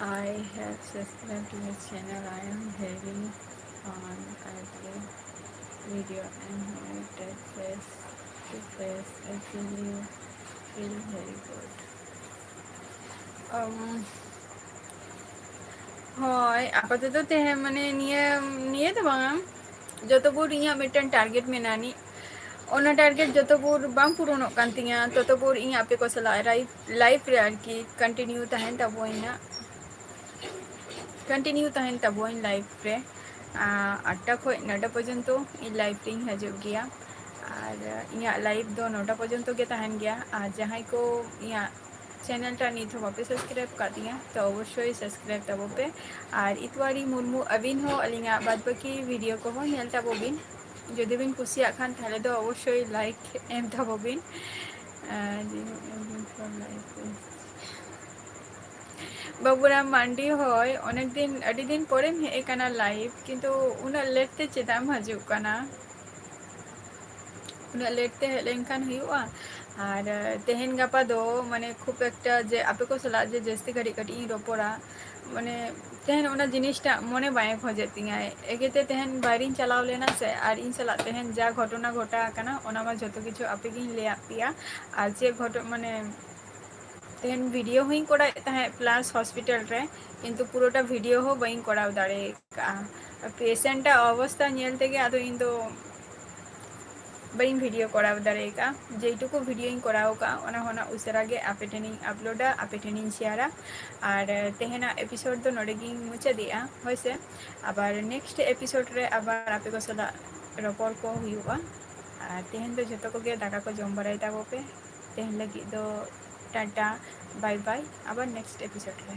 I have subscribed to your channel. I am very fond of your video and how it takes place to place. I feel you feel very good. Um, ᱦᱳᱭ, ᱟᱯᱟᱛᱚᱛᱚ ᱛᱮᱦᱮᱧ ᱢᱟᱱᱮ ᱱᱤᱭᱟᱹ, ᱱᱤᱭᱟᱹ ᱫᱚ ᱵᱟᱝᱟ, ᱡᱚᱛᱚ ᱵᱷᱳᱨ ᱤᱧᱟᱹᱜ ᱢᱤᱫᱴᱮᱱ target ᱢᱮᱱᱟᱜᱼᱟ ᱱᱤᱡ, ᱚᱱᱟ target ᱡᱚᱛᱚ ᱵᱷᱳᱨ ᱵᱟᱝ ᱯᱩᱨᱚᱱᱚᱜ ᱠᱟᱱ ᱛᱤᱧᱟᱹ, ᱛᱚᱛᱚ ᱵᱷᱳᱨ ᱤᱧ ᱟᱯᱮ ᱠᱚ ᱥᱟᱞᱟᱜ live, live ᱨᱮ ᱟᱨᱠᱤ continue ᱛᱟᱦᱮᱱ ᱛᱟᱵᱚᱭ ᱱᱟᱜ, continue ᱛᱟᱦᱮᱱ ᱛᱟᱵᱚᱭ live ᱨᱮ᱾ ᱟᱸ, ᱟᱴᱴᱟ ᱠᱷᱚᱱ ᱱᱚᱴᱟ ᱯᱚᱨᱡᱚᱱᱛᱚ ᱤᱧ live ᱨᱮᱧ ᱦᱤᱡᱩᱜ ᱜᱮᱭᱟ, ᱟᱨ ᱤᱧᱟᱹᱜ live ᱫᱚ ᱱᱚᱴᱟ ᱯᱚᱨᱡᱚᱱᱛᱚ ᱜᱮ ᱛᱟᱦᱮᱱ ᱜᱮᱭᱟ᱾ ᱟᱨ ᱡᱟᱦᱟᱸᱭ ᱠᱚ ᱤᱧᱟᱹᱜ channel ᱴᱟ ᱱᱤᱛ ᱦᱚᱸ ᱵᱟᱯᱮ subscribe ᱠᱟᱫ ᱛᱤᱧᱟ, ᱛᱚ ᱚᱵᱚᱥᱥᱳᱭ subscribe ᱛᱟᱵᱚ ᱯᱮ᱾ ᱟᱨ ᱤᱛᱣᱟᱨᱤ ᱢᱩᱨᱢᱩ ᱟᱹᱵᱤᱱ ᱦᱚᱸ ᱟᱹᱞᱤᱧᱟᱜ ᱵᱟᱫ ᱵᱟᱹᱠᱤ video ᱠᱚᱦᱚᱸ ᱧᱮᱞ ᱛᱟᱵᱚ ᱵᱤᱱ᱾ ᱡᱩᱫᱤ ᱵᱤᱱ ᱠᱩᱥᱤᱭᱟᱜ ᱠᱷᱟᱱ, ᱛᱟᱦᱞᱮ ᱫᱚ ᱚᱵᱚᱥᱥᱳᱭ like ᱮᱢ ᱛᱟᱵᱚ ᱵᱤᱱ᱾ ᱟᱨ ᱵᱟᱵᱩᱨᱟᱢ ᱢᱟᱱᱰᱤ, ᱦᱳᱭ, ᱚᱱᱮᱠ ᱫᱤᱱ, ᱟᱹᱰᱤ ᱫᱤᱱ ᱯᱚᱨᱮᱢ ᱦᱮᱡ ᱟᱠᱟᱱᱟ live, ᱠᱤᱱᱛᱩ ᱩᱱᱟᱹᱜ late ᱛᱮ ᱪᱮᱫᱟᱜ ᱮᱢ ᱦᱤᱡᱩᱜ ᱠᱟᱱᱟ? ᱩᱱᱟᱹᱜ late ᱛᱮ ᱦᱮᱡ ᱞᱮᱱᱠᱷᱟᱱ ᱦᱩᱭᱩᱜᱼᱟ? ᱟᱨ ᱛᱮᱦᱮᱧ ᱜᱟᱯᱟ ᱫᱚ ᱢᱟᱱᱮ ᱠᱷᱩᱵ ᱮᱠᱴᱟ ᱡᱮ ᱟᱯᱮ ᱠᱚ ᱥᱟᱞᱟᱜ ᱡᱮ ᱡᱟᱹᱥᱛᱤ ᱜᱷᱟᱹᱲᱤᱡ ᱠᱟᱹᱴᱤᱡ ᱤᱧ ᱨᱚᱯᱚᱲᱟ, ᱢᱟᱱᱮ ᱛᱮᱦᱮᱧ ᱚᱱᱟ ᱡᱤᱱᱤᱥᱴᱟᱜ ᱢᱚᱱᱮ ᱵᱟᱭ ᱠᱷᱚᱡᱮᱫ ᱛᱤᱧᱟᱹ᱾ ᱮᱠᱮᱛᱮ ᱛᱮᱦᱮᱧ ᱵᱟᱭᱨᱮᱧ ᱪᱟᱞᱟᱣ ᱞᱮᱱᱟ ᱥᱮ, ᱟᱨ ᱤᱧ ᱥᱟᱞᱟᱜ ᱛᱮᱦᱮᱧ ᱡᱟ ᱜᱷᱚᱴᱚᱱᱟ ᱜᱷᱚᱴᱟᱣ ᱟᱠᱟᱱᱟ, ᱚᱱᱟ ᱢᱟ ᱡᱷᱚᱛᱚ ᱠᱤᱪᱷᱩ ᱟᱯᱮ ᱜᱤᱧ ᱞᱟᱹᱭᱟᱫ ᱯᱮᱭᱟ᱾ ᱟᱨ ᱪᱮᱫ ᱜᱷᱚᱴᱚ-, ᱢᱟᱱᱮ, ᱛᱮᱦᱮᱧ ᱵᱷᱤᱰᱤᱭᱳ ᱦᱚᱸᱧ ᱠᱚᱨᱟᱣᱮᱫ ᱛᱟᱦᱮᱸᱫ plus ᱦᱚᱥᱯᱤᱴᱟᱞ ᱨᱮ, ᱠᱤᱱᱛᱩ ᱯᱩᱨᱟᱹᱴᱟ ᱵᱷᱤᱰᱤᱭᱳ ᱦᱚᱸ ᱵᱟᱹᱧ ᱠᱚᱨᱟᱣ ᱫᱟᱲᱮ ᱠᱟᱜᱼᱟ᱾ ᱯᱮᱥᱮᱱᱴᱟᱜ ᱚᱵᱚᱥᱛᱟ ᱧᱮᱞ ᱛᱮᱜᱮ ᱟᱫᱚ ᱤᱧ ᱫᱚ ᱵᱟᱹᱧ ᱵᱷᱤᱰᱤᱭᱳ ᱠᱚᱨᱟᱣ ᱫᱟᱲᱮ ᱠᱟᱜᱼᱟ᱾ ᱡᱮᱴᱩᱠᱩ ᱵᱷᱤᱰᱤᱭᱳᱧ ᱠᱚᱨᱟᱣ ᱠᱟᱜᱼᱟ, ᱚᱱᱟ ᱦᱚᱸ ᱩᱥᱟᱹᱨᱟ ᱜᱮ ᱟᱯᱮ ᱴᱷᱮᱱᱤᱧ ᱟᱯᱞᱳᱰᱟ, ᱟᱯᱮ ᱴᱷᱮᱱᱤᱧ ᱥᱮᱭᱟᱨᱟ᱾ ᱟᱨ ᱛᱮᱦᱮᱧᱟᱜ ᱮᱯᱤᱥᱳᱰ ᱫᱚ ᱱᱚᱰᱮ ᱜᱤᱧ ᱢᱩᱪᱟᱹᱫᱮᱜᱼᱟ, ᱦᱳᱭ ᱥᱮ᱾ ᱟᱵᱟᱨ ᱱᱮᱠᱥᱴ ᱮᱯᱤᱥᱳᱰ ᱨᱮ ᱟᱵᱟᱨ ᱟᱯᱮ ᱠᱚ ᱥᱟᱞᱟᱜ ᱨᱚᱯᱚᱲ ᱠᱚ ᱦᱩᱭᱩᱜᱼᱟ᱾ ᱟᱨ ᱛᱮᱦᱮᱧ ᱫᱚ ᱡᱷᱚᱛᱚ ᱠᱚᱜᱮ ᱫᱟᱠᱟ ᱠᱚ ᱡᱚᱢ ᱵᱟᱲᱟᱭ ᱛᱟᱵᱚ ᱯᱮ᱾ ᱛᱮᱦᱮᱧ ᱞᱟᱹᱜᱤᱫ ᱫᱚ ᱴᱟᱴᱟ, ᱵᱟᱭ ᱵᱟᱭ, ᱟᱵᱟᱨ ᱱᱮᱠᱥᱴ ᱮᱯᱤᱥᱳᱰ ᱨᱮ᱾